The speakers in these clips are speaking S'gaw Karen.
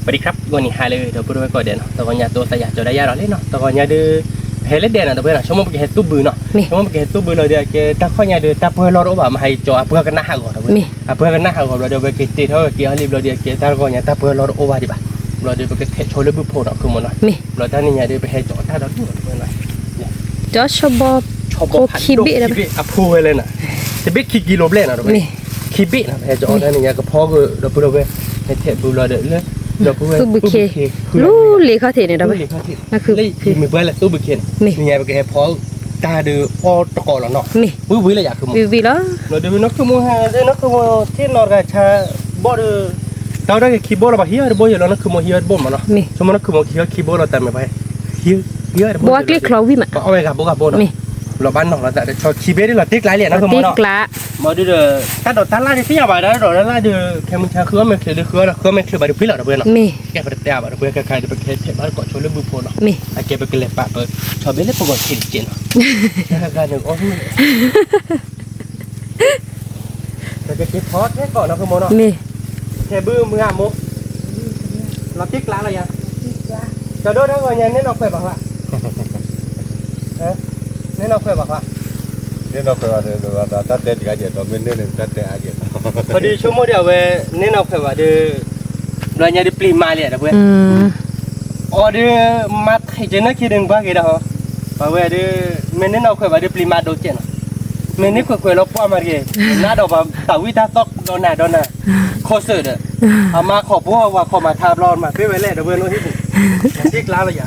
สวัสดีครับ ဂီၤနံၤဟါလၢ ဒီပုၢ်ဝဲၢ်ကိးဂၤဒဲးနီၤ, တဂီၤညါ တအိၣ်သးယၤကၠီၤဒၣ်ယၤဒီးလံနီၤ, တဂီၤညါဒီး ပဟဲလၢဒဲးနီၤ ဒီပုၢ်ဝဲၢ်နီၤ, ဆိကမိၣ်ပကဟဲသူၣ်ဘုနီၤ, ဆိကမိၣ်ပကဟဲသူၣ်ဘုလီၤဒီး အကဲတၢ်ခီၣ်ညါဒီး တၢ်ပှၢ်လီၢ်တအိၣ်ဘၣ်, မဟါယကၠီၤ အပှၢ်ကနၣ်ဟးဂီၤဒီးဝဲ, အပှၢ်ကနၣ်ဟးဂီၤဘျီဒီး ဝဲက့ၤတ့ထီၣ်က့ၤအီၤလံဘျီဒီး အကဲတၢ်တဂီၤညါ တၢ်ပှၢ်လီၢ်တအိၣ်ဘၣ်ဒံးဘၣ်, ဘျီဒီး ပကထဲးဆိလၢဘုဖိနီၤ ခုမိၢ်နီၤ, ဘျီတၢ်နံၤညါဒီး ပဟဲကၠီၤတၢ်ဒီးဒူၣ်ဒီးဝဲနီၤ ဆီဘီ ဆီဘီဖးဒိၣ်ခံဘ့ၣ် အဖိဝဲလဲၣ်နီၤ, တဘ့ၣ်ခံကံလိဘျဲၣ်နီၤ တဝဲ, ခံဘ့ၣ်နီၤ ပဟဲကၠီၤအီၣ်တၢ်နံၤညါ ကဖီကဒီးပုၢ်ဒီးဝဲၢ်, ဟဲထဲးဘုလီၤဒီးလၢ ဒီပုၢ်ဝဲၢ်သူၣ်ဘုခ့, လူလ့ခီၣ်ထံးန့ၣ်ဒီးဝဲ, လၢမ့ၢ်ပှၤလၢသူၣ်ဘုခ့န့ၣ် နံၤညါပကဟဲဖီတၢ်ဒီးအီၣ်တကိးလီၤနီၤ, ဝံၤဝံၤလၢယၤ ခုမိၢ်, ဝံၤလီၤဒီး နီၢ်ခုမိၢ်ဟဲ နီၢ်ခုမိၢ်ထံၣ်နီၢ်တဂၤဆါဘီၣ်ဒီး တၢ်ဝဲဒၣ်က့ၤခံဘိလီၤ ပှၤဟံးအီၣ်တဘိယဲၢ်လီၤ နီၢ်ခုမိၢ်ဟံးအီၣ်တဘိမးနီၤ, ဆိကမိၣ်နီၢ်ခုမိၢ်ကဟံးအီၣ်ခံဘိလီၤ တၢ်မ့ၢ်ပှၤဟံး, ဟံးအီၣ်တဘိ, ဘိအကျ့ၣ်ချီဝံၣ်မး, အီၣ်ဝဲဂၤဘိဂၤဘိနီၤ, လီၤဘၣ်နီၤလီၤသးဒီး ဆီခံဘ့ၣ်ဒ်လီၤတ့ကျးလံနီၢ်ခုမိၢ်နီၤ, မ့ၢ်ဒုးဒီး တၢ်ဒိးတၢ်လၢ်ဒ်သ့ၣ်ညါဘၣ် တၢ်ဒိးတၢ်လၢ်ဒုး ခဲမုၢ်ဆါဃုအီၣ်မဲာ်ချၢဒုး ဃုအီၣ်ဒီးဃုအီၣ်မဲာ်ချၢဘၣ်ဒုး ဖှံလီၤဒီးဝဲနီၤ, ကဲပတတဲဘၣ်ဒီး ပဝဲခဲခါဒီး ပကဟဲထဲးဘၣ်တကိးဆိလၢဘုဖိနီၤ, အကဲပကလဲၤပာ်ပဆီဘ့ၣ်လၢပဂီၤထံးတက့ၢ်နီၤ, တၢ်ဂၤန့ၣ်အီၣ် ပကက့ၤဖီထဲကီးနီၢ်ခုမိၢ်နီၤ, ထဲးဘုမုၢ်ဂၤမိၢ်, လီၤတ့ကျးလီၤယၤ, ကဒိၣ်တၢ်ဂီၤညါ နဲနီၢ်ခွဲးဘၣ်ဃး, နဲနီၢ်ခွဲးဘၣ်ဃး, နဲနီၢ်ခွဲးဘၣ်ဒီး တၢ်တဲတဂၤယဲၢ်ဒီး မ့ၢ်န့ၣ်န့ၣ် တၢ်တဲအါယဲၢ်, ပဒုးဆိကမိၣ်ဒီးအဝဲ နဲနီၢ်ခွဲးဘၣ်ဒီး ဘျီညါဒုးပျံၤမၤလံဒီးဝဲ အီၤဒုး မၤထံးကဲနၢ်ခံဒုးကွၢ်က့ၤဒီးဟီ, ပဝဲဒုး မ့ၢ်န့ၢ်နီၢ်ခွဲးဘၣ်ဒုးပျံၤမၤဒိကဲနီၤ, မ့ၢ်န့ၢ်ခွဲးခွဲးလီၤပှၢ်မၤတက့ၢ်, နးဒီးပှၤတၢ်ဝံၣ်တၢ်သီၣ်ဒီးနၤဒီးနၤ, ခိၣ်စၢၣ်ဒီး, အမါခိးဖိဝၤခိးမၤထါဘျီမၤပ့ၢ်ဝဲလဲၣ်ဒီးဝဲနီၢ်ဟံၣ်ပူၤ, တ့ကျါလီၤယၤ,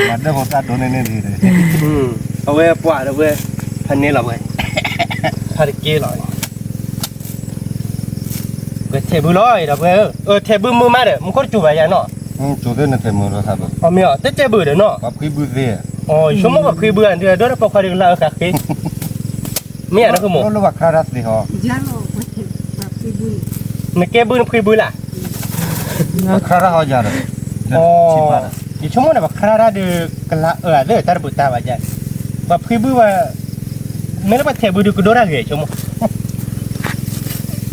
မၤဒၢၣ်ဖိသၣ်ဒိၣ်န့ၣ်န့ၣ်, အဝဲပှၤဒီးဝဲ, ဖးန့ၢ်လီၤဝဲ, ဖးတက့ၢ်လီၤ ပထဲးဘုလီၤဒီးပှဲၤ, အၢ ထဲးဘုမုာ်မးဒီး မူခိၣ်တစိၤဘၣ်ယၤနီၤ, အမ့ၢ်အီၤ တတဲဘုဒီးနီၤ, ဆိကမိၣ်ပှၤဖှံဘုဧါ, ဒိၣ်ဒီးပိာ်ခွါဒုးကလၢအအၢဃာ်ဃ့, မ့ၢ်ဧါနီၢ်ခိမိၢ်, နကဲဘုနဖှံဘုလၢ်, ယဆိကမိၣ်န့ၣ် ပှၤခရၣ်တၢ်ဒုး ကလၢအအၢသ့ၣ်တၢ်တဘုးတၢ်ဘၣ်ယၤ, ပှၤဖှံဘုဝဲ, မ့ၢ်လၢပှၤထဲးဘုဒုးကဒိၣ်တၢ်ဂ့ၤဆိကမိၣ်,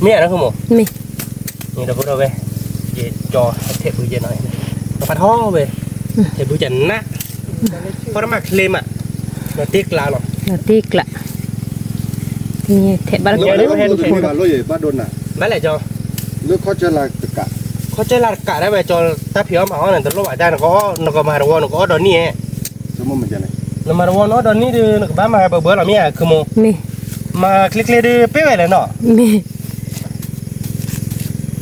မ့ၢ်ဧါနီၢ်ခိမိၢ်, မ့ၢ်ဒီပုၢ်ဒီဝဲၢ်, ယကၠီၤထဲးဘုယဲနီၤ, ပဖးထီၣ်ဝဲ, ထဲးဘုကနၣ်, ဖီတမၤချ့မး, ဒီးတ့ကျးလီၤ, ဒီးတ့ကျး, ထဲးဘၣ်လၢ ဘၣ်လဲၣ်ကၠီ, ခီၣ်ကၢလၢ်တကးဒၣ်ဝဲကၠီၤ တၢ်ဖံးအီၣ်မၤအီၣ်န့ၣ် တလိၣ်ဘၣ်တၢ် နကမၤတဝီနကအီၣ်ဒီးနံၣ်ဧါ, နမၤတဝီနအီၣ်ဒီးနံၣ်ဒီး နကဘၣ်မၤဘၢဘၢလီၤမ့ၢ်ဧါ ခုမိၢ်, မၤချ့ချ့ဒုးပ့ၢ်ဝဲလဲၣ်နီၤ,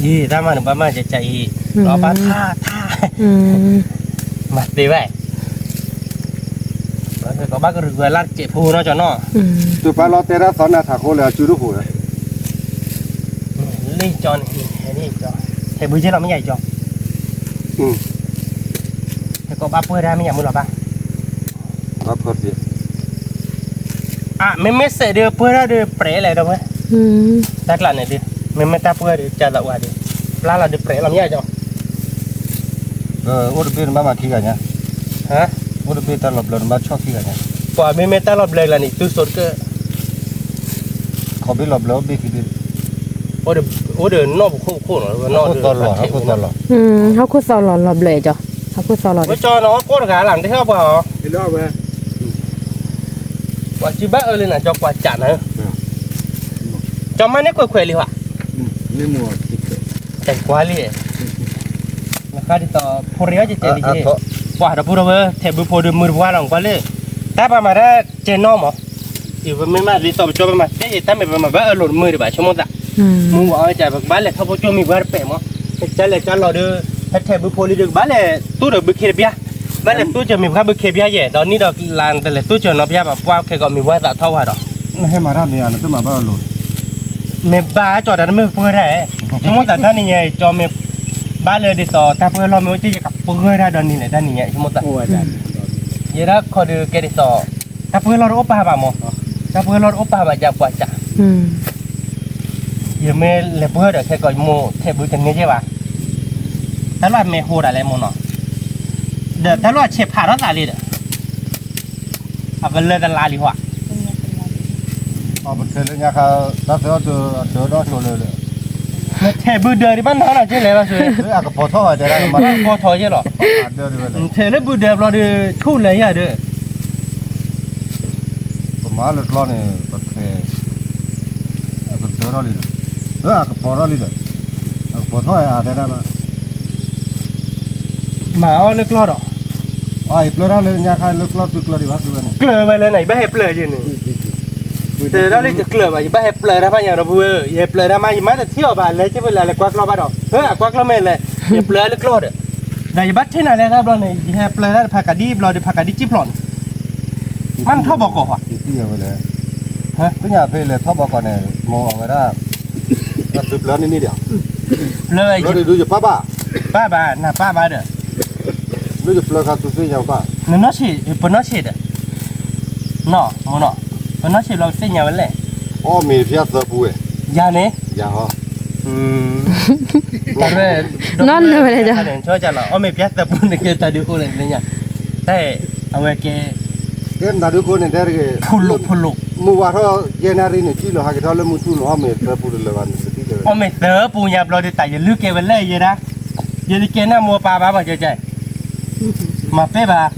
အံၤ တၢ်မၤန့ၣ် ဘၣ်မၤကကအံၤ, လီၤဘၣ်ထါထါ, မၤသ့ဝဲ ကဘၣ်ကရူၢ်ဝဲလၢတစဲးဖိနီၤကၠီနီၤ, တုၤပၢ်လီၤတဲတၢ်သီနၤထးခိၣ်လၢအစုဒိၣ်ဃိးလၢ လ့ၣ်ကၠီန့ၣ်, ထဲးဘုကဲလီၤမ့ၢ်ယၤကၠီ, ဟဲကီးဘၣ်ပှၢ်တၢ်မ့ၢ်ယၤမုၢ်လီၤဘၣ်, အါ မ့မ့ၢ်စဲးဒုးပှၢ်တၢ်ဒုးပြဲးလဲၣ်ဒီးဝဲ, တၢ်ကျးန့ၣ်ဒုး, မ့မ့ၢ်တၢ်ပှၢ်ဒုး ကၢ်သးဝါဒုး, ပျၢ်လီၤဒုးပြဲးလီၤမ့ၢ်ယၤကၠီ, အိၣ်တဘ့ၣ်နဘၣ်မၤခံဂၤညါ, အိၣ်တဘ့ၣ်တၢ်လီၤဘျၢနဘၣ်ဆီၣ်ခံဂၤညါ, ပှၤမ့မ့ၢ်တၢ်လီၤဘျၢကျါန့ၣ် သုစိတကၢၢ် ခီဘ့ၣ်လီၤဘျၢအိၣ်ဘ့ၣ်ခံဘ့ၣ်, အိၣ်ဒီးနီၢ်ပခိၣ်ပခိၣ်နီၤ, ဟီၣ်ခိၣ်သီလီၤ, ဟီၣ်ခိၣ်သီလီၤ, ဟီၣ်ခိၣ်သီလီၤလီၤဘျၢကၠီ, ဟီၣ်ခိၣ်သီလီၤ, ဝဲကၠီနီၤ ဟီၣ်ခိၣ်တဂၤလၢနတဟ့ၣ်အီၣ်ပှၤအီၤ, ပှၤစုဘၣ်အၢလၢနၤ ကၠီကွၢ်စးနၤ, ကၠီမါန့ၢ်ခွဲးခွဲးလံဟီ, တကွၢ်လံ, နဃါဒ်သိး ဖိရ့အီၣ်ကဲကဲလံ, ပှၤဒီပုၢ်ဒီဝဲၢ် ထဲးဘုဖိဒုးမုာ်တပှၢ်လီၤ ကွၢ်လံ, တၢ်ပှၤမၤတၢ်ကဲနီၢ်မး မ့မ့ၢ်မးဒ်သိးပကၠီပမၤတဲ တၢ်မ့ၢ်ပမၤဘၣ်အၢလိာ်တမုာ်ဒံးဘၣ် ဆိကမိၣ်သး, မုၢ်ဝဲအီၤကၢ် ပကဘၣ်လဲၤထီၣ်ဖိကၠိမံၤပှၢ်တပဲာ်မး, ကၢ်လဲၤကၢ်လီၤဒီး ဟဲထဲးဘုဖိလံဒီး ကဘၣ်လဲၤတူၢ်ဒီးဘုခ့တပျၢ်, ဘၣ်လဲၤတူၢ်စၢၤမံၤပှၢ်ဘုခ့တပျၢ်ယဲၢ် ဒီးနံၣ်ဒီးလါတလဲၤတူၢ်စၢၤနီတပျၢ်ဘၣ် ပှၢ်ခဲကီးမံၤပှၢ်သးထီၣ်ဝဲဒီး နဟဲမၤတၢ်မ့ၢ်ဧါ နတမၤဘၣ်အၢလိာ် မ့ၢ်ဘၣ်ကၠီတၢ်တမ့ၢ်ပှၢ်တၢ်ဧဲ, ဆိကမိၣ်သးတၢ်နံၤညါအံၤ ကၠီမ့ၢ်ဘၣ်လၢဒ်သိး တၢ်ပှၢ်လီၢ်မ့ၢ်အိၣ်ကၠီ ယကပှၢ်တၢ်ဒီးနံၤလဲၣ် တၢ်နံၤညါအံၤ ဆိကမိၣ်သး, ယဲဒၣ်ခီဒုးကဲဒ်သိး တၢ်ပှၢ်လီၢ်တအိၣ်ပာ်ဘၣ်မး, တၢ်ပှၢ်လီၢ်တအိၣ်ပာ်ဘၣ်ယပှၤစး, ယမ့ၢ်လဲၤပှၢ်ဒီးခဲကီးယမိၢ်ထဲးဘုတန့ၢ်ကဲဘၣ်, တၢ်လီၢ်အမဲာ်ဟိဒၣ်လဲၣ်မိၢ်နီၤ, ဒီးတၢ်လီၢ်အဆဲးဖးထီၣ်သးလံဒီး အကလၢတလါလံဟီ, ပထဲလၢညါခါ တၢ်သၢအီၣ်တၢၤအတၢၤဒီးကၠိလၢလၢ, နထဲးဘုဒၢးဒံးဘၣ်နီၤနီၤက့လဲၣ်ဘၣ်ဆိ, အကပီၤထီၣ်ဝဲတဲဒၣ်, ကပီၤထီၣ်ယဲလီၤ, ထဲးလၢဘုဒၢးဘျီဒီး ဆူၣ်လဲၤယၤဒီး ပမၤလၢကျီန့ၣ် ပဖဲ အကပီၤထီၣ်လံဒီး, အကပီၤထီၣ်လံဒီး, အကပီၤထီၣ်အတဲဒၣ်ဘၣ်, မၤအီၣ်လၢကျီဒီး, အပျၢၤတၢ်လၢညါခါလၢကျီသုကျၢၤဒံးဘၣ်သုဝဲန့ၣ်, ကျၢၤဝဲလၢနၤ ယဘၣ်ဟဲပျၢၤယဲန့ၣ်, တဲဒၣ်လၢယကျၢၤဘၣ် ယဘၣ်ဟဲပျၢၤတၢ်ဖးညါဒီပုၢ်ဝဲၢ်, ယဟဲပျၢၤတၢ်မး ယမၤတထံၣ်အီၤဘၣ် လဲၤက့ၤဖဲလဲၣ် လဲၤကွၢ်ကျီဘၣ်ဒီး, အကွၢ်ကျီမ့ၢ်လဲၣ်, ယပျၢၤလၢကျီဒီး, ဒီးယဘၣ်ထံၣ်နၤလဲၤတၢ်ဘျီန့ၣ် ယဟဲပျၢၤတၢ်ဖးကးဒံဘျီဒီး ဖးကးဒံကံၣ်ဖျိးန့ၣ်, မ့ၢ်နထီၣ်ဘီကီးဧါ, သ့ၣ်ညါဖဲလဲၣ်ထီၣ်ဘီကီးန့ၣ် မိၢ်အဝဲဒၣ် သုပျၢၤန့ၣ်န့ၣ်ဒီး, ပျၢၤဒုးယပၢ်ဘၣ်, ပၢ်ဘၣ် နပၢ်ဘၣ်ဒီး, လၢယပျၢၤခါသုသ့ၣ်ညါဘၣ်, နနီၢ်ဆံး ပနီၢ်ဆံးဒီး, နီၢ်မိၢ်နီၢ်, ပနီၢ်ဆံးဘျီသ့ၣ်ညါဝဲလဲၣ်, အီၣ်မ့ၤဖၠၣ်သၢပူဝဲ, ယၤန့ၣ်, ယၤဟီ တၢ်ရဲ, နီၢ်လၢဝဲလဲၣ်, အီၣ်မ့ၤဖၠၣ်သၢပူန့ၣ်ကဲတၢ်ဒုးအိၣ်လဲၣ်န့ၣ်ညါ, တၢ်အဝဲကဲ, ကဲတၢ်ဒုးအိၣ်န့ၣ်တဲတဂ့ၤ, ဖိလိာ်ဖိလိာ်, မုၢ်ဝါထီၣ်ယဲၢ်နၣ်ရံၣ်န့ၣ် ကံၣ်လီၤဟးက့ၤထီၣ်လၢမုၢ်ထူၣ်န့ၣ် အီၣ်မ့ၤသၢပူတလၢာ်ဘၣ်န့ၣ်, အီၣ်မ့ၤသၢပူညါဘျီဒီး တၢ်ယလုၢ်ကဲဝဲလဲၣ်ယဲဒၣ်, ယလုၢ်ကဲနၢ်မိၢ်ပၢ်ဘၣ်ဘၣ်ကဲကဲ မၤပ့ၢ်ဘၣ်,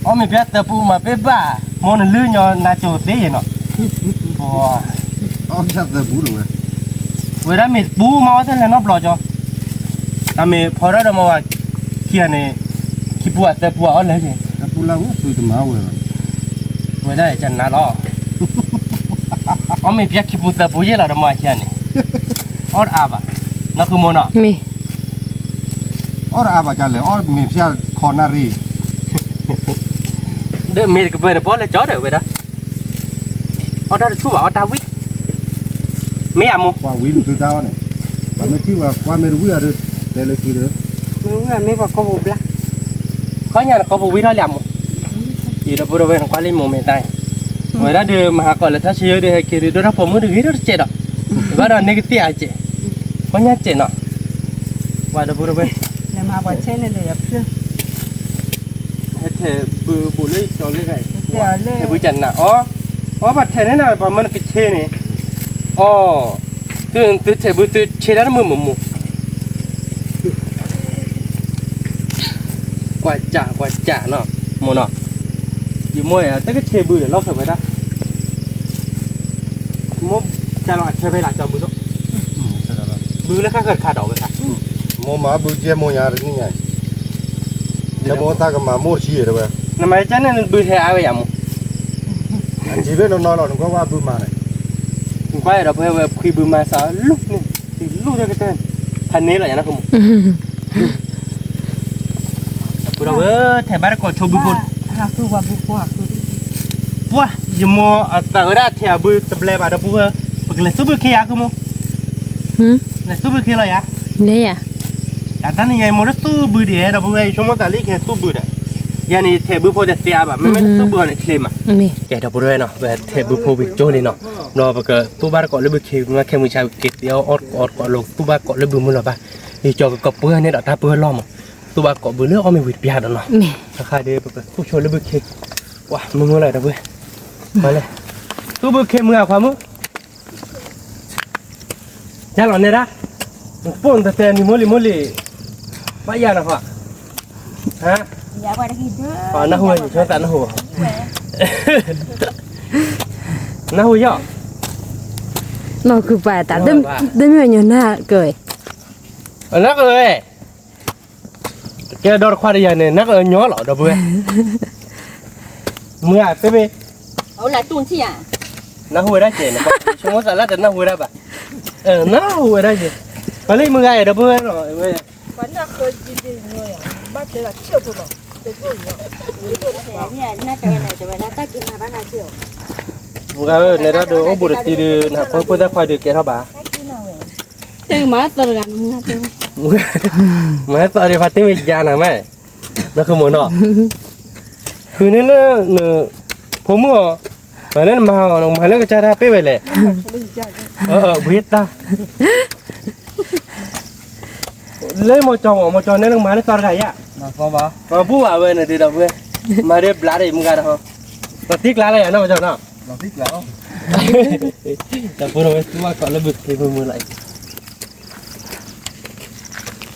အီၣ်မ့ၤဖၠၣ်သၢပူမၤပ့ၢ်ဘၣ်, မိၢ်နလုၢ်ညီနၤကၠိၤသ့ယဲနီၤ, အီၣ်ဖၠၣ်သၢပူတဝဲ, ဝဲဒၣ်မ့ၢ်ပူမၤအီၣ်ထဲလဲၣ်နီတဘျီကၠီ, တၢ်မ့ၢ်ဖီထီၣ်ဒီးမၤဝဲ, ခံဂၤန့ၣ်, ခံပူအသၢပူအီၣ်လဲၣ်ကဲ, သၢပူလၢဝဲသုတမၤဝဲဘၣ်, ဝဲဒၣ်ကနၤလီၤ, အီၣ်မ့ၤဖၠၣ်ခံပူသၢပူယဲၢ်လီၤဒီးမၤခံဂၤန့ၣ်, အီၣ်တအါဘၣ်, နီၢ်ဃုမိၢ်နီၤ, မ့ၢ် အီၣ်တအါဘၣ်ကလဲၣ် အီၣ်မ့ၤဖၠၣ်ခီနၣ်ရံၣ်, ဒီးမ့ၢ်တကပၤန့ၣ် ပအီၣ်လၢကၠီဒီးဝဲဒၣ်, အီၣ်တၢ်တဆူၣ်ဘၣ် အီၣ်တၢ်ဝံၣ်, မ့ၢ်အမိၢ်, ပှၤဝံၣ်သုတၢ်အီၣ်န့ၣ်, ပှၤမ့ၢ်ထံၣ်ဝဲကွၢ်မ့ၢ်တဝံၣ်အီၤဒီး, တဲလၢခံဒီး, မ့ၢ်ဝံၣ်အမ့ၢ်ပှၤကီၢ်ပူၤဘျါ, ခီညါန့ၣ်ကီၢ်ပူၤဝံၣ်ထီၣ်လံအမိၢ်, ယဒီပုၢ်ဒီဝဲၢ်နကွၢ်လံမိၢ်မ့ၢ်တၢ်, ဝဲဒၣ်ဒီးမၤဟးကီးလဲၤထီၣ်ဆံးယဲဒီးဟဲက့ၤဒီး ဒိၣ်ထီၣ်ပိာ်မုၣ်တဂ့ၤဒီးတစဲးဒီး, ဘၣ်ဒီးန့ၢ်ကသ့ၣ်အစဲး, ခီညါစဲးနီၤ, ပှၤဒီပုၢ်ဒီဝဲၢ် ဟဲထဲးဘုဘူးလၢကၠီလၢဂၤ, ထဲးဘုကနၣ်အီၤ, အီၣ်ဘၣ်ထဲးန့ၣ်နၤ ပှၤမၢနကဆ့န့ၣ်, အီၣ်, သုထဲးဘုသုဆ့တၢ်တမုာ်မုာ်မုာ်, ကွၢ်စးကွၢ်စးနီၤ, မိၢ်နီၤ, ယမိၢ်ယၤ တကဆ့ဘုဒီးလီၢ်ခၢၣ်ဝဲဒၣ်, မိၢ်, ကၢ်လီၤအဆၢဖဲလၢကၠီဘုသိး, ဘုလၢဃၣ်ဃၢၤတခါဒီးဝဲခါ, မိၢ်မၤဘုကဲမိၢ်ယၤတနံၣ်ညါ, ယမိၢ်သးကမၤမိၢ်တဆံဒီးဝဲ, နမၤကန့ၣ်နဘုထဲအါဝဲယၤမိၢ်, အထံၣ်ဖဲနီၤနီၤလီၤ နကွၢ်ဝဲဘုမၤန့ၣ်, နကွၢ်ဒီးဖဲဝဲခွံဘုမၤစးလၢန့ၣ်, လၢကတၢၢ်, ဖးန့ၢ်လီၤယၤနီၢ်ခိမိၢ် ပဒီပုၢ်ဝဲၢ် ထဲးဘၣ်တကိးဆိဘုဖိ, ပှၢ် ယမိၢ်အသးဝဲဒၣ်ထဲးအဘုတဘျဲဘၣ်ဒီပုၢ်ဝဲၢ်, ပကလဲၤသူၣ်ဘုခ့ယၤဃုမိၢ်, လဲၤသူၣ်ဘုခ့လီၤယၤ, လဲၤယၤ, တၢ်တနံၤညါယမိၢ်လၢသူၣ်ဘုဒံးဒီပုၢ်ဝဲၢ် ယဆိကမိၣ်သးလၢယကဟဲသူၣ်ဘုဒီး, ယၤန့ၣ်ယထဲးဘုဖိတသ့အါဘၣ် မ့မ့ၢ်သူၣ်ဘုအီၤန့ၣ်ချ့မး, ကဲဒီပုၢ်ဝဲၢ်နီၤ ပထဲးဘုဖိဝံၤကၠိလံနီၤ, ဘျီပကသူၣ်ဘၣ်တကိးလၢဘုခ့ မ့ၢ်ခဲမုၢ်ဆါက့ၤသ့အီၣ် အီၣ်တကိးလီၤ သူၣ်ဘၣ်ကိးလၢဘုမုၢ်လီၤဘၣ်, ယကၠီကကပၢန့ၢ်ဒီးတၢ်ပၢလီၤမး, သူၣ်ဘၣ်ကိးဘုလၢအီၣ်မ့ၤဝံၤတပျၢ်ဒီးနီၤ, တခါဒီးပကသူၣ်ဆိလၢဘုခ့, ပှၢ်မုၢ်မုၢ်လီၤဒီပုၢ်ဝဲၢ်, ပှၢ်လဲၣ်, သူၣ်ဘုခ့မုၢ်အခွါမုၢ် ယၤလီၤနဲဒၣ်, ပိၢ်နတတဲနံၤမိၢ်လံၤမိၢ်လံၤ, ဘၣ်ယၤနၤဃီ, ဟါ, နၢ်ဟူဝဲယဆိသးနၢ်ဟူ, နၢ်ဟူယီၤ, နီၢ်ခုပၢ်တၢ်, တမ့ၢ်ညီနၢ်ကဝဲ, နၢ်ကဝဲ ကဲဒီတခွါတယၤန့ၣ် နၢ်ကညီလီၤ ဒီပုၢ်ဝဲၢ်, မုၢ်ဂၤသ့ၣ်မ့ၢ်, နၢ်ဟူဝဲဒၣ်ကဲန့ၣ်, ဆိကမိၣ်သးလၢတနၢ်ဟူဝဲဒၣ်ဘၣ်, နၢ်ဟူဝဲဒၣ်ကဲ, ပှၤလၢမုၢ်ဂၤအံၤ ဒီပုၢ်ဝဲၢ်လီၤ, မုၢ်ဂၤဧၢ နဲဒၣ်ဒီးအိၣ်ဘူးတတံၤဒီး နဖိဖိသၣ်ခွါဒီးကဲထီၣ်ဘၣ်, မၤသီတဂၤ, မၤသီဒီးဖါတ့ၢ်မ့ၢ်ယါနၤမး, နၢ်ကမိၢ်နီၤ, ဃုန့ၢ်လၢ, ဖိမုၣ်အီၤ, မၤလၢနမၤအီၤ နမၤလၢကစၢ်တၢ်ပ့ၢ်ဝဲလဲၣ်, ဝံၤတၢ်, လၢမီၤကၠီမီၤ, မီၤကၠီန့ၣ်လၢကမၤလၢသီတဂၤယါ, မၤဘူၣ်ဘၣ်ဝဲန့ၣ်ဒီးဝဲ, မၤဒ်ဘျါဒီးမုၢ်ဂၤဒီး, လီၤတံၢ်ကျါလၢယၤနီၢ်မီၤကၠီနီၤ, တၢ်ဖိဒီးဝဲသူၣ်ဘၣ်ကိးလၢဘုခ့မုၢ်မုၢ်လီၤအံၤ,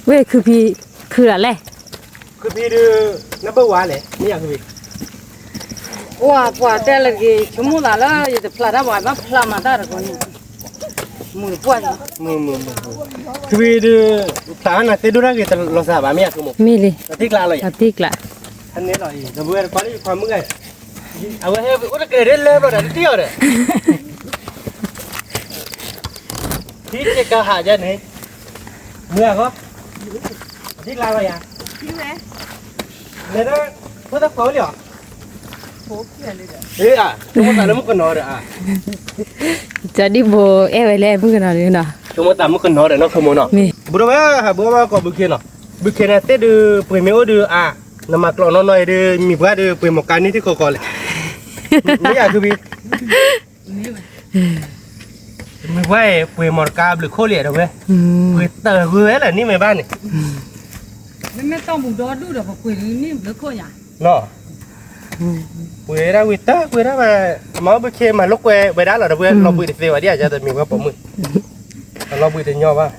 ဝဲခုဖံ, ခုလီၤလဲၣ်, ခုဖံဒုး, နဘၣ်ဝါလဲၣ် မ့ၢ်ယၤခုဖံ, ပှၤတဲလၢက့ၤ ဆိကမိၣ်သးလၢ ယတဖျါတၢ်ဘၣ် ဘၣ်ဖျါမၤတၢ်တကီန့ၣ်, မုာ်ပှၢ်, ခုဖံဒုး, ဖျါနၤသ့ဒိၣ်တၢ်ဂ့ၤတလီၤစှၤဘၣ် မ့ၢ်ယၤခုမိၢ်, မ့ၢ်လံ, တၢ်တံၢ်ကျါလီၤယၤ, တၢ်တံၢ်ကျါ, န့ၣ်လီၤအံၤ ဒီးဝဲတကွၢ်လၢယခွါမုၣ်ဂၤ, အဝဲဟဲအိၣ်တကဲဒ်လဲၣ်ဘျီဒီးတထံၣ်အီၤဒီး ထံၣ်က့ၤကဟးယါန့ၣ်, မုၢ်အဂီၢ်, အထံၣ်ကျါလီၤယၤ, လဲၤဒၣ်, ဖိသၣ်ခွါအိၣ်လံဧါ, အ့ၣ်အါ, ဆိကမိၣ်သးလၢမုၣ်ကနီၤဒီးအါ, ကၠီဒံၣ်ဘိအဲၣ်ဝဲလၢမုၣ်ကနီၤလံနီၤ, ဆိကမိၣ်သးမုၣ်ကနီၤဒီးနီၢ်ခိမိၢ်နီၤ, မ့ၢ်, ဘုဒိၣ်ဝဲ, ဟးဘုဒိၣ်ဝဲကိးဘုခ့နီၤ, ဘုခ့န့ၣ်သ့ၣ်ဒုး ပှ့ၤမ့ၢ်အိၣ်ဒုးအါ, နမၤကျိးနီၢ်နီၢ်အံၤဒုး မံၤပှၢ်ဒုး ပှ့ၤမီၤကါန့ၢ်ထံကီကီလဲၣ်, မ့ၢ်ယၤခုဖံ မ့ၢ်ပှၤအံၤ ပှ့ၤမီၤတကါဘျုးခိၣ်လံဒီးဝဲ, ပှ့ၤတၢ်ဂုၤဝဲလၢနံၣ်မ့ၢ်ဘၣ်န့ၣ်, မ့မ့ၢ်တီၢ်ပူၤဒီဒူၣ်ဒီး ပပှ့ၤန့ၢ်ဘျုးခိၣ်ညါ, နီၤ, ပှ့ၤဒၣ်ဝံၤတၢ်ပှ့ၤဒၣ်ဘၣ်, မၤအိၣ်ဘုခ့မၤလိာ်ကွဲဝဲဒၣ်လီၤဒီးဝဲ လီၤဘှံးတသ့ဘၣ်ဒ်အံၤ ယတမ့ၢ်ဝဲပိာ်မုၣ်, လီၤဘှံးတညီဘၣ်,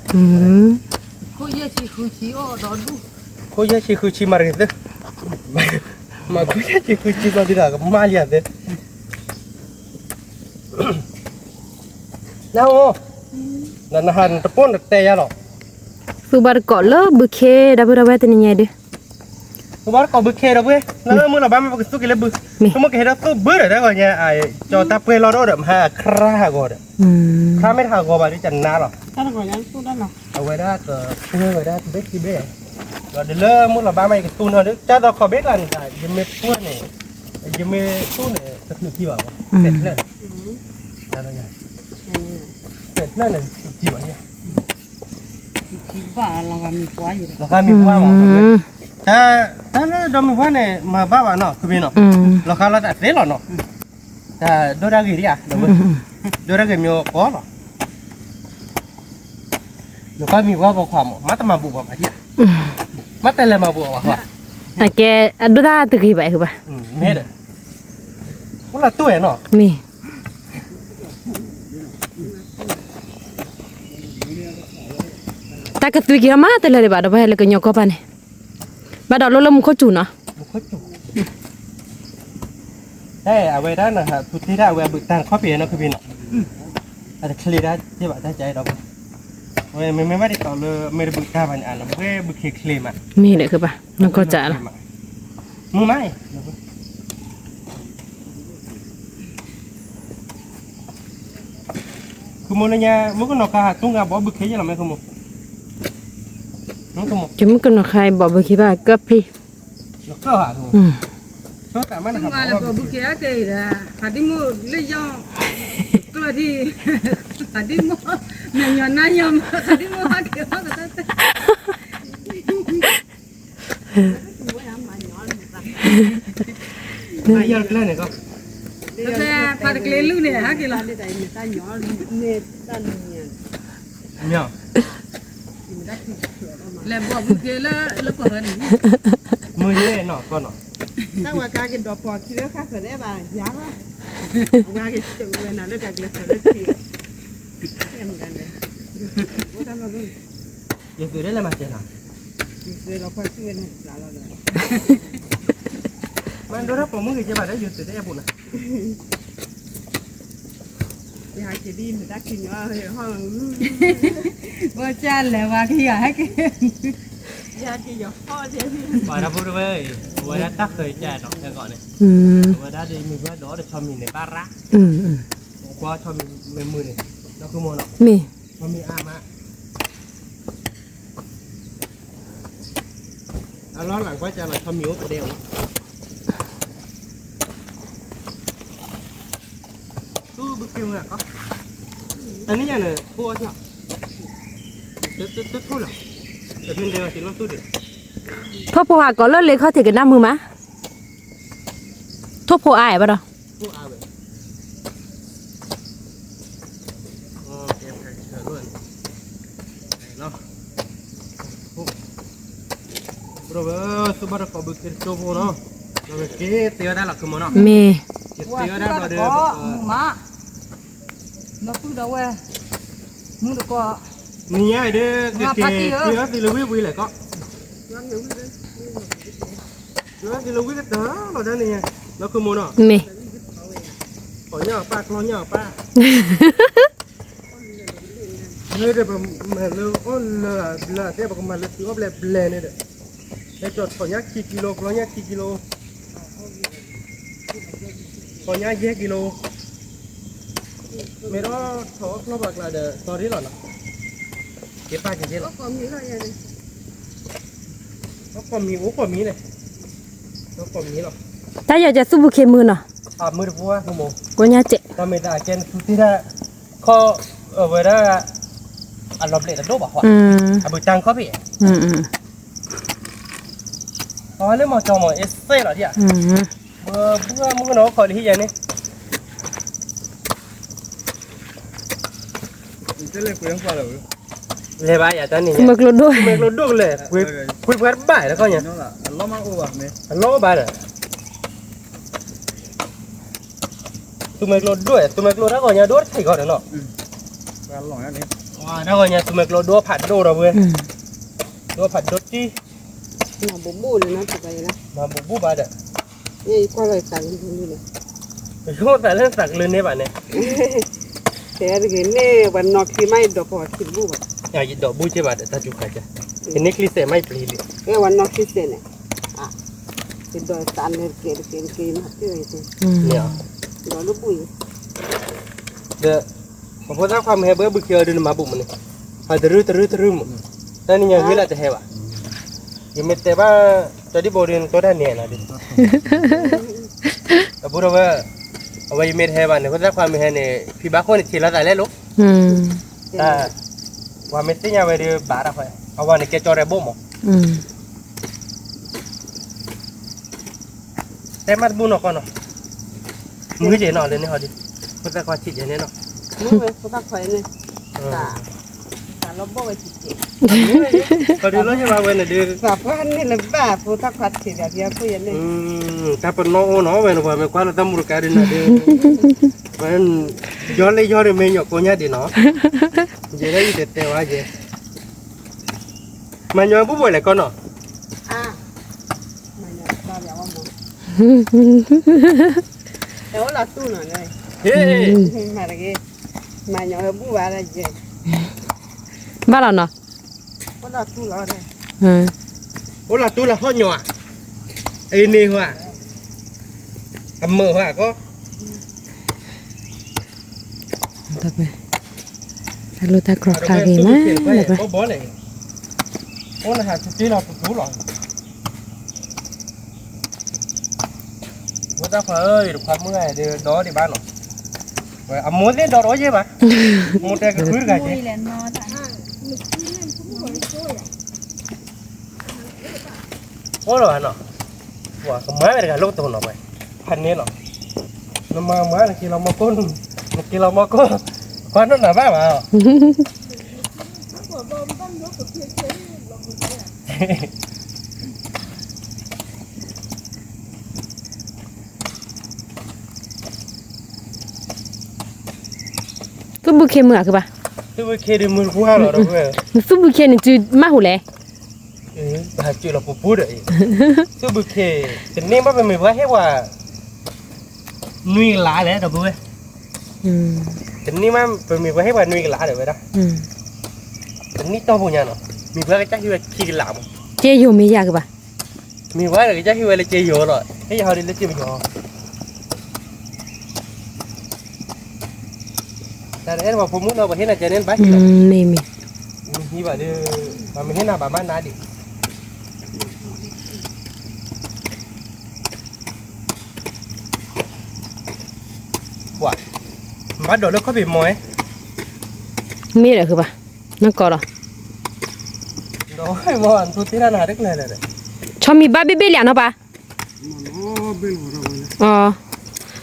ခိၣ်ယဲၢ်ဆံဃုဆံအီၣ်ဒီဒူၣ်, ခိၣ်ယဲၢ်ဆံဃုဆံမၤတဂ့ၤသ့, မၤခိၣ်ယဲၢ်ဆံဃုဆံမၤဒ်ဒီးကမၣ်လံသ့ နအိၣ်, နဟးနတပိၢ်နတဲယၤလီၤ, သူဘၣ်တကိးလၢဘုခ့ဒီပုၢ်ဒီဝဲၢ်တနံၤညါဒုး, သူဘၣ်တကိးဘုခ့ဒီပုၢ်, လၢမုၢ်လီၤဘၣ်မ့ၢ်ပကသူက့ၤလၢဘု, မ့ၢ်ကဟဲဒီးသူဘုဒီးတဂီၤညါ, ကၠီတၢ်ပှဲၤလီၤဒီး မဟါခရါဟးဂီၤဒီး, ခရါမ့ၢ်တဟးဂီၤဘၣ်ဒုးကနါလီၤ, အဝဲဒၣ်ကပှဲၤဝဲဒၣ်တဘ့ၣ်ခံဘ့ၣ်, ဒီးလၢမုၢ်လီၤဘၣ်မ့ၢ်ကသူနီၤဒုး ကၢ်သိးခီဘ့ၣ်ကျါန့ၣ်, ယမ့ၢ်ပှဲၤန့ၣ်, ယမ့ၢ်သူန့ၣ် တချုးခံဘၣ်, ဖဲဖျၢၣ်န့ၣ်, ဖဲဖျၢၣ်န့ၣ် တချုးခံဘၣ်န့ၣ်, လီၤဂာ်မံၤပှၢ်မး, တၢ်လၢဒီမံၤပှၢ်န့ၣ် မၤဘၣ်ဘၣ်နီၤ ကမ့ၢ်နီၤ, လီၤဂာ်လီၤတၢ်သ့လီၤနီၤ, တၢ်ဒိၣ်တၢ်ဂ့ၤဒံးဧါ, ဒိၣ်တၢ်ဂ့ၤမ့ၢ်ကီလီၤ, လီၤဂာ်မံၤပှၢ်ပိာ်ခွါမး မ့ၢ်တမၤဘူးဘၣ်ဘၣ်ဒံးဧါ, မ့ၢ်တဲလဲၤမၤဘူးဘၣ်ခွါ, အကဲ အဒိၣ်တၢ်တဂ့ၤဘၣ်ဘၣ်, မ့ၢ်ဒီး, အိၣ်လၢတူၢ်နီၤ, မ့ၢ် တၢ်ကသွံက့ၤအီၤမးတလၢာ်ဒံးဘၣ် ဒီးပှၤဟဲလၢကညီကီၢ်ပၤန့ၣ်, ဘၣ်ဒီးလိၣ်လၢမူခိၣ်စူၤနီၤ, မူခိၣ်စူၤ, အဝဲဒၣ်နဟးဖုးတ့ၢ်ဒၣ်အဝဲအဘုးတၢ်ခီၣ်ဖံးနီၤ ခုဖံးနီၤ, အတချ့ဒၣ်တ့ၢ်ဘၣ်တၢ်ကဲဒီး, ဝဲမ့မ့ၢ်ဘၣ်ဒ်သိးလၢမ့ၢ်တဘုးတၢ်ဘၣ်န့ၣ် အလၢဝဲဘုးခ့ချ့မး, မ့ၢ်ဒီးကဘၣ် နကီၢ်စးလီၤ, မုာ်မးအံၤ ဃုမိၢ်လၢညါ မုၣ်ကနီၤခါဟးတူၢ်ငါဘီဘုခ့ယဲၢ်လီၤမ့ၢ်ဃုမိၢ်, မုၣ်ကနီၤခါဘီဘုခ့ဘၣ်ကၢၢ်ဖံး, ကၢၢ်ဧါ, တူၢ်ငါလၢဘီဘုခ့အကဲအံၤဒီး ဟးဒံၣ်မိၢ်လၢယီၢ်, ကျၢၢ်ထံ, ဟးဒံၣ်မိၢ်, နညီနါညီမး ဟးဒံၣ်မိၢ်ဟးက့ၤဟီၣ်ကတၢၢ် ဖဲဖးတကျ့လုၢ်န့ၣ် ဟဲက့ၤလီၤ, လဲၤဘီဘုခ့လၢလၢပှၤဂၤန့ၣ်, မုၢ်ယဲၢ်နီၤကီၢ်နီၤ, တၢ်ဝဲကါက့ၤဒီးပှၤခံလၢဃၣ်ဃၢၤဒဲးဘၣ်ယၤဘၣ်, ဝဲက့ၤဝဲနၤလၢကကျဲးစၢးလၢခံ ယသုးဒၣ်လဲၣ်မၤစၢၤနၤ, ယသုးလီၤကွၢ်စုဝဲန့ၣ်လီၤ, မၤဒိၣ်ထီၣ်ပိာ်မုၣ်ဂ့ၤကဲဘၣ်ဒီး ယသုးတအဲၣ်ပူၤနၤ, ယဟးက့ၤဒ်မတၤခံညီဟီၣ်, ဘၣ်ကၢ်လဲၤဝါက့ၤယၤဟဲက့ၤ, ယဟဲက့ၤယဟီၣ်ဒ်, ပှၤတၢ်ဖိတဝဲအံၤ အဝဲဒၣ်တၢ်ဃၢၤကၢ်ဒီးဖဲဂီၤန့ၣ်, အဝဲဒၣ်ဒ်မုၢ်ဘၣ်ဒီးတဆီမံၤန့ၣ်ဘၣ်ရၣ်, ကွၢ်ဆီမံၤမ့ၢ်မုာ်န့ၣ်, ဒီးဃုမိၢ်နီၤ, မ့ၢ်, ဆီမံၤအါမး အလီၢ်လၢ်ကွၢ်ကၢ်လီၤဆီမံၤအိၣ်ပဒဲအိၣ်, သူဘုခ့ဝဲကီ, တနံၣ်ညါန့ၣ် ထိၣ်အီၣ်ကၢ်, တထိၣ်လီၤ, တဖဲဒဲဝဲက့ၤလီၢ်သူၣ်ဒံး, ထိၣ်ဖိဟးကီးလၢလ့ခီၣ်ထံးကနၣ်မုာ်မး, ထိၣ်ဖိအါဘၣ်ဒီး ဘုဘၣ်တကိးဘုခ့တကၠိဖိနီၤ, က့ၤသ့ဝဲဒၣ်လီၤကမီၤနီၤ, မ့ၢ်, က့ၤသ့ဝဲဒၣ်ဘျီဒီး, မုာ်မး, လီၤသူၣ်ဒီးဝဲ, မုၢ်တကိး, နံၤညါအံၤဒ် ကက့ၤ က့ၤအီၤသံလၢဝံၣ်ဝံၣ်လဲၣ်ကီး, က့ၤအီၤသံလၢဝံၣ်ကတၢၢ်လီၤဒၣ်န့ၣ်, လီၤခမူနီၤ, မ့ၢ် ပှၤညၣ်အပၢ် ကျီညၣ်အပၢ်, လၢဒီးပမၤလၢအီၣ်လၢအဘျၢတဲ ပကမၤလၢသုးအီၣ်ဘျဲဘျဲန့ၣ်ဒီး, ဟဲကၠီၤထီၣ်ညၣ်ခံကံလိ ကျီညၣ်ခံကံလိ ထီၣ်ညၣ်ယဲၢ်ကံလိ, မ့ၢ်ဒီးထီၣ်အီၣ်ကျီပှၤကျါဒီး တီၤရ့လီၤနီၤ, က့ၤပၢ်က့ၤက့ၤလီၤ, အိၣ်ကိးမံၤ အိၣ်ကိးမံၤန့ၣ်, အိၣ်ကိးမံၤလီၤ, တၢ်ယီၤကဲသူၣ်ဘုခ့မုၢ်နီၤ, မုၢ်တပူၤမုၢ်မိၢ် ကိးညါကဲး, တၢ်မ့ၢ်တၢ်ကဲနသူတ့ၢ်ဒၣ်, ခီ, အဝဲဒၣ်, အလီၤဘျဲးတဒိၣ်ဘၣ်ဟီ, အဘုတၢ်ခီၣ်ဖံး အဝဲလၢမီၤကၠီမီၤအ့စဲလီၤဒ်ဧါ, ဘုမုၢ်ကနီၤခီလံဟံၣ်ယၤန့ၣ်, လဲၤဘၣ်ယၤတၢ်န့ၣ်, မ့ၢ်ကျိဒိၣ်, မ့ၢ်ကျိဒိၣ်ကလဲၣ်, ကွ့ပှၤတဘၣ်တခီညါ, အလီၢ်ဘၣ်ဒီး, သူမ့ၢ်ကျိဒိၣ်, သူမ့ၢ်ကျိတၢ်ဂီၤညါဒိၣ်တခါဂီၤဒီးနီၤ, တၢ်ဂီၤညါသူမ့ၢ်ကျိဒိၣ်ဖးဒိၣ်ဒီးဝဲ, ဒိၣ်ဖးဒိၣ်တံၢ်, မၤဘူးဘူးဘၣ်ဒီး, ယသးလၢသးကလၢန့ၢ်ဘၣ်န့ၣ်, တဲတဂ့ၤန့ၣ် ပှၤနီၢ်ချံမးယဒိးပှၤချံတဘူၣ်ဘၣ်, ယဒိးဘူးက့ဘၣ်ဒီးတၢ်စူၤခါကါ, ယန့ၢ်ချံစဲးမးယပျံၤလံ, ဝဲပှၤနီၢ်ချံစဲးန့ၣ်, ယဒိးသးလၢကဲတကဲတကဲယမၤတ့ၢ်ဝဲ, ဒိးလၢဘူၣ်အံၤ ဒီး, ပဖိသၣ်ခွါမ့ၢ်ဟဲဘၣ်ဘုခ့အီၤဒုးနမၤဘူးမးန့ၣ်, ဟးတရုၢ်တရုၢ်တရုၢ်မး, တၢ်နံၤညါဂ့ၤလၢတဟဲဘၣ်, ယမ့ၢ်တဲဘၣ်, ကၠီဒံဘိဒုးနတိၢ်တၢ်န့ၣ်နၤဒုး, အဘူးဒီးဝဲ, အဝဲယမ့ၢ်တဟဲဘၣ်န့ၣ် ဖိသၣ်ခွါမ့ၢ်ဟဲန့ၣ် ဖံဘၣ်ဃိန့ၣ်ထံၣ်လိာ်သးလဲၣ်လိၤ, တၢ်, ပှၤမ့ၢ်သ့ၣ်ညါဝဲဒုးဘၣ်တၢ်ဃီ, အဝဲန့ၣ်ကဲကၠီရဲၣ်ဘိမး တဲမးတဘူၣ်နီၢ်ကီၢ်နီၤ, မုၢ်က့ၤနီၤလၢန့ၣ်ဟီဒုး, ဖိသၣ်ခွါထံၣ်က့ၤန့ၣ်နီၤ, ဖိသၣ်ခွါန့ၣ်, တၢ်လီၤဘီၣ်ဝဲထံၣ်က့ၤ, ခီဒုးလီၤယဘၣ်ဝဲန့ၣ်ဒုး, ဖိသၣ်ခွါထံၣ်က့ၤဒ်အခိၣ်ယဲန့ၣ်, တၢ်ပနီၣ်အိၣ်နီၤဝဲန့ၣ် ပှၤမ့ၢ်ကွၢ်လၢတၢ်မူတကါဒုးနၤဒုး, ယီၤလၢယီၤဒုးမ့ၢ်ညီကိးညါဒံးနီၤ, ယဲဒၣ်ယတဲတဲဝဲယဲ မၤညီဘူၣ်ဘိလဲၣ်ကီၢ်နီၤ, မၤညီဘူၣ်ဘၣ်လီၤနီၤ, အိၣ်လၢတူၢ်လၢဟီၣ်ညီဧါ, အံၤန့ၣ်ဟါ, အမုာ်ဟါကီၢ် တၢ်လီၢ်တၢ်ကျီၤဖျါဂ့ၤမးလၢပှဲၤ, ဘီဘီလဲၣ်, အိၣ်နဟးထူတ့ၢ်လီၤပူၤပူၤလီၤ, ဖိသၣ်ခွါဧၢ, ယတခွါမုၣ်ဂၤဒုးဒီဒံးဘၣ်နီၤ, အမိၢ်သ့ၣ်ဒီတအိၣ်ယဲၢ်ဘၣ်, မိၢ်တဲကဃုတဂၤက့ၤ အိၣ်လီၤဘၣ်နီၤ, ပှၤကမၤဝဲတဂၤလိၣ်ကတိၤနီၤဝဲ, ဖးန့ၢ်လီၤ, နမၤမၤနက့ၤလီၤမီၤကိၢ်, နက့ၤလီၤမီၤကိၢ်, ကွၢ်နီၢ်နၤဘၣ်ဘၣ်, သူၣ်ဘုခ့မုၢ်အကဘၣ်, သူၣ်ဘုခ့ဒုးမုၢ်တပူၤဟါလီၤဒီး, သူၣ်ဘုခ့န့ၣ်တုၤမၢ်ဟူးလဲၣ် ဘၣ်စၢၤလီၤပူၤပူၤဒီးအံၤ, သူၣ်ဘုခ့, တနံၣ်ဘၣ်ပမ့ၢ်ပှၤဟ့ၣ်ပှၤ နွံကလးလဲၣ်ဒီပုၢ်ဝဲၢ်, တနံၣ်ဘၣ်ပမ့ၢ်ပှၤဟ့ၣ်ပှၤနွံကလးဒီးဝဲဒၣ်, တနံၣ်တီၢ်ပူၤညါနီၤ, မ့ၢ်ပှၤကစၢ်ဟ့ၣ်ဝဲခံကလးမး, က့ယိာ်မ့ၢ်ယၤကဘၣ်, မ့ၢ်ပှၤကစၢ်ဟ့ၣ်ဝဲလၢက့ယိာ်လီၤ, ဟ့ၣ်ယၤဟီဒ်လၢက့ပယီၤ တၢ်အဲၣ်ပှၤဖိမုၣ်နီၤ ပှၤဟ့ၣ်နၤကဲန့ၣ်ဘၣ်ဟံးလီၤ, မ့ၢ်မ့ၢ်, မ့ၢ်ဟံးဘၣ်ဒီး, ပှၤမ့ၢ်ဟ့ၣ်နၤဘၣ်မးနၤဒံး, ပှၤ, ဘၣ်ဒိးလၢခီၣ်ဖံးမီၤ, မ့ၢ်ဒီးဃုဘၣ်, နကီးဒီး, ဒီးမီၤနထူတ့ၢ်တၢ်နၤတကျဲၤလဲၣ်, ဆီမံၤဘၣ်ဘ့ၣ်ဘ့ၣ်လံနီၤပၢ်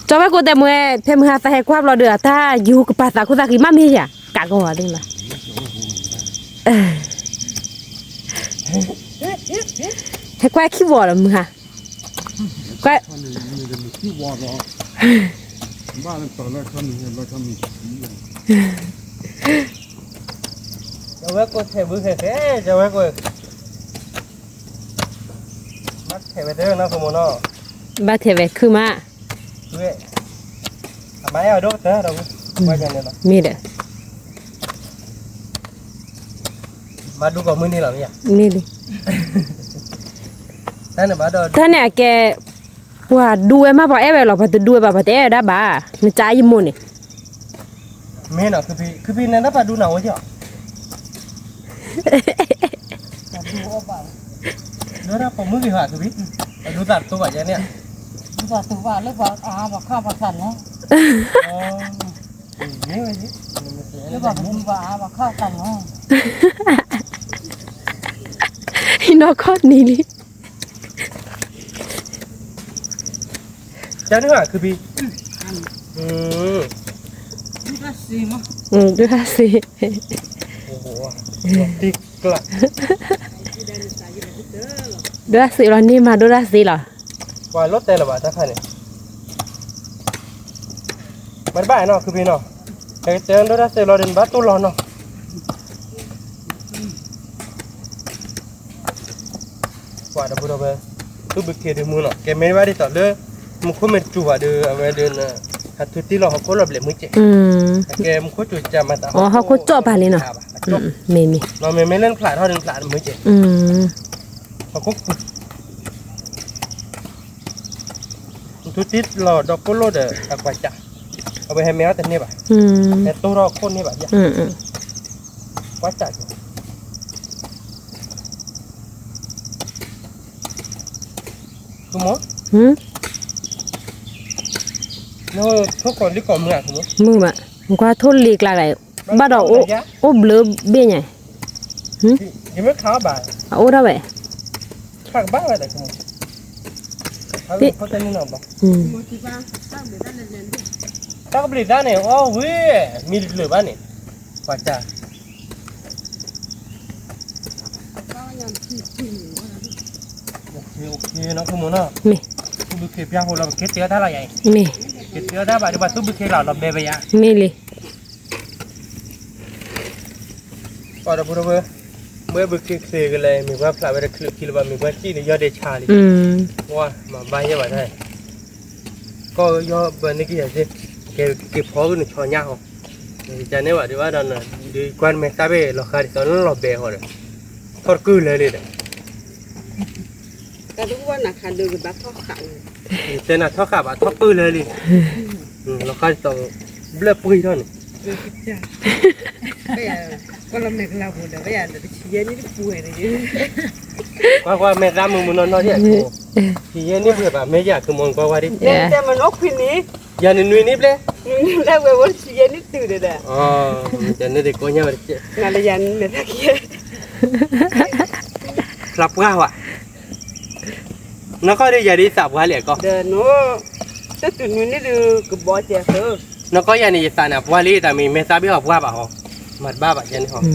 ကၠီဝဲကိးတဲမွဲ ဖဲမုၢ်ဟါသးဟဲကွၢ်ဘျီဒီး အတၢ်ယူကပာ်သးခိၣ်သးဃံမးမ့ၢ်ယၤ ကးကီၢ်ဝဲသ့ၣ်လီၤ, ဟဲကွၢ်ခံဘီဒီးမုၢ်ဟါ, ကွၢ် ဘၣ်လၢတီၤလၢခီမံၤလၢခီမံၤ, ဘၣ် အဝဲကိးထဲးဘုဟဲဟဲ ကဝဲကိး ဘၣ်ထဲးဝဲတနီၤ ခိမိၢ်နီၤ, ဘၣ်ထဲးဝဲခုမး, အမါအဲၣ်အဒိၣ်ကတၢၢ်ဒီး, မ့ၢ်ဒီး, ဘၣ်ဒူကိးမုၢ်နံၤလီၤမ့ၢ်ဧါ, မ့ၢ်လံ, တၢ်န့ၣ်အကဲ, ပှၤဒူဝဲမး ပှၤအဲၣ်ဝဲလီၤ, ပှၤတဒူဝဲဘၣ် ပှၤတအဲၣ်ဝဲဒၣ်ဘၣ်, နကါယမိၢ်န့ၣ် မ့ၢ်နီၤ, ခုဖံ ခုဖံနတၢ်ပာ်ဒူနၤအိၣ်ကီး, ဒိၣ်ဒၣ်ပိာ်မုၣ်က့ၤဟးခုဖံ, ဒူသးတိဘၣ်ယဲန့ၣ်, ဒူသးတိဘၣ်လၢပှၤအါပှၤခီပှၤသးလီၤ, လၢပှၤဒူပှၤအါပှၤခီပှၤသးလီၤ, ဟံးနီၢ်ခီၣ်နံၤလံ တၢ်န့ၣ်ဘၣ်ခုဖံ, ဒုၣ်ဒါစ့, ဒုၣ်ဒါစ့လီၤန့ၢ်မး ဒုၣ်ဒါစ့လီၤ, ပှၤလီၤတဲလၢၤဘၣ်တၢ်ခါန့ၣ်, မ့ၢ်တဘၣ်နီၤခုဖံနီၤ, ကတဲဒုၣ်ဒါစ့လီၤဒီးနဘၣ်တိၢ်လီၤနီၤ ကွၢ်ဒီပုၢ်ဒီဝဲၢ်, သူၣ်ဘုခ့ဒုးမုၢ်နီၤ ကဲမ့ၢ်ဘၣ်ဒ်သိးလၢ မူခိၣ်မ့ၢ်တူၢ်ဘၣ်ဒီး အဝဲဒီး ဟးထူတံၢ်လီၤဟီၣ်ခိၣ်လီၤဘျဲးမုၢ်ကဲး, ကဲမူခိၣ်စူၤကၢ်မၤတၢ် ဟီၣ်ခိၣ်ကၠီၣ်ပာ်လံနီၤ, မ့ၢ်မ့ၢ်, မ့မ့ၢ်လၢနဖျးထီၣ်ဒီးနဖျးမုၢ်ကဲး, ဟီၣ်ခိၣ်ပူၤ ထူတံၢ်လီၤဒီးကိၣ်လိၣ်ဒီး အကွၢ်စး, အဝဲဟဲမဲာ်အီၣ်တန့ၢ်ဘၣ်, ဟဲတိၢ်ထီၣ်ခိၣ်န့ၢ်ဘၣ်, ကွၢ်စးက့ၤ, မုၢ်, ထိၣ်ကိးလံကိးမုၢ်, မုၢ်ဘၣ်, ကွၢ်ထိၣ်လံကျါဂၤ, ဘၣ်ဒီးအိၣ်ဘျၢဘ့ၣ်ညါ, အအိၣ်ထီၣ်ဝဲ, တၢ်ကဘျံးတၢ်န့ၣ် အီၣ်ဝံၤ မံတလၢာ်ဘၣ်န့ၣ်, ပှၤတၢ် နီၤခိမိၢ်နီၤ, မ့ၢ်, သူၣ်ဘုခ့ပျၢ်ဖိလီၤ ပက့ၤတဲအီၣ်တၢ်လီၤယၤအံၤ, မ့ၢ်, က့ၤတဲအီၣ်တၢ်ဘၣ်ဒီး ပှၤသူၣ်ဘုခ့လီၤ လီၤဘဲဘဲယၤ, မ့ၢ်လံ ပှၤဒီပုၢ်ဒီဝဲၢ်, မ့ၢ်ဘုခ့ချ့ကလဲၤ မ့ၢ်ပှၤဖျးဝဲတချုးခံလၢၤဘၣ် မ့ၢ်ပှၤစံၣ်န့ၣ် ယီၢ်ဒဲးဆါလံ, ပှၤမၤဘၣ်ယဲၢ်ဘၣ်တၢ်, ကီၢ်ယီၢ်ဘၢန့ၣ်ကယၤစ့, ကဲက့ၤဖီဂုၢ်နဆီညါဟီ, ကန့ၢ်ဘၣ်ဒံးဘၣ်ဒီး ဒုးကွၢ်နမဲာ်သၣ်ဘ့ၣ်လီၤဃာ်ဒ်သိးလၢလီၤဘဲဟီဒီး, ထီၣ်တကုၢ်လၢာ်လံဒီး တၢ်တကူၣ်ဘၣ်နၤခါဒုးကဘၣ်ထီၣ်ဃာ်, တဲနၤထီၣ်ဃာ်ဘၣ်ထီၣ်ကုၢ်လၢာ်လံ, လီၤဃာ်ဒ်သိး ဘျၢၣ်ပှံၢ်ထီၣ်န့ၣ်, ကွၢ်ကွၢ်မဲာ်သၣ်မုာ်မုာ်နီၢ်နီၢ်ဒ်, ဆံးယဲၢ်နံၣ်ပှဲၤဘၣ် မ့ၢ်ယၤကမီၤကွၢ်ကွၢ်ဒ်, ယၤနနွံနံၣ်ဘျဲၣ်, နွံနံၣ်ဘျဲၣ်ဝဲဝဲဆံးယဲၢ်နံၣ်တုၤဒီး, နတကိးညါဝဲတကဲ, နလၢယၤနမဲာ်သၣ်ခံ ဖျါပှၢ်ဝဲ, နီၢ်ကီၢ်ဒ်ယၤဒ်သးပှၢ်လံအကီၢ်, တၢ်တုၤနွံနံၣ်ဒုးကဘီကဲး, နီၢ်ကီၢ်ယၤန့ၣ် ယသးန့ၣ် အပှၢ်လံ တၢ်မ့ၢ်မဲာ်သၣ်ဘ့ၣ်အီၤပှၢ်ဘၣ်ဟီ, မၤတဘၣ်ဘၣ်ယဲန့ၣ်ဟီ,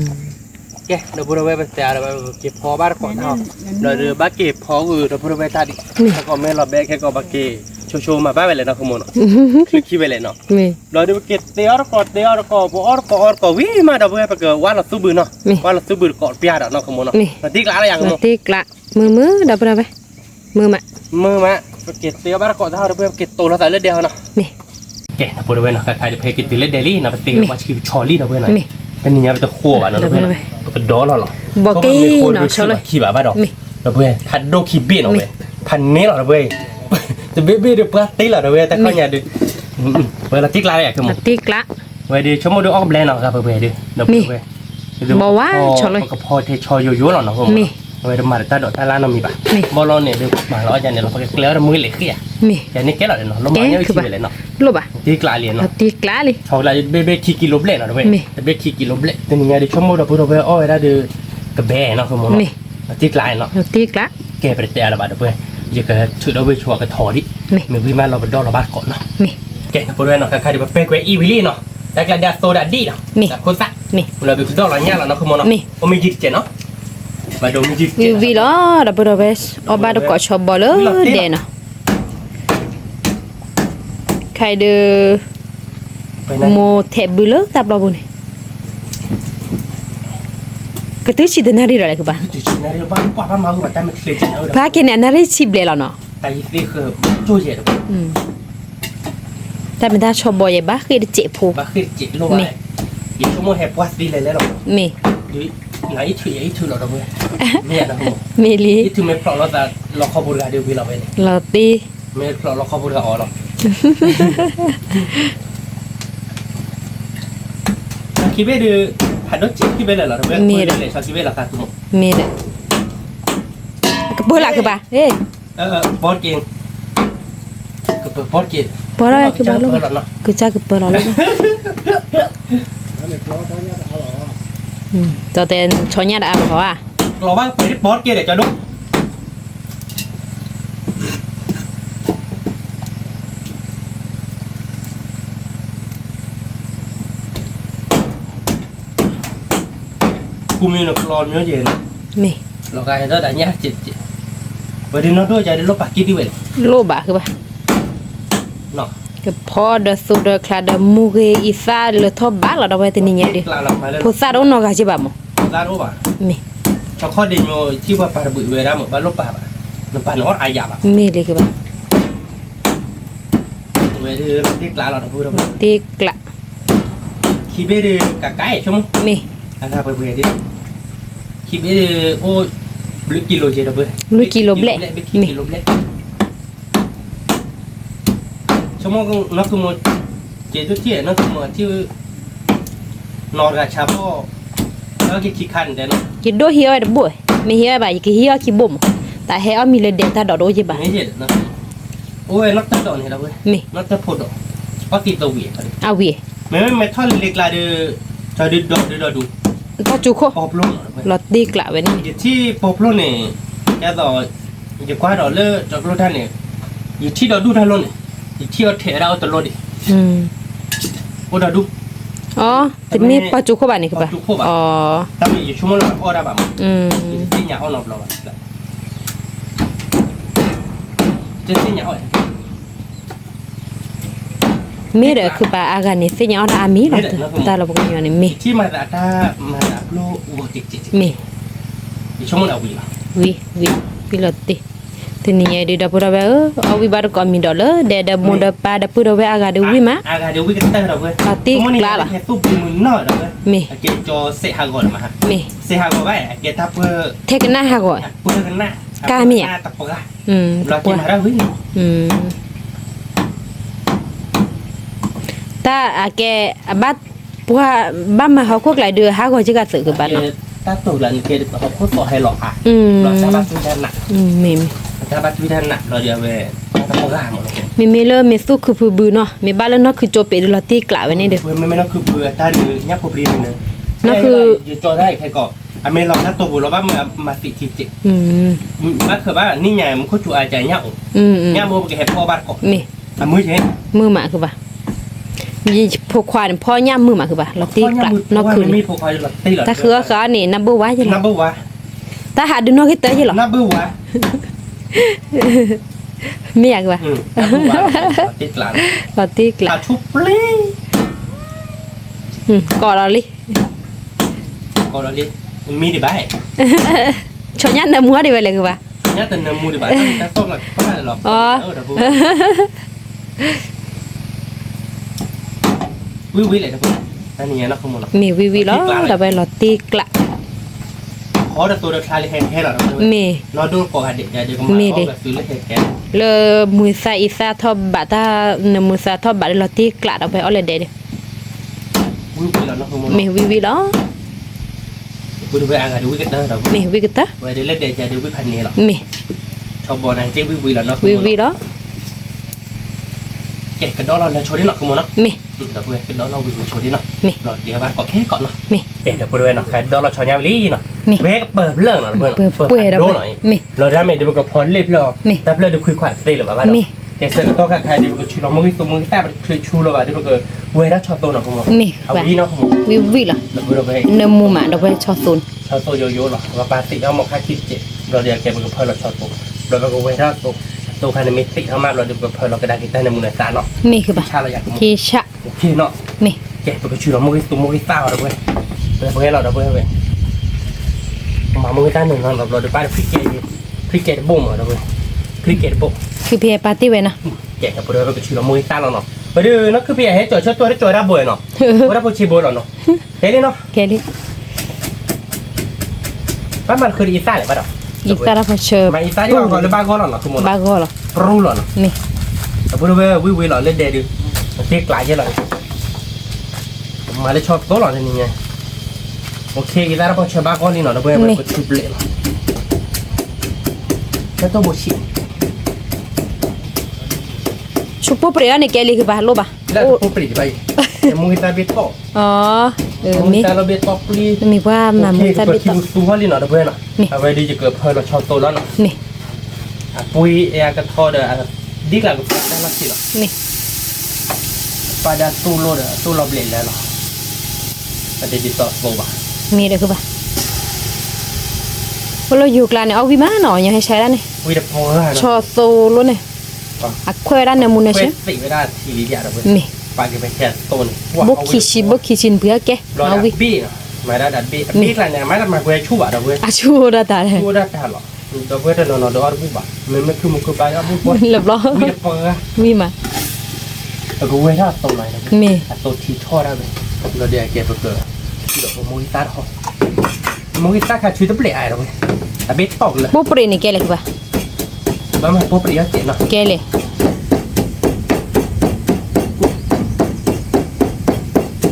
ကဲ ဒီပုၢ်ဒီဝဲၢ်ပတဲအါဒီး ပက့ၤဖီဘၣ်တကိးတၢ်ဟီ, ဒီးဘၣ်က့ၤဖီဂုာ်ဒီပုၢ်ဒီဝဲၢ်တၢ်ဒံး, ခဲကိးမ့ၢ်လီၤဘဲခဲကိးဘၣ်က့ၤ, ဆိဆိမၤဘၣ်ဝဲလဲၣ်နီၢ်ခိမိၢ်နီၤ, ချုးခံဝဲလဲၣ်နီၤ, ဒီးဒုးပက့ၤတဲအီၣ်တကိးတဲအီၣ်တကိး ပအီၣ်တကိးအီၣ်တကိးဝံၤမး ဒီပုၢ်ဝဲၢ် ပကဝါလီၤသူဘုနီၤ, ဝါလီၤသူဘုတကိးတပျၢ်ဒီးနီၢ်ခိမိၢ်နီၤ, ပတံၢ်ကျးလၢယၤခိမိၢ်, တံၢ်ကျး, မုာ်မုာ် ဒီပုၢ်ဒီဝဲၢ်, မုာ်မး, မုာ်မး, ပက့ၤတဲအီၣ်ဘၣ်တကိးတၢ်ဟီ ဒီပုၢ်ဝဲၢ် ပက့ၤတိၤလီၤသးလၢဒဲဟီနီၤ, ကဲ ဒီပုၢ်ဒီဝဲၢ်နီၤ ခဲခါဒီး ပဟဲက့ၤတုၤလၢဒဲလံနီၤ ပတ့ၢ်ပှၤဆံးပဆီလံ ဒီပုၢ်ဝဲၢ်နီၤ, တနံၤညါပတဃိဘၣ်နီၤ ဒီပုၢ်ဝဲၢ်, ပကဒီလီၤလီၤ, ဘီက့ၤနီၤ ဆီလီၤခံဘၣ်ဘၣ်ဒီး, ဒီပုၢ်ဝဲၢ် ဖးဒိၣ်ခံဘ့ၣ်နီၤဝဲ, ဖးန့ၢ်လီၤ ဒီပုၢ်ဝဲၢ်, တဘ့ၣ်ဘ့ၣ်ဒီးပှၤတ့လီၤ ဒီပုၢ်ဝဲၢ် တၢ်ခီညါဒီး, ဝဲလီၤတံၢ်ကျးလၢယၤခိမိၢ်, တံၢ်ကျး, ဝဲဒီးဆိကမိၣ်ဒီးအီၣ်ကဘျဲၣ်နီၤ ဂၤပှဲၤပှဲၤဒီး, ဒီပုၢ်ဝဲၢ်, ဘီဝါ, ပကဖီထဲဆီယိယိလီၤနီၤခိမိၢ်, အဝဲတမၤတၢ်ဒိးတၢ်လၢ်နီတမံၤဘၣ်, ဘီလီၤန့ၣ်ဒီးမၤလီၤအီၣ်ယၤန့ၣ်လီၤ ပကကျဲအီၣ်တမုၢ်လံၤဃံဧါ, ယၤန့ၣ်ကဲလီၤဒီးနီၤ လီၤမၤညါဝံၤဆံးဝဲလဲၣ်နီၤ, တံၢ်ကျးလံနီၤ, တံၢ်ကျးလံ, ဆီကလါဘ့ၣ်ဘ့ၣ်ခံကံလိဘျဲၣ်နီၤ ဒီပုၢ်ဝဲၢ်, တဘ့ၣ်ခံကံလိဘျဲၣ် တနံၤညါဒီးဆိကမိၣ်ဒီပုၢ်ဒီဝဲၢ်အီၣ်ဝဲဒၣ်ဒီး, ကဘဲနီၤခိမိၢ်နီၤ, တံၢ်ကျးနီၤ, တံၢ်ကျး, ကဲပတတဲအါလၢၤဘၣ် ဒီပုၢ်ဝဲၢ်, ယကထုးဒီပုၢ်ဝဲၢ်ဆိအကထီၣ်ဒံး, မ့ၢ်ဝံၤမးလီၤပဒီလီၤဘၣ်တကိးနီၤ, ကဲဒီပုၢ်ဝဲၢ်နီၤ ခဲခါဒီးပပဲကွဲးအံၤဝံၤလံနီၤ, တၢ်ကျါဒၣ်သိဒၣ်ဒံးနီၤ, တၢ်ခိၣ်သၣ်, လီၤဒုးပဒီလီၤညါလီၤနီၤခိမိၢ်နီၤ, အိၣ်မ့ၢ်ယံၤတကဲးနီၤ, ဘၣ်ဒိမ့ၢ်ယံၤတကဲး, ဝံၤလီၤ ဒီပုၢ်ဒီဝဲၢ်, အီၣ်ဘၣ်တကိးဆီဘီလၢဒဲးနီၤ ခဲအံၤဒီး, မိၢ်ထဲးဘုလၢတၢ်ပျီပူၤန့ၣ်, ကတုၤဆံတနၣ်ရံၣ်ဒီးလဲၤကဘၣ်, ပှၤက့ၤန့ၣ် အနၣ်ရံၣ်ဆံဘျဲၣ်လီၤနီၤ, တၢ်မ့ၢ်တၢ်ဆီဘီယဲၢ် ဘၣ်ဃ့ၢ်တစဲးဖိ, မ့ၢ်, မ့ၢ်လံ, လီၤတ့ ခံဘ့ၣ်ဒုး ဖးဒိၣ်စ့ခံဘ့ၣ်လဲၣ်လီၤ, မ့ၢ်ဒီး, ကပၢလၢကဘၣ်, ပီၢ်က့ၤ, ပီၢ်လီၤကဘၣ်လီၤ, ကစၢ်ကပၢလီၤလီၤ, ဒီးတဲဆီညၣ်တအါလီၤဧါ, ကျီဘၣ်ပှဲၤပီၢ်က့ၤဒီးကဒိၣ် ကူမ့ၢ်နကျီမ့ၢ်ယဲၢ်, မ့ၢ်, လီၤဂာ်ဟဲဒီးဒၣ်ညၣ်, ဝဲဒၣ်နီၢ်ဒိၣ်ယၤဒၣ်လိၣ်ပာ်က့ၤဒ်ဝဲလဲၣ်, လိၣ်ဘၣ်ဃုဘၣ်, ကဖီဒီးသိဒီးချါဒီးမူဂ့ၤအံသၣ်လၢထီၣ်ဘးလီၤဒီးဝဲတနံၤညါဒုး, ဖိသၣ်တအိၣ်နီတဂၤက့ဘၣ်မး, မ့ၢ်, မ့ၢ်လံကဘၣ်, တ့ကျး, မ့ၢ်, ဘျုးကံလိဘျဲၣ်, မ့ၢ်, ဆိကမိၣ်နီၢ်ခိမိၢ်, ကဲဒိၣ်ထံၣ်နီၢ်ခိမိၢ်, နီၢ်တဂၤဆါဘီၣ်, က့ၤခံခါန့ၣ်တဲနီၤ, ယဒိၣ်ဟံးအီၣ်ဝဲတဘိၣ်, မ့ၢ်ဟံးအီၣ်ဘၣ် ယကဟံးအီၣ်ခံဘိၣ်မး, တၢ်ဟဲအီၣ်မံၤလၢဒဲးတၢ်ဒိးတအိၣ်က့ဘၣ်, အိၣ်ဝဲနီၢ်တၢ်ဒိးန့ၣ်, မ့ၢ်, နီၢ်တၢ်ဖိဒိး, အီၣ်က့ၤသဝံၤ, အဝံၤ, မ့မ့ၢ်ထီၣ်လံၤလံၤကျါဒီး, ဒီးဒုးဒီးဒုး, တၢ်စူၤခိၣ်, လီၤတ့ကျးဝဲန့ၣ်, ယထံၣ်ပီဖျိန့ၣ်, ဒ်သိး, ယကွၢ်ဒီးလၢတကျိတၢ်န့ၣ်, ယထံၣ်ဒီးဒူၣ်တၢ်လိၣ်န့ၣ်, ယထံၣ်အီၤထဲးဝဲဒၣ်အိၣ်တလိၣ်ဒံး, အိၣ်ဒီးဒူၣ်, အီ, တမ့ၢ်ပီစူၤခိၣ်ဘၣ်န့ၣ်ကဘၣ်, တၢ်မ့ၢ်ယဆိကမိၣ်လၢအီၣ်ဒၣ်ဘၣ်မး, ယသ့ၣ်ညါအီၣ်နီတဘျီဘၣ်, တသ့ၣ်ညါအီၣ် မ့ၢ်ဒီးခုးပာ်အါဂၤန့ၣ် သ့ၣ်ညါအီၣ်တၢ်အါမံၤလီၤ, တၢ်လီၤပှၤကညီန့ၣ်မ့ၢ်, မ့ၢ်, ဝံၤ, ဝံၤ, ဝံၤလီၤတ့ၢ်, တနံၤညါအံၤဒုး ဒီပုၢ်ဒီဝဲၢ်ဧၢ, အီၣ်ဝံၣ်ဘၣ်တကိးမံၤဒီးလၢဒဲးဒီးမိၢ်ဒီးပၢ်ဒီပုၢ်ဒီဝဲၢ်အါဂၤဒီးဝံၣ်မး, တ့ၢ်ကျါလီၤ, မ့ၢ်, ထဲကနၣ်ဟးဂီၤ, ပှၤကနၣ်, တၢ်အကဲ, အဘၣ်, ပှၤ, ဘၣ်မၤဟီၣ်ခိၣ်ကျါဒုး ဟးဂီၤက့ၤကသုးကဘၣ်နီၤ, တၢ်တိာ်ကျါန့ၣ်ကဲဟီၣ်ခိၣ်သီဟဲလီၤဟး, မ့ၢ်, မ့ၢ်လၢမ့ၢ်သူၣ်ခုဖုဘုနီၤ မ့ၢ်ဘၣ်လၢနီၢ်ခုကၠိပ့းဒုး လီၤတ့ၢ်ကျးဝဲန့ၣ်ဒီး, နီၢ်ခု, အမ့ၢ်လီၤတၢ်တိာ်ပူၤလီၤ ဘၣ်မၤသံးထံက့, ဘၣ်ဃးဘၣ် နံၣ်ညါမူခိၣ်စူၤအါကညၣ်အိၣ်, ညၣ်မူပကဟဲဖီၣ်ဘၣ်တကိး, မ့ၢ်, မုာ်မးကဘၣ်, ဖိခွါန့ၣ် ဖီၣ်ညၣ်မုာ်မးကဘၣ် လီၤတ့ၢ်ကျးနီၢ်ခုန့ၣ်, တၢ်ဃုအီၣ်ဃုအီန့ၣ် နၢ်ဘၢၣ်ဝါယဲလီၤ, တၢ်ဟးဒုးနီၢ်ဂ့ၤတၢ်ယဲလီၤ, မ့ၢ်ယကဘၣ်, လီၤတ့ၢ်ကျး, ကိးလီၤလံ ကိးလီၤလံ, မံဒံးဘၣ်, ဆီညၣ်နၢမူအီၤဒံးဝဲလဲၣ်ကဘၣ်, ဝံၣ်ဝံၣ်လီၤ, မ့ၢ်ဝံၣ်ဝံၣ်လီၤ, ဒီးဝဲလီၤတ့ၢ်ကျး, မ့ၢ်, မ့ၢ်လံ, လၢမုာ်သးအံသၣ်ထီၣ်ဘးတၢ်, နမုာ်သးထီၣ်ဘးလၢလီၤတ့ၢ်ကျး ဒီးဝဲအီၣ်လၢဒဲးဒီး, မ့ၢ်ဝံၣ်ဝံၣ်လီၤ, မ့ၢ်ဝံၣ်ကတၢၢ်, မ့ၢ်, ဝံၣ်ဝံၣ်လီၤ, မ့ၢ်, မ့ၢ်, ပှဲၤဒီးပှဲၤ, လီၤတၢ်မ့ၢ်ဒ်ပကဖီလ့ၣ်ဖျၢၣ်, တၢ်ဖျၢၣ်ဒုးခွံခွါတသ့လၢၤဘၣ်ဘၣ်ဒီး, ကဲစၢကတီၢ်ခါခါဒ်ပကဆူလီၤမုၢ်ဂံၢ်သူမုၢ်ဂံၢ်သၣ် ပတချုးဆူလၢၤဘၣ်ဒီး ပကဝဲၤတၢ်ဆီသိနီၤ, ဝံၣ်ဝံၣ်လီၤ, နမူမးဒီးဝဲဆီသိ, ဆီသိယိယိလီၤ, ပပာ်သံးအီၣ်မီၤခါခံတစဲး, ဘျီဒီးကဲပကဖၢလီၤဆီသိ, ဘျီပကဝဲၤထီၣ်သိ, အသိခါန့ၣ်မ့ၢ်သံးထီၣ်မးဘျီဒီး ပကဖၢလီၤကဒါက့ၤတၢ်နမူနသးနီၤ, မ့ၢ်ကဘၣ်, ဆါလီၤယၤကမူ, မ့ၢ်, ကဲပကဆူလီၤမုၢ်ဂံၢ်သူမုၢ်ဂံၢ်သၣ်အီၤဒီးဝဲ, ပဝဲလီၤဒီးဝဲဝဲ မၤမိၢ်ဂ့ၤသၣ်န့ၣ်နီၤ တဘျီဒီးဘၣ်ဒီး ဖံကဲးတဘိၣ်မးဒီးဝဲ, ဖံကဲးတဘိၣ်, ခုဖံပာ်တ့ၢ်ဝဲနီၤ, ကဲးတဘိဒီးပကဆူးလီၤမိၢ်ဂ့ၤသၣ်လီၤနီၤ, ပဒုးနီၤ ခုဖံအဟဲကၠီၤဆၢတိၢ် တကၠီၤဝဲဒၣ်ဘိနီၤ, ဝဲဒၣ်ဖိဆံးဘိလီၤနီၤ, ကဲလံနီၤ, ကဲလံ, ဘၣ်မၤတဃုဒ်အံသၣ်လဲၣ်ဘၣ်ဒီး, အံသၣ်တၢ်ဖီဆၢ, မၤအံသၣ်ယီၤလၢဘၣ်ဂီၢ်လီၤနီၤ ဘၣ်ဂီၢ်လီၤ, ပရူလီၤနီၤ, န့ၣ်, အပူၤဒီးဝဲဝံၤဝံၤလီၤလၢဒဲးဒုး, တ့ကျးယဲလီၤ မၤလၢဆီသိလီၤန့ၣ်, အံသၣ်တၢ်ဖီဆၢဘၣ်ဂီၢ်လံနီၤ ဒီးဝဲပဆူးဘျဲးလီၤ, တၢ်တိၢ်ဘိဆံး, ဆူးပိၢ်ပြံးအီၤန့ၣ် ကဲလံခုဘၣ်လိၣ်ဘၣ်, လၢပိၢ်ပြံးဘၣ်အံၤ, မိၢ်ဂ့ၤသၣ်ဘ့ၣ်တီၢ်, မိၢ်ဂ့ၤသၣ်လီၤဘ့ၣ်တီၢ်ပျံၤ, မ့ၢ်ပှၤမၤမိၢ်ဂ့ၤသၣ်ဘ့ၣ်တီၢ်, ပှၤခံသူသူဟီၣ်လံနီၤ ဒီးဝဲနီၤ, အဝဲဒုးယကဖၢလီၤဆီသိလီၤနီၤ, န့ၣ် အပှ့ၤအဲအကထီဒီး, ဒ်ကျးကပာ်တၢ်လီၢ်ခံလီၤ, န့ၣ်, ပာ်ဒၣ်သူလိာ်ဒီး သူလီၤဘျဲးလၢလီၤ, အတဒ်သိးသိဘၣ်, မ့ၢ်ဒီးခုဘၣ်, အိၣ်လၢယိၤကျါန့ၣ် အီၣ်ဝံၣ်မးနီၤ ညီဟဲဆါဒၣ်န့ၣ်, ဆီသိလိာ်န့ၣ်, အခွဲးဝဲဒၣ်နၢမူနၢဆၢ, မ့ၢ်, ဘိခံဆံ ဘိခံဆံနပှ့ၤအီၣ်ကဲ, အီၣ်ဝံၣ် မ့ၢ်, အဆူၣ်ဒၣ်တၢ်လဲၣ်, အဆူၣ်ဒၣ်တၢ်လီၤ, ဒီးပဝဲတနီၤနီၤဒီးအီၣ်တဘူၣ်ဘၣ်, မ့မ့ၢ်ခုမူခိၣ်ဘါအီၣ်ဘူၣ်ဘၣ်, ဝံၣ်တပှဲၤ, ဝံၣ်မး, အကဝဲၤထီၣ်အသိလီၤ, မ့ၢ်, အသိထံထီၣ်ဒၣ်ဝဲ, ဒီးဒ်အကဲပက, ဒီးမိၢ်ဂ့ၤသၣ်တဟီၣ်, မိၢ်ဂ့ၤသၣ်ခါဆူတပျဲၢ်အါဒီးဝဲ, အဘ့ၣ်တီၢ်ကလၢာ်, ပိၢ်ပြံးန့ၣ်ကဲလဲၣ်ကဘၣ်, ဘၣ်မၤပိၢ်ပြံးအီၣ်ကဲနီၤ, ကဲလဲၣ်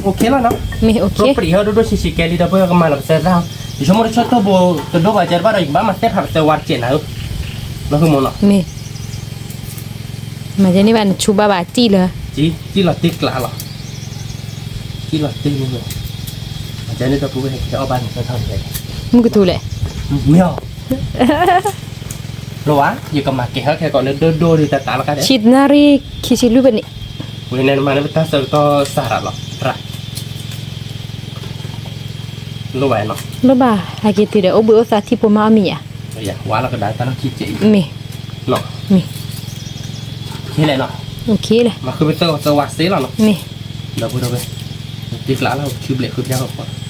အိၣ်ခ့လီၤနီၤ, မ့ၢ်အိၣ်ခ့, ပပြံးဟီၣ်ဒိၣ်ဒိၣ်ဆံးဆံးကဲလံ ဒီးပကမၤလီၤပသၢသၣ်, ယဆိကမိၣ်တဆီၣ်တိၢ်ဘိတဒိၣ်ဘၣ် ကဲတဘၣ်ဒီး ယကဘၣ်မၤသဲဖးပသၢဝါတကဲးနၤဧၢ, လီၤဃုမီၤနီၤ, မ့ၢ်, မၤကဲန့ၣ်ဘၣ်နဆူဘၣ်ဘၣ်တံၢ်လၢ, တံၢ်လီၤတံၢ်ကျးလီၤ, တံၢ်လီၤတံၢ်လီၤ, မၤကဲန့ၣ်ဒီပုၢ်ဝဲၢ်ဟဲကဲအီၣ်ဘၣ်န့ၣ် မုၢ်ကထူလဲၣ်, မ့ၢ်အီၤ လိၣ်ဧါ, ယကမၤကဲၤဟဲခဲကိးလၢဒိၣ်ဒိၣ်ဒ်တၢ်တၢ်လီၤကါဒီး, ဆံးနၣ်ရံၣ်ခံဆံလွံၢ်ဘၣ်န့ၣ်, ဝဲန့ၣ်မၤန့ၣ်ပတၢ်ဆၢကတီၢ်စးရၤလီၤ, လိၣ်ဘၣ်နီၤ, လိၣ်ဘၣ်, ဟဲက့ၤတုၤဒီး အိၣ်ဘှံးအိၣ်သါထံဖိမါအီၣ်မ့ၤဧါ, ဝါလီၤကဒါတၢ်လီၢ်ခံကဲးအံၤ, မ့ၢ်, မ့ၢ်, လဲၣ်နီၤ, မၤဃုပသၢဂီၤသၢဝါစ့လီၤနီၤ, မ့ၢ်, ဒီပုၢ်ဝဲၢ်, တံၢ်ကျးလီၤ ဆူဘျဲးဃုဖျါဃီဃ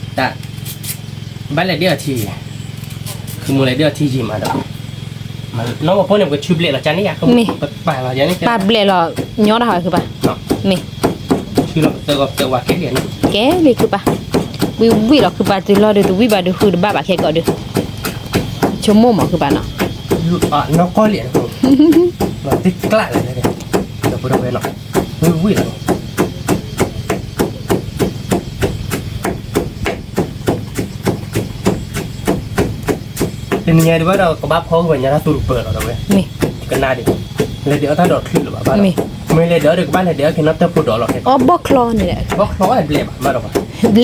ီ တၢ်, ဘၣ်လဲၤဒ့အီၤထံ, ဃုမိၢ်လဲၤဒ့အီၤထံယံာ်မးဒီး, နီၢ်မီၢ်ဖိန့ၣ် ပကဆူဘျဲးလီၤကန့ၣ်ယါ, မ့ၢ်, ပာ်လီၤယါန့ၣ်, ပာ်ဘျဲးလီၤ, ညီတၢ်ဟးဃုဘၣ်, မ့ၢ်, ဆူလီၤပသၢဂီၤပသၢဝါကဲလံနီၤ, ကဲလံဃုဘၣ်, ဝံၣ်ဝံၣ်လီၤဃုဘၣ်တုၤလီၤဒီး တဝံၣ်ဘၣ်ဒီးဃုတဘၣ်ဘၣ်ခဲကိးဒီး, ဆိကမိၣ်မးဃုဘၣ်နီၤ, နီၢ်ကီၢ်လံ, တံၢ်ကျးလၢ, ဒီပုၢ်ဝဲၢ်နီၤ, ဝံၣ်ဝံၣ်လီၤ တနံၤညါဒံးဘၣ်ဒီး ကဘၣ်ဖီကဝဲၤညါတၢ်သူတပၢၤလီၤဒီးဝဲ, ကနၣ်ဒံး, လဲၤဒံးအီၣ်တၢ်ဒီးချုးလၢၤဘၣ်ဘၣ်, မ့ၢ်လဲၤဒံးအီၣ်ဒီး ကဘၣ်လဲၤဒံးအီၣ်က့ၤနီၢ်တၢ်ဖိဒီးလီၤ, အီၣ်ဘီၣ်ချီန့ၣ်, ဘီၣ်ချီဘျဲးဘၣ်, ဘျဲးဘၣ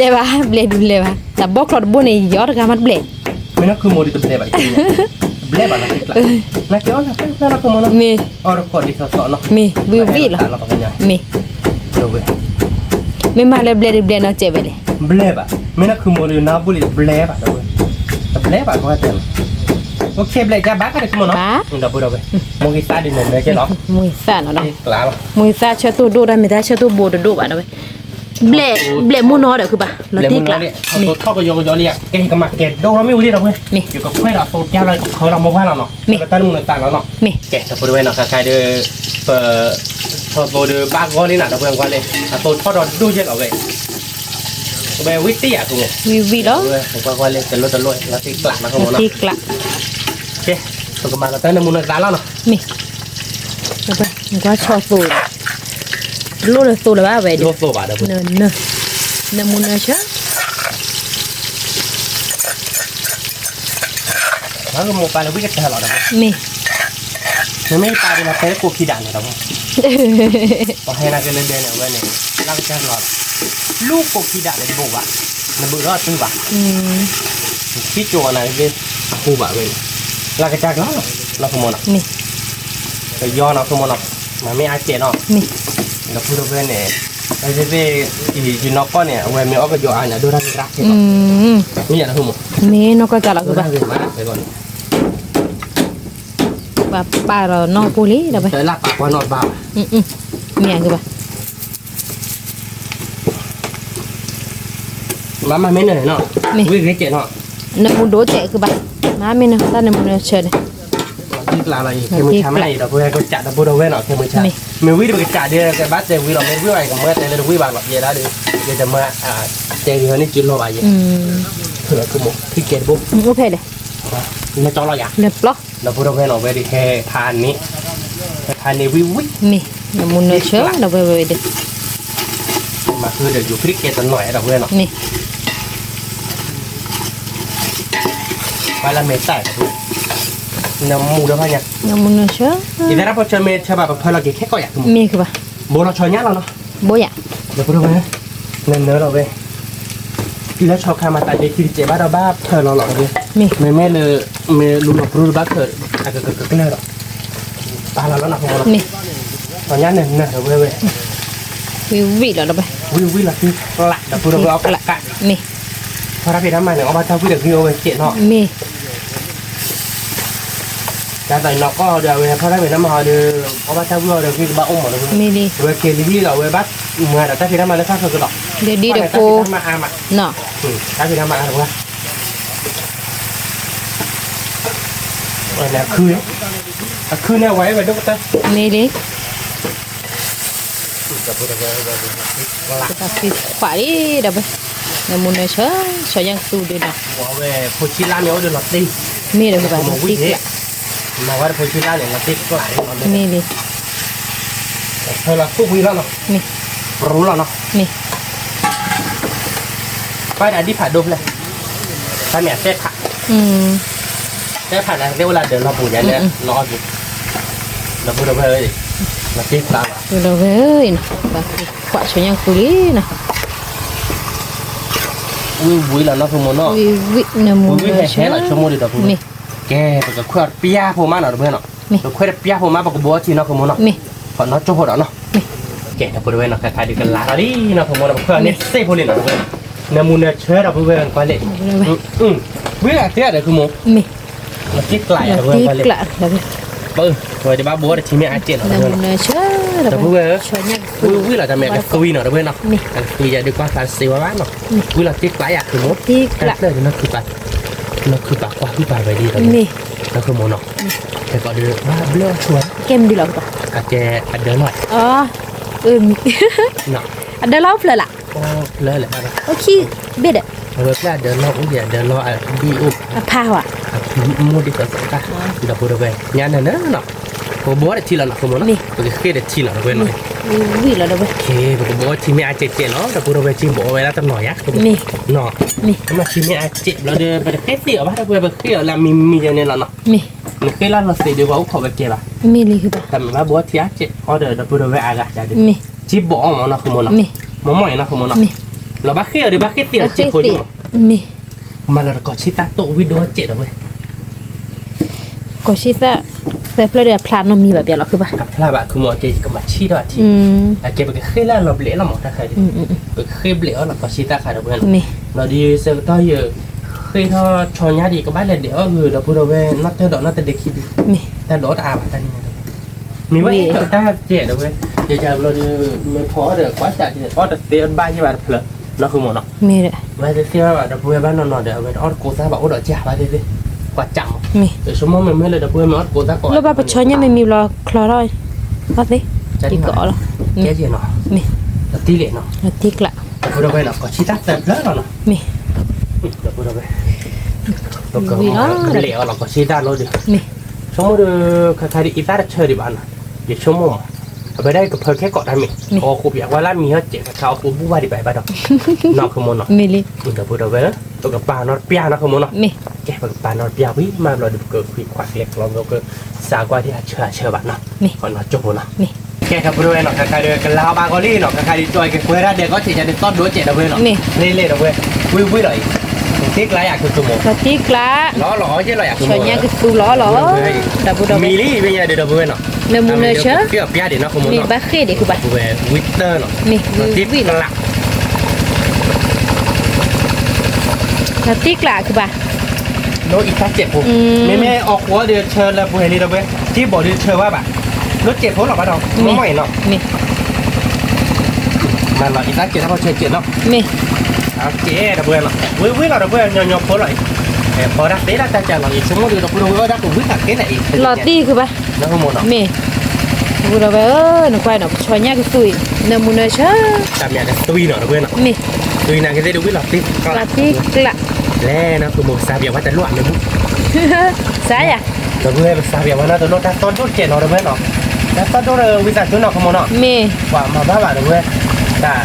်, ဘျဲးဒုးဘျဲးဘၣ်, တၢ်ဘီၣ်ချီတဘိန့ၣ် ယအီၣ်တဂၤမးတဘျဲး, မ့ၢ်နီၢ်ခုမိၢ်ဒုးတဘျဲးဘၣ်, တဘျဲးဘၣ်လီၤ, နၢ်က့ၤအီၣ်လၢဖဲဖဲလီၤခုမိၢ်နီၤ, မ့ၢ်, အီၣ်တကိးဒ်သိးသိးနီၤ, မ့ၢ်, ဝံၣ်ဝံၣ်လီၤ, မ့ၢ် မ့ၢ်မၤလၢဘျဲးဒုးဘျဲးနီၤ ကဲးဝဲလဲၣ်, ဘျဲးဘၣ်, မ့ၢ်နီၢ်ခုမိၢ်ဒုးနၢ်ဘူၣ်လံ တဘျဲးဘၣ်ဒီးဝဲ, တဘျဲးဘၣ်ကီတဲလီၤ, အိၣ်ခ့ဘျဲးကဘၣ်ကဒီးခုမိၢ်နီၤ, ဒီပုၢ်ဝဲၢ်, မိၢ်ဂ့ၤသၣ်ဒုးနမဲကဲလီၤ, မိၢ်ဂ့ၤသၣ်နီၤ, မိၢ်ဂ့ၤသၣ်ဆၢတိၢ်ဒိၣ်တၢ် မ့ၢ်တၢ်ဆၢတိၢ်ဘိတဒိၣ်ဘၣ်ဒီးဝဲ, ဘျဲး, ဘျဲးမူနီၤဒီးခုဘၣ်, လီၤတံၢ်ကျး, သိထီၣ်ကယီကယီလံဧါ, ကဲကမၤကဲၤဒိၣ်ထီၣ်မ့ၢ်ဝံၤလံဒီးဝဲ, မ့ၢ်, ယကခွဲးဒီးသိပျါလီၤ ယကဖၢလီၤမိၢ်ပှၢ်လီၤနီၤ, မ့ၢ်ကဲ, ဒီပုၢ်ဝဲၢ်နီၤ ခဲခါဒီး, ပ, ထီၣ်သိဒီးဘၣ်ဂီၢ်လံနီၤ ဒီပုၢ်ဝဲၢ်ကွၢ်လံ, အသိထီၣ်ဒီးဒိၣ်ယဲၢ်လီၤဝဲ, ဝဲဝံၣ်တံၢ်ယါခုမိၢ်, ဝံၣ်ဝံၣ်လီၤ, ကွၢ်ကွၢ်လံ တလိၣ်တလိၣ် လီၤတံၢ်ကျးနီၤ လီၤတံၢ်ကျး, ကဲ, ပကမၤလီၤတၢ်နၢမူနၢသးလီၤနီၤ, မ့ၢ်, ကွၢ်ဆီသိ, တလိၣ်လၢသိလၢၤဘၣ်ဝဲ, တလိၣ်သိဘၣ်ဒီး, န, န, နၢမူနၢဆၢ ပှၤကမိၣ်ပာ်လၢဝံၣ်ကတၢၢ်လီၤဒီး, မ့ၢ်, မ့မ့ၢ်ပာ်ဒ်လီၤတဲကိးခံဒၣ်န့ၣ်ဒီး, ပှၤဟဲနာ်က့လၢဒဲန့ၣ် အဝဲန့ၣ်, လၢကတၢၢ်လီၤ, လူကိးခံဒၣ်န့ၣ်တဘိးဘၣ်, နဘုးထီၣ်တုၤဘၣ်, ထံကၠိအနၢ်သ့ၣ်, အဟူဘၣ်ဝဲန့ၣ်, လၢကတၢၢ်လီၤ, လီၤကမိၣ်နီၤ, မ့ၢ်, ကယီနီၤကမိၣ်နီၤ, မ့မ့ၢ်အါကဲးနီၤ, မ့ၢ်, ဒီပုၢ်ဒီဝဲၢ်န့ၣ်, အဝဲသ့ၣ်သ့ၣ်, ယနီၢ်ကီၢ်န့ၣ် အဝဲမ့ၢ်အီၣ်ကယီအါန့ၣ် အဒိၣ်တၢ်ဂ့ၤရၣ်ကဲး, မ့ၢ်ယၤနီၤကမိၣ်, မ့ၢ်နီၢ်ကီၢ်ကလီၤကဘၣ်, ဒိၣ်တၢ်ဂ့ၤမး, ပှၤပာ်ဒီးနီၢ်ဖိလံ ဒီးဝဲ လၢပာ်ပှၤနီၢ်ဘၣ်ဘၣ် မ့ၢ်အကဘၣ် မၤမၤမ့ၢ်နၢၤနီၤ ဝံၤဂ့ၤကဲးနီၤ နမူဒိၣ်ကဲးကဘၣ် မၤမ့ၢ်နၢၤ တၢ်နမူနၢၤဆၢန့ၣ် မၤသံကျါလီၤအံၤ ခဲမုၢ်ဆါမ့ၢ်နၤအံၤဒီး ပဝဲကစးဒီးဖိဒီးဝဲနီၤ ခဲမုၢ်ဆါ မ့ၢ်ဝံၤတပကစးဒီး ကဘၣ်တဲဝံၤလီၤ မ့ၢ်ဝံၤဘၣ်ကမၢတဲလၢတဝံၤဘၣ်လီၤ ယဲဒၣ်ဒီး ယတမၤ တဲဂ့ၤဟီန့ၣ်ကလီၤဘၣ်ယဲ ဖုလီၤခူမိၢ် ဖံကဲတဘိ အိၣ်ဖဲလဲၣ် လၢကၠီလီၤယၤ လၢပျီ ဒီးဖိဒီးဝဲနီၤ ဝဲဒၣ်ဟဲဖးန့ၢ် ဟဲဖးန့ၢ်ဝံၤဝံၤ မ့ၢ် နမူနၢၤဆၢ ဒီးဝဲဝဲဒၣ် မၤဃုဒီးယိၤဖံကဲတနီၤဒီးဝဲနီၤ မ့ၢ် ပှၤလၢမဲာ်တၢ် နမူဒီးဖးညါ နမူနၢၤဆၢ ယသရၣ်ဖိဆၢမ့ၢ်ဆၢဘၣ်ပဖၢလီၤက့ၤခဲကီၢ်ယၤ မ့ၢ်ကဘၣ် ဘိလီၤဆီညါလီၤနီၤ ဘိယၤ ဒီးဖိဒီးဝဲ နနၢၤလီၤဝဲ လၢဆီခါမၤတၢ်ဒ့ခံတစဲးဘၣ်ဒီးဘၣ်ဖၢလီၤလီၤဝဲ မ့မ့ၢ်လၢ မ့ၢ်လူလီၤပြူတဘၣ်ဖၢ အကကကကျၢၢ်ဒီး ပာ်လီၤလီၤနီၤ မ့ၢ် ဆီညါနနၢၤဒီးဝဲဝဲ ဝံၤဝံၤလီၤဒီးဝဲ ဝံၤဝံၤလီၤသံကျးဒီးဖိဒီးဝဲအီၣ်ကျး မ့ၢ် ဖီၣ်တၢ်ဖံးတၢ်မၤန့ၣ် အီၣ်ဘၣ်တၢ်ဝံၣ်ဒီးဂံၢ်အိၣ်ဝဲကဲးနီၤ မ့ၢ် တၢ်သးနီၢ်ကီၢ်ဒီး အဝဲဖီၣ်တၢ်ဖံးတၢ်မၤဟီဒီး အီၣ်ဘၣ်တၢ်ဝံၣ်အီၤဒီးဂံၢ်ကဘၣ်အိၣ်မးဒီးဝဲ မ့ၢ်လံ ဝဲက့ၤလံလံဒီးဝဲဘၣ် မၤဒီးတၢ်ဖံးတၢ်မၤလၢတၢ်ဃၢၤကဒီး ဒီးဒ်ဒီးဖိ တၢ်ဖံးတၢ်မၤအါမး တၢ်ဖံးတၢ်မၤအါတဝဲ ဝဲန့ၣ်အခု အခုန့ၣ်ဝဲဝဲဒိၣ်ကတၢၢ် မ့ၢ်လံ တၢ်ဖံးခွးလံဒီးဝဲ နမူနၢၤဆၢ ဆီညါကသူဒုနီၤ ဝဲဖိဆံလါမ့ၢ်အိၣ်ဒီးလီၤတံၢ် မ့ၢ်ဒီးကဘၣ်လီၤတံၢ်ကျး မၤဝဲဒီးဖိဆံလါန့ၣ် လီၤတံၢ်ကျးလံ မ့ၢ်လံ ဖၢလီၤသူၣ်ဝံၤလီၤနီၤ မ့ၢ် ပြူလီၤနီၤ မ့ၢ် ပၢ်ဒၣ်ဒ်ဖးဒိၣ်ဖျဲၣ် တၢ်မ့ၢ်အတဲဖး တဲဖးန့ၣ် သ့ၣ်အိၣ်လၢဒၢးလီၢ်ပူၤယါန့ၣ် လီၤအီၣ်က့ၤ ဒီးဖိဒီးဝဲၢ် လီၤတံၢ်ကျးလီၤ ဒီးဝဲၢ်နီၤ ကွၢ်ဆိညါကသူလံနီၤ ဝံၤဝံၤလီၤနီၢ်ဖိမိၢ်နီၤ ဝံၤဝံၤဟဲဟဲလီၤဆိကမိၣ်ဒံးဒီးဖိ ကဲ ပကခွဲးအီၤတပျၢ်ဖိမးနီၤ ဒီးဝဲၢ်နီၤ ပခွဲးတပျၢ်ဖိမး ပကဘိအီထံနီၢ်ဖိမိၢ်နီၤ ပနီၢ်ကၠိဖိဒီးနီၤ ကဲဒီးဖိဒီးဝဲၢ်နီၤ ခါခါဒုးကလၤထီၣ်လံနီၢ်ဖိမိၢ်နီၤ ပခွဲးအီၤန့ၣ်စ့ၢ်ဖိလံနီၤ ဒီးဝဲၢ်နီၤ နမူနၢၤဆၢဒီးဖိဝဲၢ်ကွၢ်လံ ဝံၤအတဲဒီးဖိမိၢ် လီၤတံၢ်ကျးယၤဒီးဝဲၢ်ကွၢ်လံ ပဝဲဒၣ်ဘၣ်ဘိအီၤတထံမ့ၢ်အါစဲးနီၤ ဒီးဖိဝဲၢ် ဝံၤဝံၤလီၤတၢ်မ့ၢ်အကသွံနီၤ ဒီးဝဲၢ်နီၤ အကသွံယၤဒုးကွၢ်သးစ့ဝဲဘၣ်နီၤ ဝံၤလီၤတံၢ်ကျးယၤဖိမိၢ် တၢ်ကျၢၢ်ဒုးနီၢ်ခုပာ် နီၢ်ခုပာ်ကွၢ်ဟုၣ်ပာ်ဝဲဒ်ဒီး နီၢ်ခိမိၢ်နီၤ ကဲကီးဒုး ဘၣ်ဘျၢအီၤဆိဧါ ကဲမနုၤလီၤ အကဲအဒၢးလီၢ် အဒၢးလီၢ်အိၣ်ဖျၢၣ်လၢ် ဖျၢၣ်လဲၣ် အိၣ်ခံဘ့ၣ်ဒီး အဝဲဖျၢၣ်အဒၢးလီၢ်အိၣ်ဒံး အဒၢးလီၢ်အဘံၣ်အိၣ် အဖးဝဲ အဖုမိၢ်ဒ်သိးသီတၢ် ဒီးဖိဒီးဝဲၢ် ညါနၤနၤနီၤ ပကဘိတထံလီၤနီၢ်ခိမိၢ်နီၤ ပကဃ့ၢ်တထံလီၤဒီးဝဲၢ်နီၤ ပကဘိထံမ့ၢ်အါစဲးစဲးနီၤ ဒီးဖိဒီးဝဲၢ်ထံဘိအီၤဝဲဒၣ်တနီၤယါ မ့ၢ်ထံမ့ၢ်အါစဲးဘျီဒီး ပတဃ့ၢ်သ့ၣ်အီၤဘၣ် ဒီးဖိဝဲၢ်ပဃ့ၢ်အီၤလၢအမံၤမံၤယဲန့ၣ်လီၤနီၤ နဃ့ၢ်လၢလီၤသ့ၣ်ဒုးပှၤအိၣ်ခိးဝဲကဲဘၣ် တၢ်မ့ၢ်ဘၣ်ဘိထံအါစဲး အီၤဒီး ဒီးဖိဒီးဝဲၢ်အါဂၤဒုး ထံဘိအီၤမ့ၢ်နီၢ်ခိမိၢ်နီၤ မ့ၢ်မ့ၢ်နီၢ်ခိမိၢ်နီၤ လီၤဘၣ်ဃ့ၢ်အီၤဒီးဘၣ်ဃ့ၢ်သ့ၣ်အီၤစဲးဖိဒုး မ့ၢ် မၤလၢတကီၢ်ဆံသၣ်တိၣ်ဝံၣ်ဒိၣ်စဲးဒီးဝဲၢ် ကီၢ်ဆံသၣ် သၢဖျၢၣ်ဒီးအဖျါနီတမံၤဘၣ် ပျဲလီၤဃုာ်ဘၣ် အဖျါဘၣ် ခုမ့ၢ်အကဲ ယကမၤဆံၣ်ထီၣ်အထံ အကဲပကဃ့ၢ်လၢအလီၤဘျဲးလီၤမး တၢ်ခါဒုး ပကဃ့ၢ်ဘျဲးအီၤလီၤ ကီၢ်ဆံသၣ်ခါဒီးဝဲၢ်နီၤ ဒီးဒ်ဆၢကတီၢ်ယဃ့ၢ်ထီၣ်ဆီညါဒံး ကဘၣ်လဲၤဒဲးအီၣ်ဂုာ်ဒီးဖိဒီးဝဲၢ် နီၢ်တၢ်ဒီးနီၢ်တဒဲးခံဒုး တၢ်ဒိးတအါဘၣ်တၢ်န့ၣ် မ့ၢ်ဝဲတၢ်ကဲဒီးဝဲၢ် ယယၤဘျီဒီး မ့ၢ်ဖီအီၣ်ဒီးကွၢ်စးဒ်န့ၣ် အီၣ်တသ့ဘၣ်ယဲၢ်ဘၣ်တဖျၢၣ် နီၢ်ခိမိၢ်နီၤ မ့ၢ်ဒီး ဝဲတသ့ဘၣ်ဘၣ် ဒီပုၢ်ဝဲၢ်ဘၣ်နီၢ်နီၢ်ဒီး အဝဲတအီၣ်တကိးသၣ်ဘၣ် အိၣ်ဒီးကၢ်ဘၣ်သ့ၣ်သ့ၣ် ကွၢ်စးမး မ့ၢ် ယဆိကမိၣ်မ့မ့ၢ်လၢဒီပုၢ်ဝဲၢ်မ့ၢ်အီၣ်တကိးသၣ်ကိး လၢဘၣ်ပဆီညါမ့မ့ၢ်ဘျီချီထီၣ် ဘၣ်သ့ၣ် ယကအီၣ်လီၤ ကဲကဲနီၤ မ့ၢ် လီၤတံၢ်လံနီၤ လီၤတံၢ်ကျး ဒီပုၢ်ဝဲၢ်နီၤ ကီၢ်ဆံသၣ်သၢဖျၢၣ်လီၤနီၤ မ့ၢ် ဒီပုၢ်ဝဲၢ် ပကဘျဲးအီၤလီၤ ကီၢ်ဆံသၣ်လီၤဒီး မ့ၢ် ဆိကမိၣ်ဒီး ခါခါဒ်အံၤသၣ်တဆၢဒံးဘၣ်နီၤ ယဆိကမိၣ်မး အဝဲဒၣ်ကဖၢခဲကိာ်တၢ်မ့ၢ် အီၣ်ဃိပယၤ ကွၢ်လၢမံၤဟီၣ်စဲး ခါခါအီၣ်ဃိဘူၣ်ဘၣ်ဒံးဘၣ်ဘၣ်ဒီး နီၢ်ခိမိၢ်နီၤ မ့ၢ်လံ ဒီပုၢ်ဝဲၢ် ပကပာ်နီတပျၢ်နီၢ်ခိမိၢ်နီၤ မ့ၢ် ကဲ ပကပာ်နီတပျၢ်ဝံၤမးဘျီဒီး ပကခွံခွးကျဲကျီဘျီ ကစးကွၢ်ဒ်အဆၢအဆၢဘၣ်နီၤ မ့ၢ် နီၢ်ကၠိဖိနီၤ မ့ၢ် ကဲ ဒီပုၢ်ဝဲၢ်နီၤ ခါခါဒီး ကလါဘၣ်ကီးလံနီၤ ခါခါဒ်ကၠီအံၤ ကကွဲတၢ်ဒဲးကီးဆံးယါဒီး သီၣ်ဒိၣ်စဲးဒီပုၢ်ဝဲၢ်နီၤ မ့ၢ် လ့လ့ဒီပုၢ်ဝဲၢ် ဝံၤဝံၤလီၤအံၤ တံၢ်ကျါယၤ ခုကမိၢ် လီၤတံၢ်ကျါ လီၤလီၤအီၣ်ယဲၢ်လီၤယၤ ခုကမိၢ် ဆီညါကသူလီၤလီၤ ဒီပုၢ်ဝဲၢ် မံၤလံ မ့ၢ်ညါဒီး ဒီပုၢ်ဝဲၢ်နီၤ နမူနၢၤဆၢ ကဖံးအီၤပျၢ်ဒံးနီၢ်ခိမိၢ်နီၤ မ့ၢ်ဘၣ်ဃ့ၢ်ဒံးခုဘၣ် ဝံၤတၢ်နီၤ မ့ၢ် လီၤတံၢ်ကျါ လီၤတံၢ်ကျါခုဘၣ် နီၢ်အံၤတၢ်စဲးဖိ မ့မ့ၢ်အီၣ်ဃိဒီးဆၢလၢပှဲၤလံဒီပုၢ်ဝဲၢ် က့ဘီၣ်ဒုးဆၢဝဲဘၣ်, လၢကဲးဖိလီၤဘၣ်ဒီး မ့ၢ်မ့ၢ်နီၤ, မ့ၢ်, မၤလီၤအံၤတၢ်ကဲးတၢ်ဖီဆၢကဲးနီၤ, မ့ၢ်, ကဲးဒီပုၢ်ဝဲၢ်နီၤ, ဝံၤဝံၤလီၤဒီပုၢ်ဝဲၢ် ညီညီဖိလီၤအံၤ, ပီဒၣ်သ့ဒၣ်တၢ်ကဲးလီၤအံၤ ဆိကမိၣ်ဒုးဒီပုၢ်ဝဲၢ်ဒီးကဝံၤသးကဲးလၢအံၤ, လီၤတံၢ်ဃုာ်ဘၣ်, မ့ၢ်, ဒီပုၢ်ဝဲၢ်ဧၢ, နကွၢ်နီၤ ပဆီညၣ်ကသူအံၤ, နၢမူနၢဆၢ, တၢ်မ့ၢ်ကသွံနီၤဒီပုၢ်ဝဲၢ်နီၤ, မ့ၢ်, သွံနာ်က့သ့ၣ်ဒုးဝံၤလီၤတံၢ်ကျး, လီၤတံၢ်ကျး, လဲၤနီၤ ကမိၢ်ပစးပၠးဝဲတလိၣ်အမ့ၢ်မူ စးယၤ, ဒီပုၢ်ဝဲၢ် ပစးပၠးဝဲနီၤတလိၣ် တၢ်သီၣ်ဒိၣ်ကဲးနီၤဒီပုၢ်ဝဲၢ်နီၤ, တၢ်သီၣ်ဒိၣ်ဒီးဝံသးစူၤနီၤ ကမိၢ်နီၤ, မ့ၢ်, ပှၤမၤဘၣ်ဘၣ်ဒီပုၢ်ဝဲၢ်, တၢ်,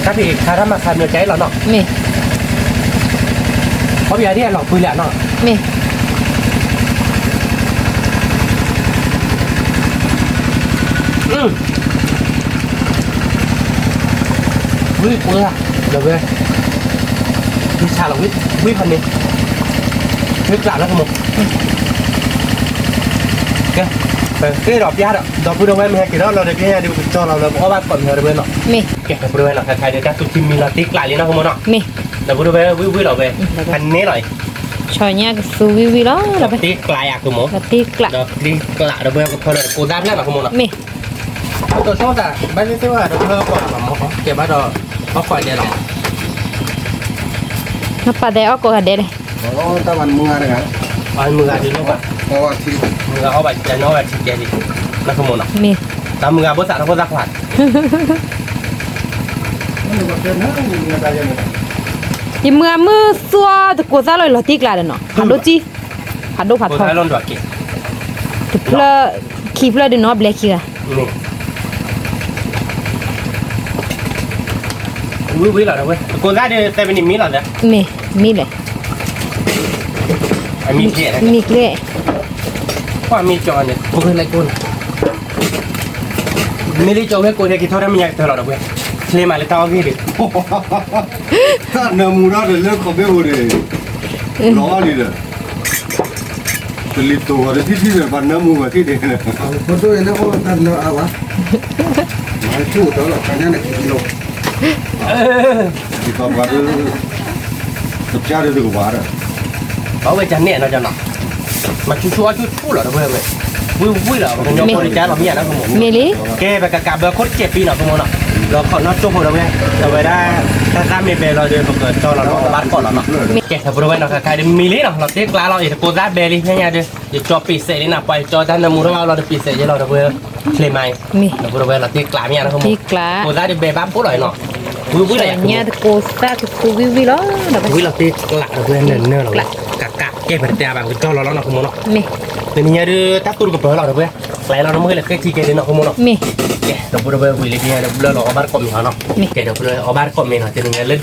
တၢ်ဖံးခါတၢ်မၤခါမ့ၢ်ကဲးလီၤနီၤ, မ့ၢ်, အီၣ်ဘၣ်ယၤဒ်အလီၤပှ့ၤလၢနီၤ, မ့ၢ် ဝံၤပှ့ၤလၢ, ဒီပုၢ်ဝဲၢ်, ဝံဆးလီၤဝံၤ, ဝံဖးန့ၣ်, ဝံကျးလၢကမိၢ်, ကဲ, ကဲဒီးပျၢ်ဒီး ဒီပုၢ်ဒီဝဲၢ်မ့ၢ်ဟဲက့ၤထီၣ်လီၤဒီး ကဟဲဒုးကကၠီလီၤလၢပအီၣ်ဘၣ်ကိးမံၤဒီပုၢ်ဝဲၢ်နီၤ, မ့ၢ်, ကဲဒီပုၢ်ဒီဝဲၢ်နီၤ ခဲခါဒုးတၢ်သူၣ်ထံမံလီၤတံၢ်ကျးလံနီၤ ကမိၢ်နီၤ, မ့ၢ်, ဒီပုၢ်ဒီဝဲၢ် ဝံဝံလီၤဝဲ, ဖးန့ၢ်လီၤအံၤ, ဆီညၣ်ကသူဝံဝံလီၤ, တံၢ်ကျးယၤကမိၢ်, တံၢ်ကျး, ဒီးတံၢ်ကျးဒီပုၢ်ဝဲၢ် ပဖီလီၤကိးသၣ်ဖျၢၣ်လီၤ ကမိၢ်နီၤ, မ့ၢ် ပကဆီသး ဘၣ်သ့ၣ်သ့ၣ်ဝဲဒီး ကဲဘၣ်ဒီး အီၣ်ကိးဒဲးလီၤမး, နပာ်တဲအီၣ်ကိးဂၤဒဲးလဲၣ်, တၢ်ဘၣ်မုၢ်ဂၤတဂၤ, မုၢ်ဂၤဒုးလိၣ်ဘၣ်, မုၢ်ဂၤအီၣ်ဘၣ်ကဲနီၣ်ဝဲထံကဲလံ, နကမိၢ်နီၤ, မ့ၢ်, တၢ်မုၢ်ဂၤဘိသးထီၣ်ဖိသၣ်ခွါ ယမုၢ်ဂၤမုၢ်သူအီၤတကိးသၣ်လီၤ လီၤတံၢ်ကျးဒီးနီၤ ဖးဒိၣ်ကံ, ဖးဒိၣ်ဖးထီ, တဖျၢၣ်, ခံဖျၢၣ်ဒုးနီၤ ဘျဲခံဂၤ, ဝံဝံလီၤဒီပုၢ်ဝဲၢ် တကိးသၣ်ဒုး သဲပနံၣ်မံလီၤသး, မ့ၢ်, မံလဲၣ်, မံကျဲ, ကွၢ်မ့ၢ်ကၠီန့ၣ် ပကလဲၤကိးန့ၣ် မ့ၢ်လၢကၠီဝဲကိးန့ၣ် က့ၤထီၣ်တၢ်မဲာ်ညါကတၢၢ်လီၤဒီပုၢ်ဝဲၢ်, ချ့မးလၢတၢ်အီၣ်ဂ့ၢ်ဒုး, တၢ်နၢမူထီၣ်တလၢခီဘ့ၣ်ပူၤန့ၣ်, လီၤလံဒီး, တလံၤတိာ်ဂီၤတထံၣ်ထံၣ်န့ၣ် ပှၤနၢမူဂီၤထံၣ်န့ၣ်, ဖိဒိၣ်အံၤလၢအိၣ်တၢ်နၢအါဘၣ်, မၤဆူၣ်ကတၢၢ်လီၤ ခါညါန့ၣ်ကံလိာ်, ဒ်သိးပှၤဒုး, ကပျၢ်ဒုးတကပၤဒီး, အဝဲကန့ၣ်နီၤကနီၤ, မၤဆူၣ်ဆူၣ်အီၣ်ဆူၣ်ဆူၣ်လီၤဒီပုၢ်ဝဲၢ်, ဝံဝံလီၤ ပကညီဖိဒုးကၢ်လီၤမ့ၢ်ယၤနီၤ ကမိၢ်, မ့ၢ်လံ, ကဲ ပကကးဘၢခိၣ်တစဲးပံနီၤ ကမိၢ်နီၤ, ဒီးခိးနီၣ်ကၠိဖိဒီပုၢ်ဝဲၢ်, အဝဲဒၣ်, တၢ်သၣ်မ့ၢ်ဘဲလီၤဒီး ပကကၠီလီၤဒီးအီၣ်ဘၣ်ကိးလီၤနီၤ, ကဲ ဒီပုၢ်ဝဲၢ်နီၤ ခဲခါဒုးမံလံနီၤ လီၤတံၢ်ကျးလီၤအံၤ တကိးသၣ်ဘဲလံ ညါညါဒုး, ယကၠီပ့ၤစဲးလံနီၤ ပှၤယကၠီတၢ်နၢမူထီၣ်ဘၣ်လီၤဒီးပ့ၤစဲးယဲလီၤဒီပုၢ်ဝဲၢ်, ချ့မးအံၤ, လီၤတံၢ်ကျးမ့ၢ်ယၤနီၤ ကမိၢ်, ကိးသၣ်ဒုးဘဲဘၣ်ဖိလီၤအံၤနီၤ, ဝံဝံလီၤယၤ ညါတကိးသၣ်ကသူဝံဝံလီၤ, ဝံလီၤတံၢ်ကျးဒီပုၢ်ဝဲၢ် နၢၤနၢၤလီၤဝဲ, ကးကး ကဲ ပတတဲဘၣ် ပကကၠီလီၤလီၤနီၤ ကမိၢ်နီၤ,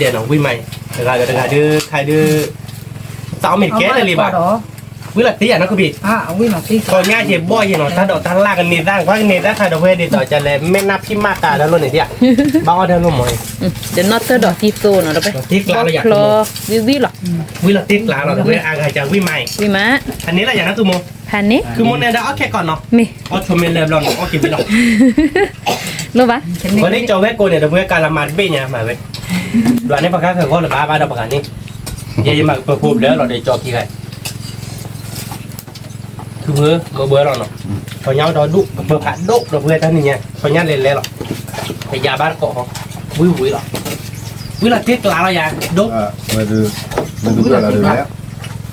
မ့ၢ်, တနံၤညါဒုးတၢ်သူၣ်တကပၤလီၤဒီပုၢ်ဝဲၢ်, ကျဲလီၤ တမ့ၢ်လၢဃ့ထံကဲဒုးနီၤ ကမိၢ်နီၤ, မ့ၢ်, ကဲ ဒီပုၢ်ဝဲၢ်ဝံၤလံ တနံၤညါဒုးဘျၢလီၤအီၣ်ဘၣ်တကိးမံၤဟီနီၤ, ကဲ ဒီပုၢ်ဝဲၢ်အီၣ်ဘၣ်တကိးမံၤနီၤ တနံၤညါလၢဒဲးနီၤ ဝံမးအံၤ, တဂၤဒီးတဂၤဒုး ခါဒုး, သးအီၣ်မ့ၢ်တကဲလၢာ်လံဘၣ်, ဝံလီၤတံၢ်ယၤနီၤ ကဘံၣ်, ခီညါက့ၤဘီၣ်ယဲနီၤ တၢ်ဒိးတၢ်လၢ်ကန့ၢ်သၣ် ကွၢ်ကန့ၢ်သၣ်ခါဒီပုၢ်ဝဲၢ်ဒ်သိးကလဲၤ မဲၢ်နၢ်ဖံးမးတၢ်ဒီးလိၣ်န့ၣ်ဒံး, ဘၣ်အီၣ်တၢ်လိၣ်မးအံၤ, တနီၣ်တၢၢ်ဒီးတံၢ်သိနီၤ ဒီပုၢ်ဝဲၢ်, ဝံဝံလီၤ, ဝံလီၤတံၢ်ကျးလီၤ ဒီပုၢ်ဝဲၢ် အဂၤကဝံမးအံၤ, ဖးန့ၣ်လီၤယၤနီၤ သုမိၢ်, ဖးန့ၣ်, သုမိၢ်နဲဒၣ်အီၣ်ခဲကိးနီၤ, မ့ၢ်, အီၣ်ဆိးမ့ၢ်လၢဘျီနီၤ အီၣ်က့ၤဝံလီၤ, လိၣ်ဘၣ်, ဝဲန့ၣ်ကၠီဝဲကိးန့ၣ် ဒီပုၢ်ဝဲၢ် ကလးမၤတဘ့ၣ်ညါမးဝဲ, ဒွးန့ၣ်ပှၤဃါဃၢၤဂီၢ်လၢၤဘၣ်ဘၣ်ဒီးပှၤဂၤန့ၣ်, ယဲယမၤကပၢၤဖိဘျၢလီၤဒီးကၠီခံဂၤ သုဝဲမ့ၢ်ဘၢလီၤနီၤ, ခီညါဒီးဒိၣ် ကပၢၤဖးဒိၣ်ဒီပုၢ်ဝဲၢ်တၢ်နံၤညါ ခီညါလဲၤလဲၤလီၤ, ပယၤဘၣ်တကိး, ဝံဝံလီၤ, ဝံလီၤတံၢ်ကျးလီၤယၤ, ဒိၣ်, ဝံလီၤတံၢ်ကျး, မုၢ်ဂၤလၢ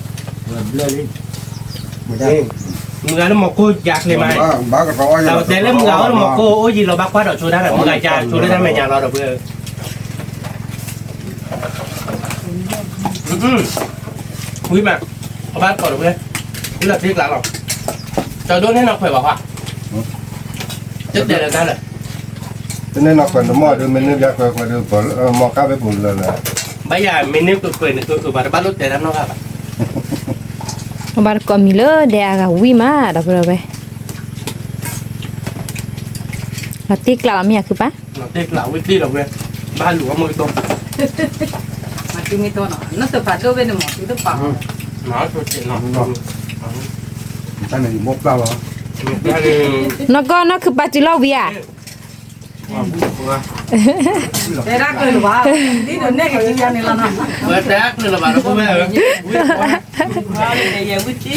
မီၤကိၢ်ယါချ့မး, တၢ်တဲလၢမုၢ်ဂၤအိၣ်လၢမီၤကိၢ်အိၣ်ယံၤလီၤဘၣ်ကွၢ်ဒီးဆိဒၣ်တၢ် မုၢ်ဂၤယါဆိဒၣ်တၢ်မဲာ်ညါလီၤဒီပုၢ်ဝဲၢ် ဝံၤမး, အဘၣ်ကိးဒီပုၢ်ဝဲၢ်, ဝံၤလီၤတံၢ်ကျးလီၤ, ကၠီဒိၣ်န့ၣ်နီၢ်ခွဲးဘၣ်ဃး, တတဲလၢတၢ်လၢာ်, တန့ၢ်နီၢ်ခွဲးတမီၢ်ဒုး မ့ၢ်န့ၢ်ဘၣ်ခွဲးခွဲးဒုး မီၤကါဖဲပူၤလၢာ်လၢာ်, ဘၣ်ယၤ မ့ၢ်န့ၢ်ခွဲးခွဲးန့ၣ် ကဘၣ်တဘၣ်လိၣ်တဲတၢ်နီတဂၤဘၣ်, အဘၣ်တကိးမံၤလၢဒဲးအဂၤဝံၤမး ဒီပုၢ်ဝဲၢ်, လီၤတံၢ်ကျးလီၤမ့ၢ်ယၤခုပၢ် လီၤတံၢ်ကျးဝံၤတံၢ်လီၤဝဲ, ဘၣ်လူၤအီၣ်မ့ၢ်ကတီၢ်, မ့ၢ်ကတီၢ်နီၤ နတဖးဒိၣ်ဝဲန့ၣ်မ့ၢ် သုတပာ်, မ့ၢ်ကတီၢ်နီၤ, တၢ်န့ၣ်ယမိၢ်ပျၢ်လီၤ, နီၢ်ကီၢ်နီၢ်ခုပၢ်တုၤလီၤဝံၤဧါ, တဲဒၣ်ကျၢၤလၢၤဘၣ်, ဒ်သိးနဲၣ်က့ၤစုယၤန့ၣ်လီၤနီၤ, ဝဲတဲဒၣ်ကျၢၤလၢၤဘၣ် ဒီပုၢ်ဝဲၢ်ဧၢ, ဝံၤတံၢ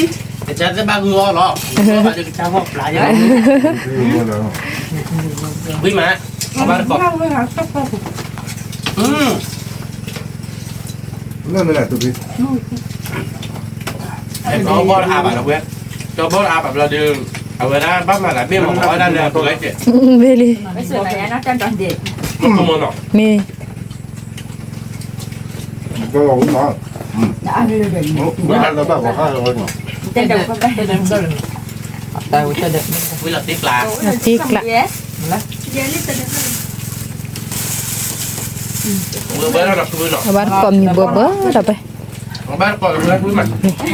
်, ကစၢ်သ့ၣ်ဘၣ်ဂုၢ်အီၣ်လီၤ, ဘၣ်ဒီးကစၢ်ဂီၢ်ပျၢ်ယဲ, ဝံၤမး, အဘၣ်တကိး, လၢလၢလၢတူၢ်ဘီ, ကၠီဘီတအါဘၣ်လီၤဝဲ, ကၠီဘီတအါဘၣ်ဘျီဒီး, အဝဲဒၣ်ဘၣ်မၤလၢဘ့ၣ်မၤအီၣ်ဒၣ်လၢအပူၤဝဲကဲ, မ့ၢ်လံ, မ့ၢ် ကလီၤဝံၤမး, ဝံၤလၢဘၣ်ဂီၤခါလီၤ, ဝံၤလီၤတ့ကျး, တ့ကျး, အဘၣ်တကိးမံၤဘှီဘှီဒီးပဲ, အမံၤ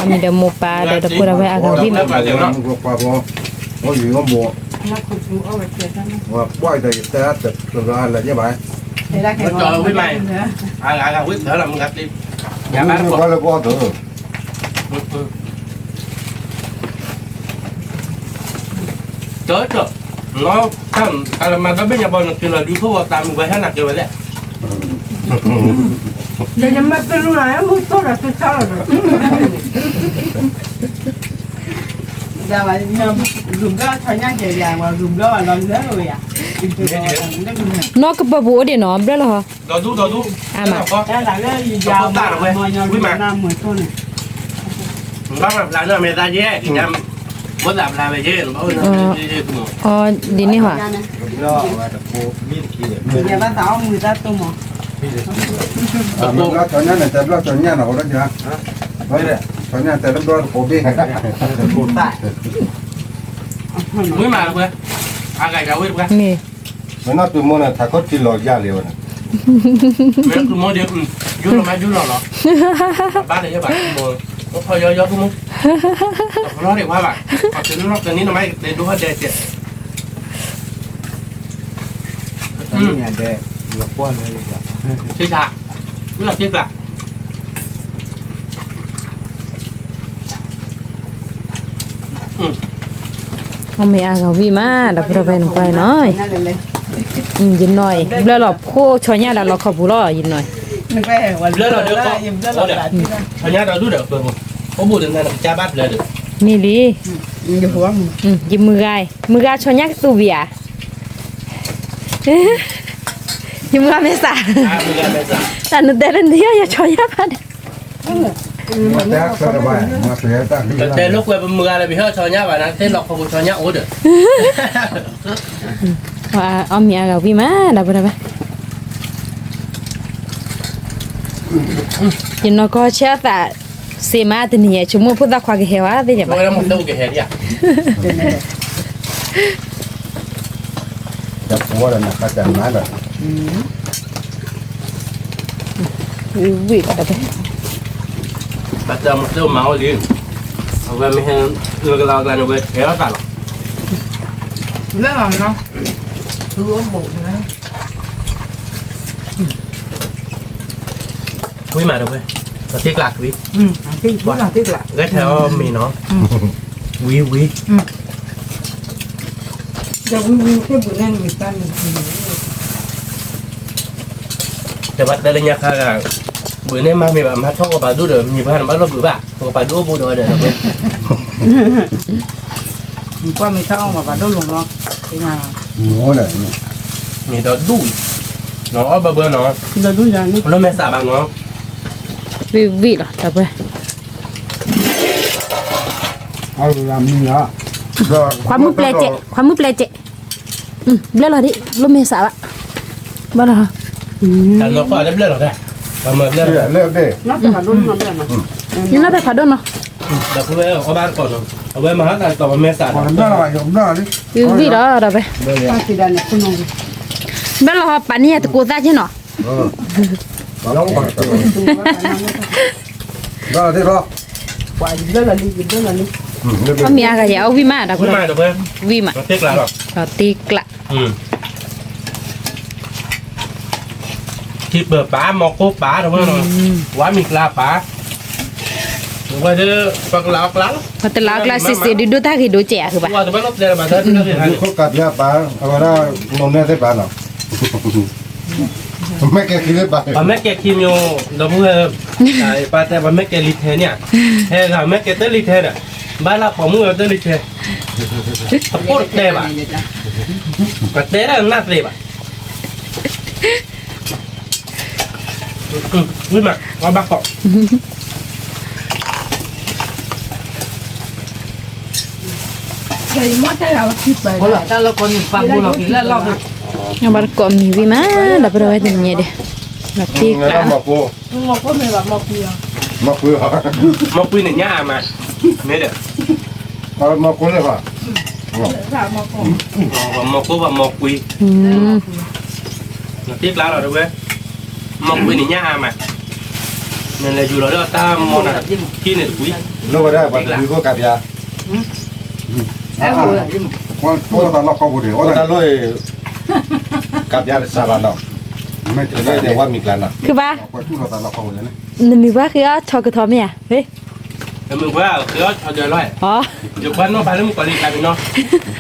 ဒီးမိၢ်ပၢ်ဒီးတကိးဒီးဝဲအဂၤဝံၤမး, ဝံၤလၢယတဲတလါလၢညါဘၣ်, ဝံၤလၢဘၣ်လၢဘၣ်ဒီး ကၠီကၠီ, လီၤ, တၢ်လၢမၤဒီဘ့ၣ်ညါဘီနက့ၤလီၤဒုးခိၣ်ဝီတၢ်မုၢ်ဝဲဟဲနၤက့ၤဝဲလဲၣ်, ဒီးယမ့ၢ်တလူၤလၢမုၢ်သိၣ်ဒီးသုဆါလီၤဒီး, ဂုၤဘျီထီၣ်ညါကဲၤယၤဝဲဂုၤဘျီဝဲလီၤလၢဝဲယၤ, နီၢ်ကပၢၤပူၤအိၣ်ဒံးနီၤ ဘျၢလီၤဟီ, ဒီးဒူဒီးဒူ, အါမး, တၢ်လၢယၤဝဲမၤညါဝဲနၢ်မုၢ်သိၣ်န့ၣ် ဘၣ်မၤဘျါန့ၢ်အမဲာ်သးယဲ, ဒ်တၢ်, ဘိသးဘျါဝဲယဲ, အီ, ဒ်န့ၣ်ဟီ, ဘျီထီၣ်ညါန့ၣ် တဘျီထီၣ်ညါန့ၣ် အိၣ်ဒီးယၤ, ထီၣ်ညါတဲတဘျီတကိးဘ့ၣ်, ဝံၤမးတပှဲၤ, အဂၤယၤဝံၤတပှဲၤ, မ့ၢ် မ့ၢ်နီၢ်တုၤမိၢ်န့ၣ် ထးခီၣ်ထံလီၤယၢ်လံဝဲန့ၣ်, မ့ၢ်တုၤမိၢ်ဒ်, ယူၢ်လီၤမးယူၢ်လီၤလီၤ, ဘၣ်လၢယဘၣ်တုၤမိၢ်, အိၣ်ခီယီယီတုၤမိၢ်, တဖလီၢ်ဒံးဝါဘၣ်, အတုၤလီၢ်ကန့ၣ်နမ့ၢ်ကတဲဒိၣ်ဟီၣ်ဒဲးကဲး, သ့ၣ်ဆါ, ဝံၤလီၤသ့ၣ်ကျါ အမ့ၢ်အါဂၤဝံၣ်မး ဒီပုၢ်ဒီဝဲၢ်နကွၢ်နီၤ, ယနီၢ်အံၤ ဘျၢလီၤဖိဆီညၣ်ဒီးလီခီပူၤလီၤ ယနီၢ်အံၤ, ဘျၢလီၤဒီး, ဆီညၣ်ဒီးဒူၣ်ဒီး, အိၣ်ဘူးဒီးနကစၢ်ဘၣ်ဘျၢဒီး, မ့ၢ်လံ, ယမုၢ်ဂၤ, မုၢ်ဂၤဆီညၣ်ကသူဝံၤဧါ, ယမုၢ်ဂၤမဲာ်ဆှး, တၢ်နတဲလၢနဟီၣ်ယဆီညၣ်ဘၣ်ဒီး တဲလိာ်ကွဲပမုၢ်ဂၤလၢပဟီၣ်ဆီညၣ်ဘၣ်နၤ သ့ၣ်လီၤခီပူၤဆီညၣ်အိၣ်ဒီး, အီၣ်မ့ၤအါဂၤဝံၣ်မး ဒီပုၢ်ဒီဝဲၢ်, ယနီၢ်ကီၢ်ဆၢအသးစ့မးတနံၤညါ ဆိကမိၣ်ဖိသၣ်ခွါကဟဲဝဲသ့ၣ်ညါဘၣ်, ဝံၣ်ဒီး ဘၣ်တၢ်မၤသ့ၣ်မၤအိၣ်လံ, အဝဲမ့ၢ်ဟဲလၢကလီကလီန့ၣ် ဝဲထဲအီၣ်သးလီၤ, လၢလီၤနီၤ, သူအိၣ်ဘူး, ဝံၣ်မးတဝဲ, တသ့ကျးကွံ, ဂဲၤထဲအီၣ်မ့ၤနီၤ, ဝံၤဝံၤ တဲဘၣ်တဲလၢညါခါဂၤ, ဘုးန့ၣ်မၤမ့ၢ်ဘၣ် မၤထီၣ်ကပာ်ဒိၣ်ဒီး မံၤဘၣ်နဘၣ်လီၢ်ဘုးဘၣ် ကပာ်ဒိၣ်အိၣ်ဘူးဒီးဝဲဒီး, ကွၢ်မ့ၢ်ထီၣ်အီၣ်မးပာ်ဒိၣ်လီၤလီၤ, မ့ၢ်ဒီးဒူၣ်, နီၤအီၣ်ဘၢဘၢနီၤ, လီၤမဲာ်သးဘၣ်နီၤ, ဝံၣ်ဝံၣ်လီၤ တၢ်ပှဲၤ ခွါမုၣ်ပျဲကဲး, ခွါမုၣ်ပျဲကဲး, ဘျၢလီၤဒ် လိၣ်မ့ၢ်စးဘၣ်, ဘၣ်လီၤ, တၢ်နီၢ်ကီၢ်လၢဘျၢလီၤဒၣ်, လၢ, နီၢ်ဖဲဖးဒိၣ်နီၤ, ဒီပုၢ်ဝဲၢ်အီၣ်ဘၣ်တကိးနီၤ, အဝဲမၤဟါတၢ်တီၤပမဲာ်သးဒီး, ဝံၤလီၤဒီးဖဲ, ဘျၢလီၤပာ်န့ၢ်ယၤတကိးသၣ်က့နီၤ အမ့ၢ်အါဂၤယၤ အဝံၣ်မး ဒီပုၢ်ဝဲၢ်, ဝံၣ်မး, ဒီးတ့ကျး, ထံပၢၤပာ် မီၤကိၢ်ပာ် ဒီပုၢ်ဝဲၢ်, ဝါမံၤကျါပာ်, ဝဲဒၣ်, ပှၤတလးအီၣ်ကျါစ့စ့ ဒုးဒိၣ်တၢ်ဂ့ၤဒိၣ်ကဲးဧါ ဃုဘၣ်, ခိၣ်ကးပၠါပာ် အဝဲဒၣ်, မိၢ်နဲသ့ၣ်ပာ်နီၤ ပမ့ၢ်ကဲခံမ့ၢ်, ပမ့ၢ်ကဲခံမ့ၢ်, ဒီပုၢ်ဝဲၢ်, ပတဲပမ့ၢ်ကဲလံထဲန့ၣ်ဧါ, ဟဲဂၤမ့ၢ်ကဲတၢ်လံထဲဒီး, ဘၣ်လၢပိာ်မုၣ်အီၤတလံၤဆဲး, တပိၢ်တတဲဘၣ်, ကတဲတၢ်နၢ်သ့ဘၣ်, ဝံၤမး အဘၣ်ကိး အဘၣ်တကိးမံၤဝံၤမး, ဒီပုၢ်ဒီဝဲၢ်တနံၤညါဒီး, လီၤတံၢ်ကျါ, မီၢ်ကွံာ်န့ၣ်ညၣ်အါမး, မီၢ်ကွံာ်လၢ, မီၢ်ကွံာ်, လီၤတံၢ်ကျါလီၤတဝဲ, မီၢ်ကွံာ်န့ၣ် ညၣ်အါမး, နလဲၤယူၤလီၤဒီးတၢ်မီၢ်နၤ, ထံန့ၣ်တကွံ, လိၣ်ဝဲဒၣ်ပှၤတကွံဖိကးပၠါ, အိၣ်တၢ်လီၢ်ခီပူၤန့ၣ်, အိၣ်တၢ်လီၢ်အံၤ, ကးပၠါတစှၤဘၣ်နီၤ, မ့ၢ်တဲဝဲမံၤကျါနီၤ, နမံၤပှၢ်ဃ့အီၣ်ထီၣ်ကထီၣ်မ့ၢ်ဧါ, မံၤပှၢ်ဃ့အီၣ်ထီၣ်ဒီးလီၤ,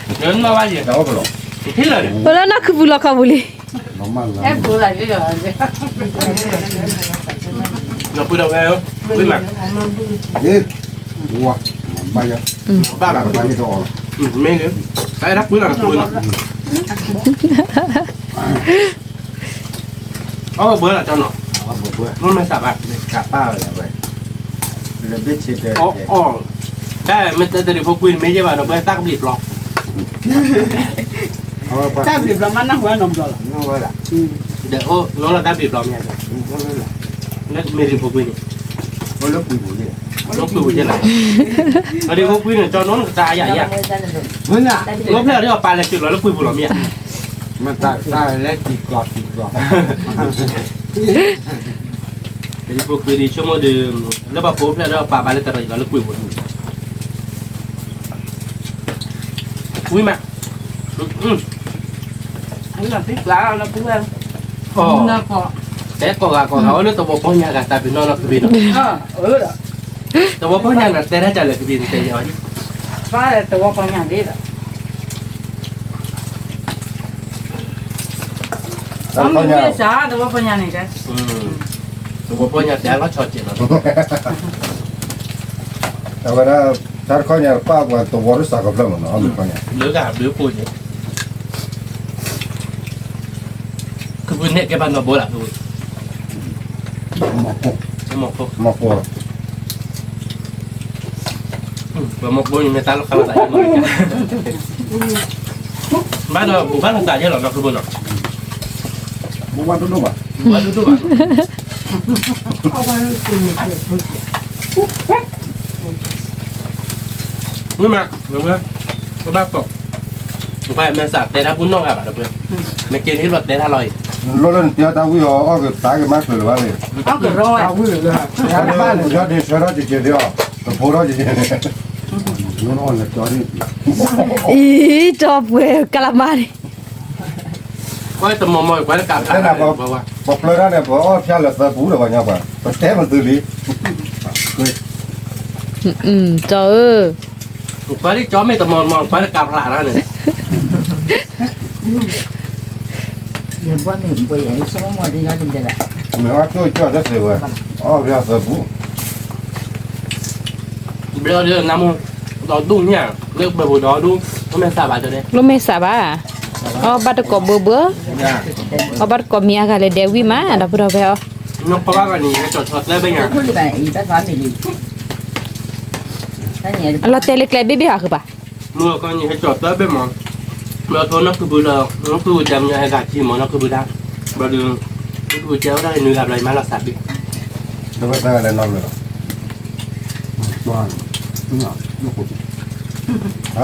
အိၣ်လၢနီၢ်ခုပူၤလီၤခီပူၤလံ, ဒီပုၢ်ဒီဝဲၢ်, ဝံၤမး, ဘၣ်, မ့ၢ်, တၢ်အဲၣ်ဒၣ်ကွံလီၤ, အီၣ်ဘၣ်ဘၣ်လီၤတၢ်နီၤ, မ့ၢ်မ့ၢ်သးဘၣ်, အီၣ်, တၢ်မ့ၢ်တၢ်တရံးဖိကွံမ့ၢ်ယဲၢ်ဘၣ်ဒီး ပဝဲတၢ်ကဘျံးပျီ, တၢ်ဘျံးပျီမးနၢ်ဟူနီတဘျီလီၤ, ဒီးအိၣ်နီၤလီၤတၢ်ဘျံးပျီမ့ၢ်, လၢမ့ၢ်တရံးဖိကွံန့ၣ်, လၢကွံပူၤယဲၢ်လီၤ, တရံးဖိကွံန့ၣ် ကၠီနီၢ်နကတၢ်အါယၤယၤ, လၢဖျဲၣ်အီၤဒ်အပာ်လဲၤစၢၤလီၤလၢကွံပူၤလီၤမ့ၢ်ဧါ, မ့ၢ်တၢ်လဲၤတံၤကျီၢ်တံၤကျီၢ် တရံးဖိကွံဒ်ဆိကမိၣ်ဒီး, လၢပှၤပိာ်ဖျဲၣ်ဒီးပာ်ဘၣ်လၢတရံးလီၤလၢကွံာ်ပူၤ, ဝံၤမး, တဲကိးဂၤကိးဂၤအိၣ်လၢသဝီပီညါဂၤတၢ်ပ့ၤနီၣ်နီၢ်ကဘ့ၣ်နီၤ, သဝီပီညါဂၤတဲတၢ်လၢကဘ့ၣ်န့ၣ်တဲယၤအီၤ, သဝီပီညါဒ် သဝီပီညါ, သဝီပီညါန့ၣ်, သဝီပီညါတဲလီၤဆီစဲးလီၤ, အဝဲဒၣ်, တၢ်တခီညါပာ်ပှၤသဝီတစးကဖျၢၣ်မးနီၤ, လၢကဘျုးဖိန့ၣ်, ကဘုးန့ၣ်ကဲဘၣ်နီၢ်ဘိလၢ, မီၢ်ဖိ, မီၢ်ဖိ, မီၢ်ဖိန့ၣ်မ့ၢ်တၢ်လီၢ်ခါလီၤသး, ဘၣ်ဒီးဘူးဘၣ်လီၤသးယဲၢ်လီၤနီၢ်ကဘုးနီၤ, ဘူးဘၣ်ဒိၣ်ဒိၣ်ဘၣ်, ဘူးဘၣ်ဒိၣ်ဒိၣ်ဘၣ်, ဝံၤမး, ဘၣ်ကိး, မဲာ်သးတဲတၢ်ဘူၣ်နီၢ်ဂၤဘၣ်ဒီး, မ့ၢ်က့ၤန့ၣ်လီၤတဲတၢ်လီၤအံၤ, လီၤလၢနတဲတၢ်ဝံၤအီၤ အီၣ်က့ၤသးက့ၤမၤချုးလၢၤဘၣ်န့ၣ်, အီၣ်က့ၤ, ယီၤဒ့ဆၢထီၣ်ကက့ၤဒံးအီၤ, တဖိထီၣ်ကက့ၤန့ၣ်, အံၤ တီၢ်ပှဲၤကလးမါန့ၣ်, တမီၤမီၤကွၢ်တကးဖျါ, ပှၤပျၢတၢ်န့ၣ် ပအီၣ်ဖျါလၢသၢပူၤဒီးပှၤညီပှၤ ပတဲမသုလံ, ကၠီဧၢ, ကွၢ်လံကၠီမ့ၢ်တမီၤမီၤကွၢ်တကးဖျါတၢ်န့ၣ်, မ့ၢ်အီၣ်ကၠီကၠီတသ့ဝဲ, အီၣ်ဖျါသၢပူၤ ဘျီဒီးနမူ, ဒီးဒူၣ်န့ၣ်, လၢပှဲၤပူၤဒီးဒူၣ်, လိၣ်မဲာ်သးဘၣ်, လိၣ်မဲာ်သးဘၣ်, အီၣ်ဘၣ်တကိးဘၢဘၢ, အီၣ်ဘၣ်တကိးမံၤအါဂၤလၢဒဲဝံၤမး ဒီပုၢ်ဒီဝဲၢ်အီၤ, အလီၤတဲာ်လၢကျဲဘ့ၣ်ဘ့ၣ်ဟးဃုာ်ဘၣ် မ့ၢ်ကီၢ်န့ၣ်ဟဲကၠီၤသၢဘ့ၣ်မး, မ့ၢ်ထိနီၢ်ကုၢ်ဘုလၢ, နီၢ်ကုၢ်ဘုတဲမ့ၢ်ဟဲဂၤထံမး နီၢ်ကုၢ်ဘုဒၣ်, ဘျီဒီး, နီၢ်ကုၢ်ဘုတဲဝဲဒၣ်နွံဂၤဘျီယမါလီၤသးဘ့ၣ်, ဒီးဝဲသၢဂၤလဲၤ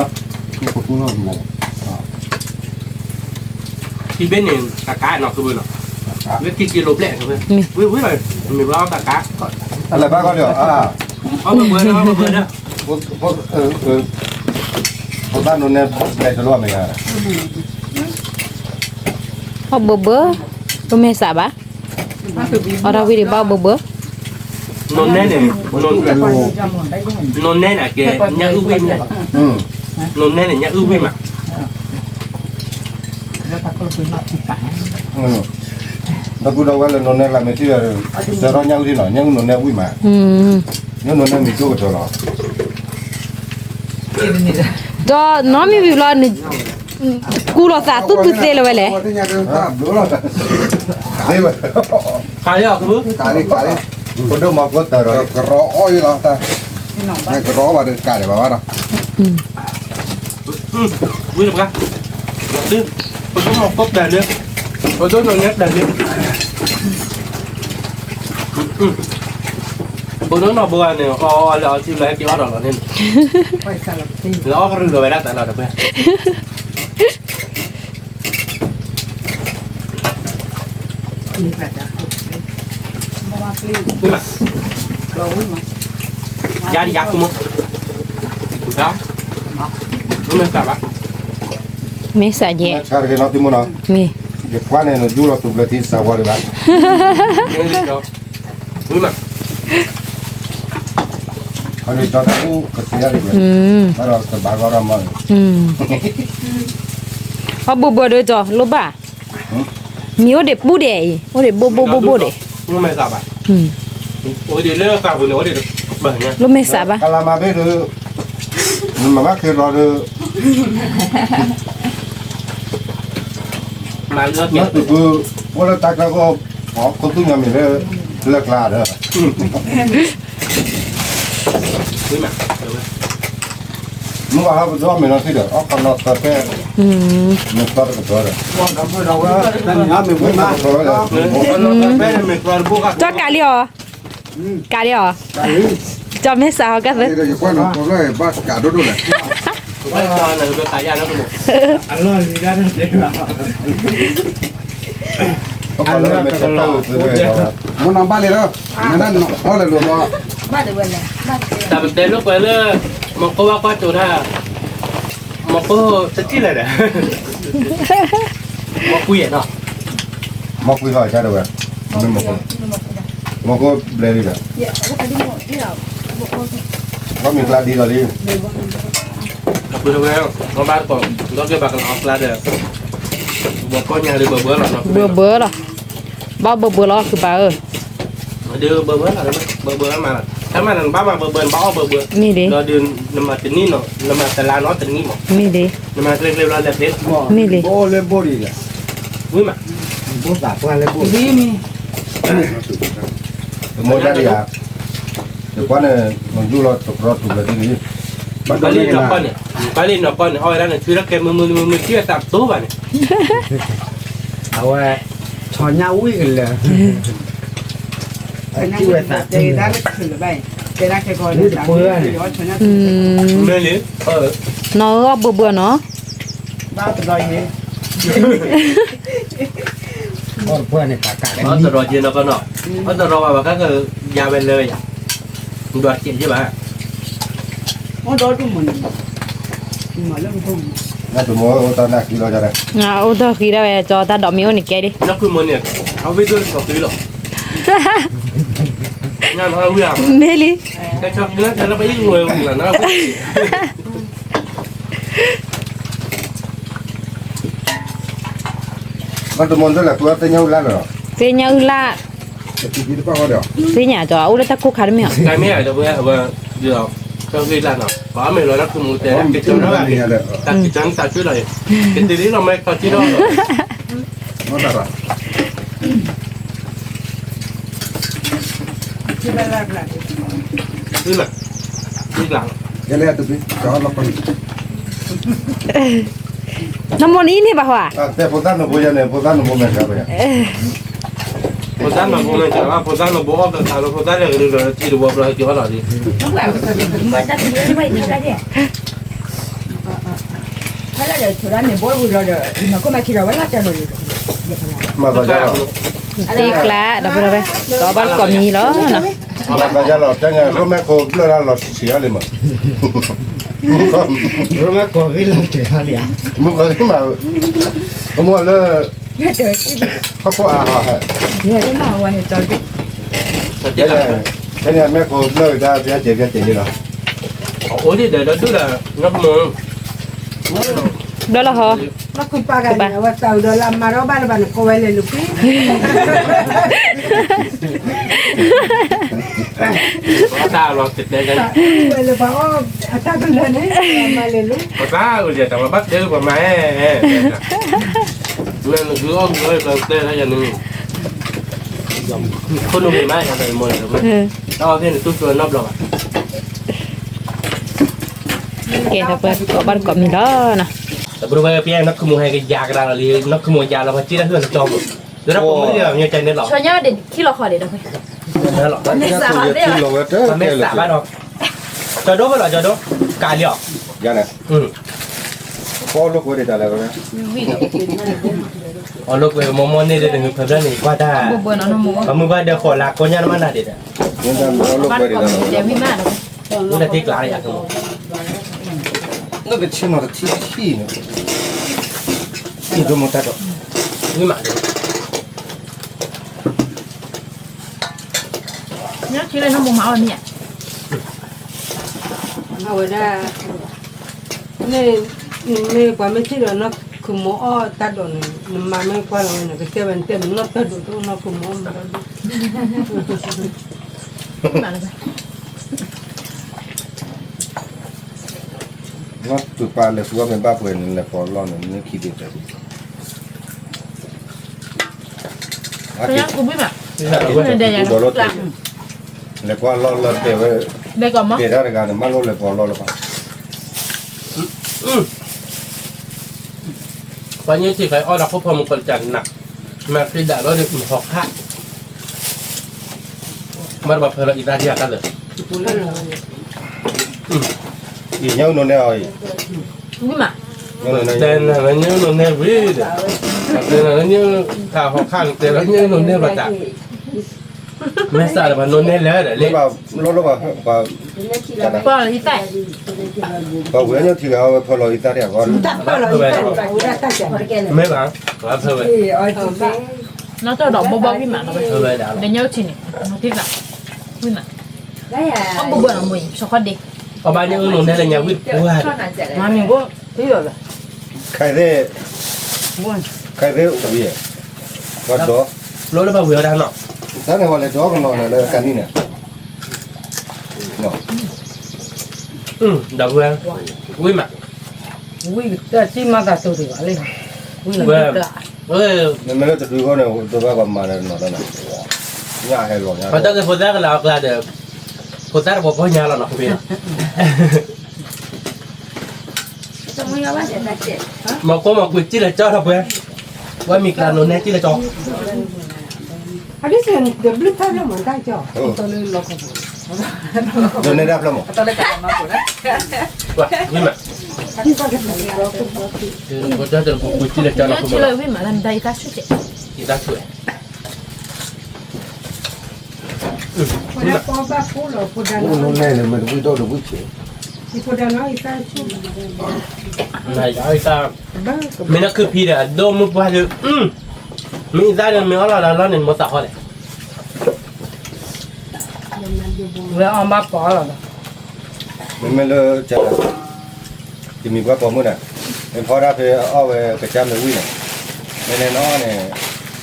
နီတဘျီလီၤ, ထံဘ့ၣ်န့ၣ် ကကးနီၢ်ကုၢ်ဘုလီၤ, လၢထံက့လိာ်ဘျဲၣ်, ဝံၤဝံၤလီၤ, မ့ၢ်ဘျီကကး, အလဲၤဘၣ်ကီၢ်လံ, အီၣ်ဘၢဘၢဒီးအီၣ်ဘၢဘၢဒီး ဖိသၣ်နိနဲလဲၤတလိၣ်မ့ၢ်ဧါ, အီၣ်ဘၢဘၢ, လိၣ်မဲာ်သးဘၣ်, အီၣ်တၢ်ဝံၤဒံးဘၣ်အီၣ်ဘၢဘၢ, နိနဲန့ၣ်, နိနဲန့ၣ်ကဲညၣ်အုၣ်ဝံၣ်မး, နိနဲန့ၣ်ညၣ်အုၣ်ဝံၣ်မး ဒီပုၢ်ဒီဝဲၢ်လၢနိနဲလၢမ့ၢ်ထံၣ်ဒီး, စၢၤထီၣ်ညၣ်အုၣ်ဒံးနီၤ, ညၣ်အုၣ်နိနဲဝံၣ်မး, ညၣ်အုၣ်နိနဲမ့ၢ်ဒိၣ်ကတၢၢ်လီၤ, ဒီးနီတမံၤဝံၤလီၤ, ကူလီၤသးသူၣ်ဖုသ့လၢၤဝဲလဲၣ်. ကရီအီၣ်အံၤလီၤ, ကရီဘၣ်ဒီးကးဒံးဘၣ်ဘၣ်ဒီး, ပဒိၣ်မၤဖိတၢ်လၢ, ပဒိၣ်နီၢ်နဲတၢ်လၢ, ပဒိၣ်နီၢ်ဘိဂၤန့ၣ် အီၣ်အီၣ်လၢအီထံလၢဟဲက့ၤအီၣ်ဒီးလီၤန့ၣ်, လၢအီၣ်ကရူၢ်ဒီးဝဲဒၣ်တၢ်လီၤတပှဲၤ ယါဒံးယါကမိၣ်, မ့ၢ်စးဘၣ်, မ့ၢ်စးယဲ, မ့ၢ်, ယကွၢ်န့ၣ် နယူၢ်လီၤသူၣ်ဘျၢထံစးဝါဒံးဘၣ်, မ့ၢ်, အီၣ်ဘိၣ်ဘိၣ်ဒီးကီ, လိၣ်ဘၣ်, မ့ၢ်အိၣ်ဒံးပူဒံးအံၤ, အိၣ်ဒံးဘိၣ်ဘိၣ်ဘိၣ်ဒံး, လိၣ်မ့ၢ်စးဘၣ်, ကလၤမၤဘ့ၣ်ဒီး, နမၤဘၣ်က့ၤလီၤဒီး, မၤလၢက့ၤ, အိၣ်လၢတၢ်ကျၢၢ်ခိၣ်, ခိၣ်သူၣ်ညီမ့ၢ်လၢ, လၢကျါဒီး မ့ၢ်ဘၣ်ဟးပဒိၣ်မ့ၢ်နီၢ်သံဒီး အီၣ်ခီနီၢ်သၢဖဲ, မ့ၢ်သီတကတီၢ်ဒီး, တၢ်ကးလံအီၤ, ကးလံအီၤ, ကၠီမ့ၢ်စးဟီကသ့, မ့ၢ်နီၢ်ဘၣ်လံလီၤ, မ့ၢ်နီၢ်အီၣ်လၢလိၤဘၣ်, တၢ်ပတဲလိာ်ကွဲလၢ, မီၤကိၢ်ဘၣ်ကွၢ်ကၠိၤတၢ်, မီၤကိၢ်တထံၣ်လဲၣ်ဒီး, မီၤကွံာ်နီၤ, မီၤကွံာ်လီၤကါဒဝဲ, မီၤကိၢ်ဘျဲလံဒီး, ဘၣ်မ့ၢ်ကျါဒ်လီၤလံ, အဝဲ, မ့ၢ်ဘၣ်ကီး, ဒီးကဘၣ်ကလီၤအီၣ်ကျါဒီး, ဘၣ်ကီၢ်ညါဒီးဘၢဘၢလီၤ, ဘၢဘၢလီၤ, ဘၣ်ဘၢဘၢလီၤကဘၣ်ဧၢ ဒီးဘၢဘၢလီၤ, ဘၢဘၢမးလီၤ, တၢ်မၤနၢၤနဘၣ်မၤဘၢဘၢ နဘၣ်အီၣ်ဘၢဘၢ, မ့ၢ်ဒ်, ဒီးဒုးနမၤတလါနီတနံၣ်မး, မ့ၢ်ဒ်, နမၤကျဲကျဲဘျီလဲၤဖဲ, မ့ၢ်ဒ်, ဝံၤမး, ဘိသးပှၢ်လၢဘိ, မိၢ်ဒၣ်ယၤ, ယကွၢ်န့ၣ်, မယူၢ်လီၤတကြီတူၢ်လၢဒ်န့ၣ်, ပှၤလ့ၣ်နီၢ်ကီၢ်န့ၣ်, ပှၤလ့ၣ်နီၢ်ကီၢ်န့ၣ် အီၣ်ဝဲဒၣ်န့ၣ် ဆူတၢ်ကဲမုာ်မုာ်မုာ်မုာ် ထံၣ်ဝဲသးပတိဘၣ်န့ၣ် အဝဲ, ဆီညၣ်ဝံၣ်ကလၢာ်, ထံၣ်ဝဲသးပတိ, နီၢ်အီၣ်ဘှံးဘှံးနီၤ, ဘၣ်တရီၤယဲ, အီၣ်တရီၤယဲနီၤကီၢ်နီၤ, အီၣ်တရီၤဘၣ်ဘၣ်ကါ, ယၤဝဲလၢယၤ, ဒွးစဲးယဲဘၣ်, အိၣ်ဒီးတမုာ်န့ၣ်, အိၣ်ဒီးဃံဒၣ်ဝဲ, ကၠီတၢ်ဒိးမ့ၢ်အိၣ်န့ၣ်ကဲဒ်, မ့ၢ်လံ, သ့ၣ်ညါအုၣ်လၢ်, သ့ၣ်ညါကၠီ အိၣ်လၢတၢ်ကိၢ်ခါတမ့ၢ်ဧါ, နမိၢ်နံၤန့ၣ်ဘၣ်ဟါ, ဖိသၣ်နဘိယၤန့ၣ် ဖိသၣ်နဘိမဲာ်ချါဘၣ်ယၤ, ဖိသၣ်နဘိမဲာ်ချါဘၣ် ဖိသၣ်နဘိအီၣ်ကသးလၢ ဖိသၣ်လဲၤကဒုဒီးထံတဘိဘျီဟဲက့ၤအီၣ်လီၤလံ, မၤသးယါလီၤ, သ့ကျါဒီးဖိလီၤဝဲ, ဒီးဘၣ်ကိးမံၤလီၤနီၤ, မၤသးယါလီၤ တဲညါ ရိမဲာ်ခိၣ်ဘျၢၣ်ဒၣ်လီၤဆံးဆံးအါလံမး, ရိမဲာ်ခိၣ်ဂ့ၤလီၤတၢ်လံဧါ, မုၢ်ကီၤဂ့ၤမး, အမိၢ်လၢ ဟီၣ်ခိၣ်အါဟီၣ်ဟဲ, ဖဲန့ၣ်မဲာ်ခိၣ်ဘျၢၣ်ကဒါ ဘျါစဲးဘျါစဲးယဲလီၤ, အိၣ်ဒံးဒီးဒိၣ်ဒိၣ်ဒီး ဘျၢလီၤဟီ, ဘၣ်ခုပာ်ကၤန့ၣ် အဝဲသးအုးဒီးလၢမၤဒီးဘၣ်လၢၤဘၣ်န့ၣ် ကိးဝဲလဲၤလူၤဖံ, ပှၤတၢ်လီၤတတဲကန့ၣ်, ဝဲလၢပှၤအီၣ်အတၢ်ကလၢာ်န့ၣ်, မၤလဲၤလၢ, ပှၤတၢ်အုးယဲၢ်တၢ်ပှၤဘၣ်တဲပှၤမၤ, နဂုၤအီၣ်ဂုၤအီၣ်ကတဲလၢယၤန့ၣ်, ခိၣ်နူာ်ဂ့ၤမးယၤတၢ်မီၢ်လၢ, တၢ်အီၣ်ဖဲန့ၣ်တူၢ်ဖျိနီတဘျီဘၣ်. ကဲ ဒီးပှၤကိးဘၣ်တကိးမံၤလီၤနီၤ, တဘျီဝဲပျဲနီၢ်ခူမိၢ်ဟဲကယၤကဒါလီၤလံ, နီၢ်ခူမိၢ်ယၤလီၤပှၤစံၣ်တၢ်ဟုၣ်လၢကၠီပူၤ, ဒီးတၢ်ပိာ်မုၣ်လံဒီးမ့ၢ်ကဲန့ၣ်လီၤ, ဆီညါဒ်ထံလီၤဃီဒ်ဒီး လီၤ, ပမ့ၢ်စးဘၣ်ဒီး, ကၠီဒိၣ်ဖဲလီၤ ကၠီဒိၣ်, ကးလံအီၤ, ယၤန့ၣ်, ပအီၣ်လိာ်ကွဲဒ်တၢ်လဲၣ်, အီၣ်လိာ်ကွဲမိၢ်မိၢ်န့ၣ်ဒ်နဟုဖၢဖျၢၣ်န့ၣ် ကွၢ်တၢ်, ပမုၢ်ကွၢ်ဒီးဃီၤလၢကိညၢ်နမၤနၤဒ်ဒီး, အီၣ်လိာ်ကွဲဒ်တၢ်, ဝံၤမး, လၢကဆ့နီၤတထံၣ်ထံၣ်န့ၣ်, အံၤဒိၣ်မတၢ်ဒီး, ဝံၤမး, နထံၣ်လၢနမိၢ်မၤအီၣ်မ့ၢ်ဧါ, အဝဲဒၣ်, မ့ၢ်ပှၤမ့ၢ်ထံၣ်ဒီးနီၢ်ခူမိၢ်အီၣ်တၢ်ဒိးန့ၣ် နမၤမ့ၢ်ကွၢ်လီၤဝဲန့ၣ် ကတဲဝဲနတဲမ့ၢ်နီၢ်တၢ်ဒိးတအိၣ်နီၢ်ခူမိၢ်အီၣ်မ့ၢ်တၢ်ဒိး နီၢ်သူၣ်ပာ်လဲၤဃုအီၣ်မ့ၢ်ဘၣ်ပှဲၤန့ၣ် လဲၤပီးလီၢ်န့ၣ် မ့ၢ်ခံဒ့ၣ်တၢ်ဒ့ၣ်, ဒိးလီၤတ့ၢ်, လဲၤကွၢ်လီၢ်လၢတဲဝဲ, တဲတၢ်တဂၤန့ၣ် မ့ၢ်လိၣ်လဲၤပီးလီၢ်လၢၤဘၣ်. ပှၤညိထံၣ်ဃီအီၣ်တၢ်ခိၣ်ဖီမုၢ်ကီးတကးနး, မၤသ့ဒၣ်လီၤဒီးဟီၣ်ခါ, မ့ၢ်တဘၣ်ဖၢလီၤအံသၣ်ဒံးအတၢ်လၢာ်, အံၤညိနိနဲအီၤအံၤ, တဲနၤလၢညိနိနဲဝံၤဒီး, တဲနၤလၢညိ, တၢ်ဟီၣ်ခါန့ၣ် တဲလၢညိနိနဲဘၣ်တၢ်, မ့ၢ်စးဒီးပှၤနိနဲလၢာ်ဒီးလံ, ပှၤဝဲညိထံၣ်ဂၤဝဲဖၢလီၤအံသၣ်ဒံးအဂီၢ်, မ့ၢ်ဘၣ်, ပှၤဖၢဝဲ, နီၢ်တၢ်ဒီးဘီဘီဝံၣ်မး, ဒီးညိထံၣ်န့ၣ်, ဝံၣ်မး, အီၣ်ဘၣ်ဘၣ်နီၢ်မိၢ်အံၤ စီၤခီဒ့, အီၣ်ဘၣ်ညိနိနဲလၢညါဝံၣ်တပှၢ်ဒီး, မ့ၢ်ဘၣ်, ခဲသ့ၣ်, ခဲသ့ၣ်ဝံၤ, ပှၤဒီး, လိၣ်လၢပှၤဝံၤအီၣ်တၢ်နီၤ, တၢ်န့ၣ်ပှၤလဲၤဒီကနီၤန့ၣ်လၢကနံၣ်န့ၣ်, ဒီပုၢ်ဝဲၢ်, ဝံၣ်မး, ဝံၣ်တၢ်စံၣ်မၤသးတိၤတဂၤလံ, ဝံၣ်လၢ, မ့မ့ၢ်လၢတဒုအဂီၢ်န့ၣ် ဒိးဘၣ်ပှၤမၤလၢနီၤလီၤ, ညၣ်ဟဲလီၤညါ, ပှၤတၢ်ကဲဖိသၣ်ကလၢအကျါဒီး, ဖိသၣ်တဘီဘီညါလီၤနီၤ, မ့ၢ်ကိးမ့ၢ်ကွံာ်စံၣ်လၢကၠီထီၣ်ပှဲၤ, ဝဲမံၤကျါနိနဲစံၣ်လၢကၠီ ဒိးနဲဒၣ်ဖျၢၣ်မး, ဝံၣ်မး, ယတၢ်ဆိၣ်ဝဲ, မ့ၢ်နခုဖံဒီး အဒိၣ်မုၢ်ပှၢ်ဒီး, မ့ၢ်အံသၣ်ဒီး မ့ၢ်အီၣ်လီၤလၢလီၢ်န့ၣ် မ့ၢ်သးဟီလဲၣ်, ဝဲအီၣ်ဘၣ်ပီၤလီၤ, မ့မ့ၢ်လၢ တမံၤပှၢ်ပိာ်မုၣ်န့ၣ်, မ့ၢ်ဖီဒၣ်ဖဲအီၣ်ဝဲကစၢ်မ့ၢ်ဝံၣ်န့ၣ်, မ့ၢ်နဲနီၣ်န့ၣ်,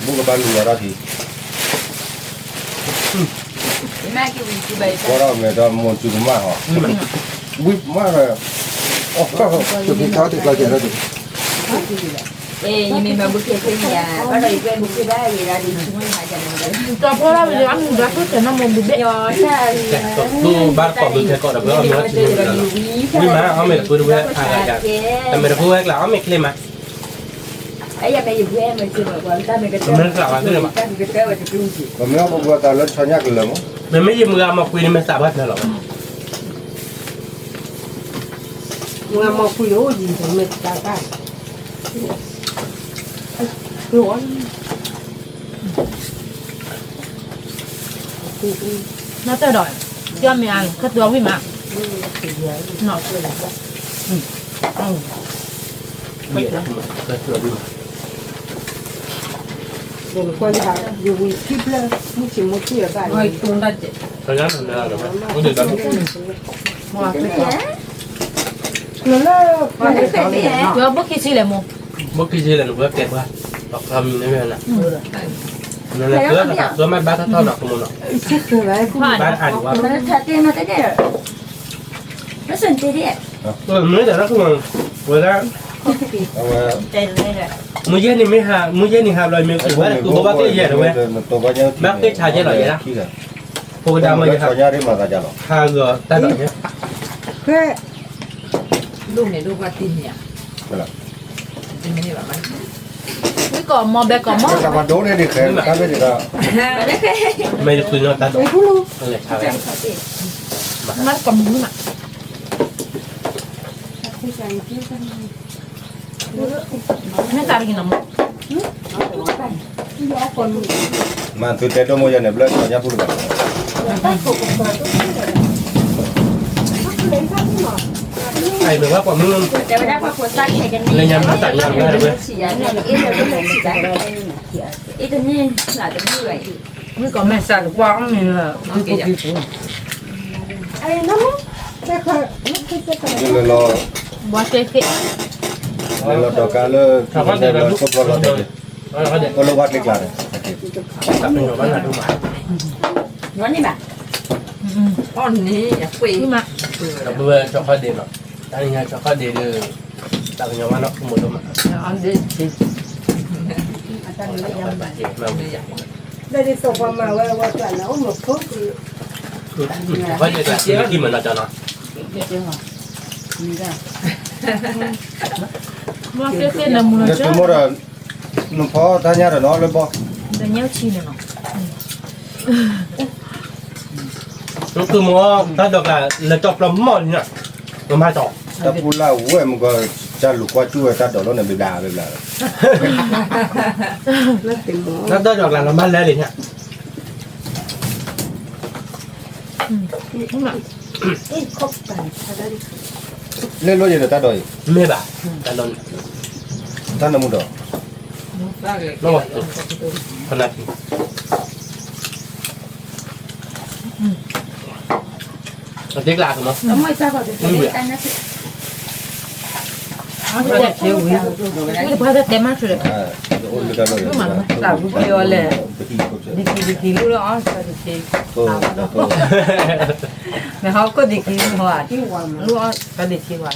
ဘူၣ်ကဘၣ်လူၤလီၤထီၣ်ထံ, ဘၣ်ထီၣ်မဲာ်ဒီးမိၢ်စုကမၣ်ဟီ, ဝံၣ်မးဒီး, အီၣ်ကီၢ်, တဖံးထီၣ်တကျီကဲထီၣ်တ ဘၣ်တကိးဘုခဲကီးဒီး ပအီၣ်မ့ၤအီၣ်ဆံးမ့ၢ်လီၤ, ဝံၣ်မး အီၣ်မ့ၤတပူၤတဝဲအါဂၤ, တမ့ၢ်တပူၤဝဲကျါ အီၣ်မ့ၤချ့မး, မ့ၢ်ကျါဝဲသ့ၣ်မး, ပမ့ၢ်အီၣ်ပပှၤသးလၢဆီညၣ်ကလၢာ်မး, မ့မ့ၢ်ယမုၢ်ဂၤမီၢ်ကွံာ်န့ၣ် မ့ၢ်သးဘၣ်ဖျါလီၤ, မုၢ်ဂၤမီၢ်ကွံာ်အိၣ်ယံၤမ့ၢ်တၢ်ဘၣ် နီၢ်တၢ်ဒီး, ကၠီမ့ၢ်အါ, ခၢၣ်သးဝံၣ်မး, နီၢ်, ဘိၣ်ခံဆံလဲၣ်မိၢ်, ဘိၣ်ခံဆံလဲၣ် နဝဲကဲပှၤ, ပှၤခီမံၤန့ၣ်, နလၢဃုမ့ၢ်ဘၣ်ထီၣ်ထီၣ်နီၤ ကမိၢ်နီၤ, ဘၣ်အါဒံးဝဲ, မ့ၢ်တၢ်လၢ မုၢ်ယဲၢ်နံၤမ့ၢ်ဟး, မုၢ်ယဲၢ်နံၤဟးဘျီမ့ၢ်က့ၤဝဲ သူဘိဘၣ်က့ၤယဲၢ်တဝဲ, ဘၣ်က့ၤဆါယဲၢ်လီၤယဲၢ်, ဖိကဒါမ့ၢ်ယဲၢ်, ဟးဂီၤတၢ်ဒီးယဲၢ်, ဒိၣ်န့ၣ်ဒိၣ်ဘၣ်တံၢ်န့ၣ်ဧါ, မ့ၢ်ကီးမီၢ်ဘဲကီးမီၢ်, မ့ၢ်ယဃုနီၢ်တၢ်ဒီး, မ့ၢ်ကီးမုၢ်နၤ မ့ၢ်သးတက့ၤနီၤမး, မၤသုတဲဒိၣ်မိၢ်ယဲၢ်န့ၣ် ဘျၢထီၣ်ညါပူၤတဘၣ်, အံၤမ့ၢ်ဝဲပှၤမုၣ်, လၢညါမ့ၢ်သးညါဝဲ, မ့ၢ်ကီးမဲာ်ဆှးတပှၢ်အီၣ်မ့ၤလၢ, လၢလီၤ, လၢလီၤဒီးကါလၢ, ဆိဖျီလီၤတဲာ်, အိၣ်လၢဝါကျ့ကျါန့ၣ်, အီၣ်န့ၣ်, အီၣ်န့ၣ်, တၢ်ကညီဝဲနီၢ်ခိမိၢ်ဒိၣ်မး, လၢဒ်သိးပှၤမၤဝဲဝဲကျါန့ၣ် အိၣ်မ့ၢ်ဖိ, ကံမ့ၢ်နီၢ်ကီၢ်နီၤ, မ့ၢ်သ့သ့နမူၤလီၤ, နဖီတၢ်ညါဒီးနီၤလၢဘီ, နသုမီၤ, တၢ်ဒိးကျါလၢတီပျီမီၢ်န့ၣ်, မၤတီၤ, တၢ်ပူၤလၢဝဲမ့ၢ်ကီး, တၢ်လူၤကွၢ်ကၠူၣ်ဝဲတၢ်ဒိးလီၤန့ၣ် ဘျါဘျါဘျါ, တၢ်ဒိးကျါလီၤမၢ်လဲၤလံညါ လဲၤလိယဲၢ်ဒီးတၢ်ဒိးအံၤ, မ့ၢ်ဘၣ်, တၢ်ဒိးန့ၣ်, တၢ်နမူဒီး, ဖနၢ်ခံ, အတ့ကျါကမီၤ, ဝံၤ, ဝံၤတပှၢ်တတဲမးဆူၣ်ဒီး, သးဝံၤပယီၤလဲၣ်, ဒံခံဒံခံလူလီၤအီၣ်, မ့ၢ်ဟီၣ်ခိၣ်ဒံခံလူဟီၣ်, လူအီၣ်, တၢ်ဒံခံဝဲ,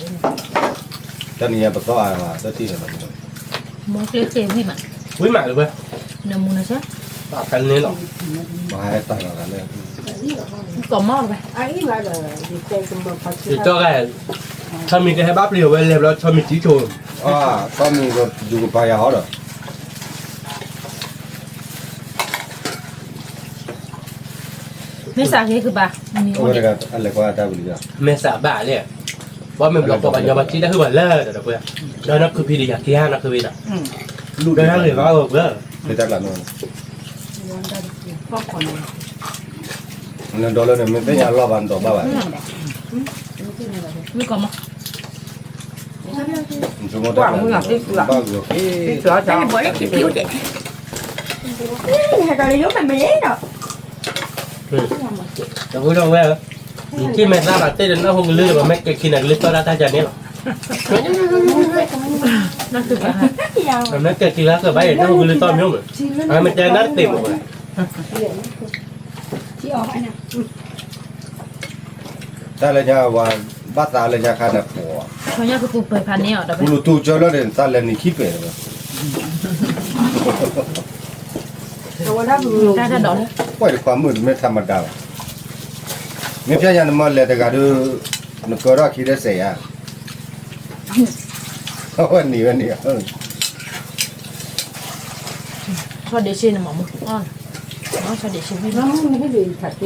တၢ်နံၤညါပသီအါ, မ့ၢ်ကျဲကျဲဝံၤမး, ဝံၤမးလၢၤဝဲ, နမူၤနဆၢ, တၢ်ဖဲန့ၣ်လီၤ, ကီၢ်မီၢ်ဝဲ, ယကၠီဂၤ, ဆီမံၤကဟဲဘၣ်ပျံၤဝဲလဲၤဘျီ ဆီမံၤတံဆိ, ဆီမံၤကယူၤကပၤယၤဟီဒီး မ့ၢ်စးက့ၤကဘၣ်, အလဲၤကွၢ်တၢ်ဝံၤလံ, မ့ၢ်စးဘၣ်လဲၣ်, ဘီမ့ၢ်ဘျီပှၤကညီဘၣ်ထံၣ်တၢ်ဟုၣ်ဘၣ်လၢာ်ဒီးတပှဲၤ, ဒီးနီၢ်ခုဖံဒီးယၤက့ၤဟါနီၢ်ခုဖံဒီး, ဒီးယၤဂ့ၤဘၣ်အၢပှဲၤ, ဖဲတၢ်ကျးနီၢ်, နဒီးလၢန့ၣ် မ့ၢ်သ့ၣ်ညါလီၢ်ဘၣ် နဒီးဘၣ်ဘၣ်, မ့ၢ်ကီၢ်မီၢ်, ဘၣ်ဂီၤက့ၤ, တဝဲ, နထံၣ်မဲာ်သၣ်ဘၣ်တ့ၢ်ဒီးနၢ်ဟူကလုၢ်ဒီး ပှၤမ့ၢ်ကဲခံန့ၣ် ကလုၢ်သီၣ်ဒၣ်တၢ်ယၤန့ၣ်လီၤ, ပှၤမ့ၢ်ကဲခံလၢကဘၣ်အံၤ နၢ်ဟူကလုၢ်သီၣ်မ့ၢ်မ့ၢ်, အမ့ၢ်တဲနၢ်တသ့မ့ၢ်ဘၣ် တၢ်လၢညါဝဲ, ဘၣ်သးလၢညါခါန့ၣ်, ပူၤလူၤတူၢ်ကၢလီၤန့ၣ် သးလဲၤနံၤခံပဲာ်လီၤ, ပှၤတခွါမုၣ်တမ့ၢ်ထးမတၤဘၣ်, မ့ၢ်ဖျါညါနမ့ၢ်လဲၤတဂၤဒီး, နကၢထီၣ်ခံဒီးစဲးယါ, အဝဲနံၤဝဲန့ၣ် ဆီဒံးဆံန့ၣ်မ့ၢ်မ့ၢ်, ဆီဒံးဆံဝံၤ, ဆီဒံးဆံဝံၤဒီး, ဆီဒံးဆံဝံ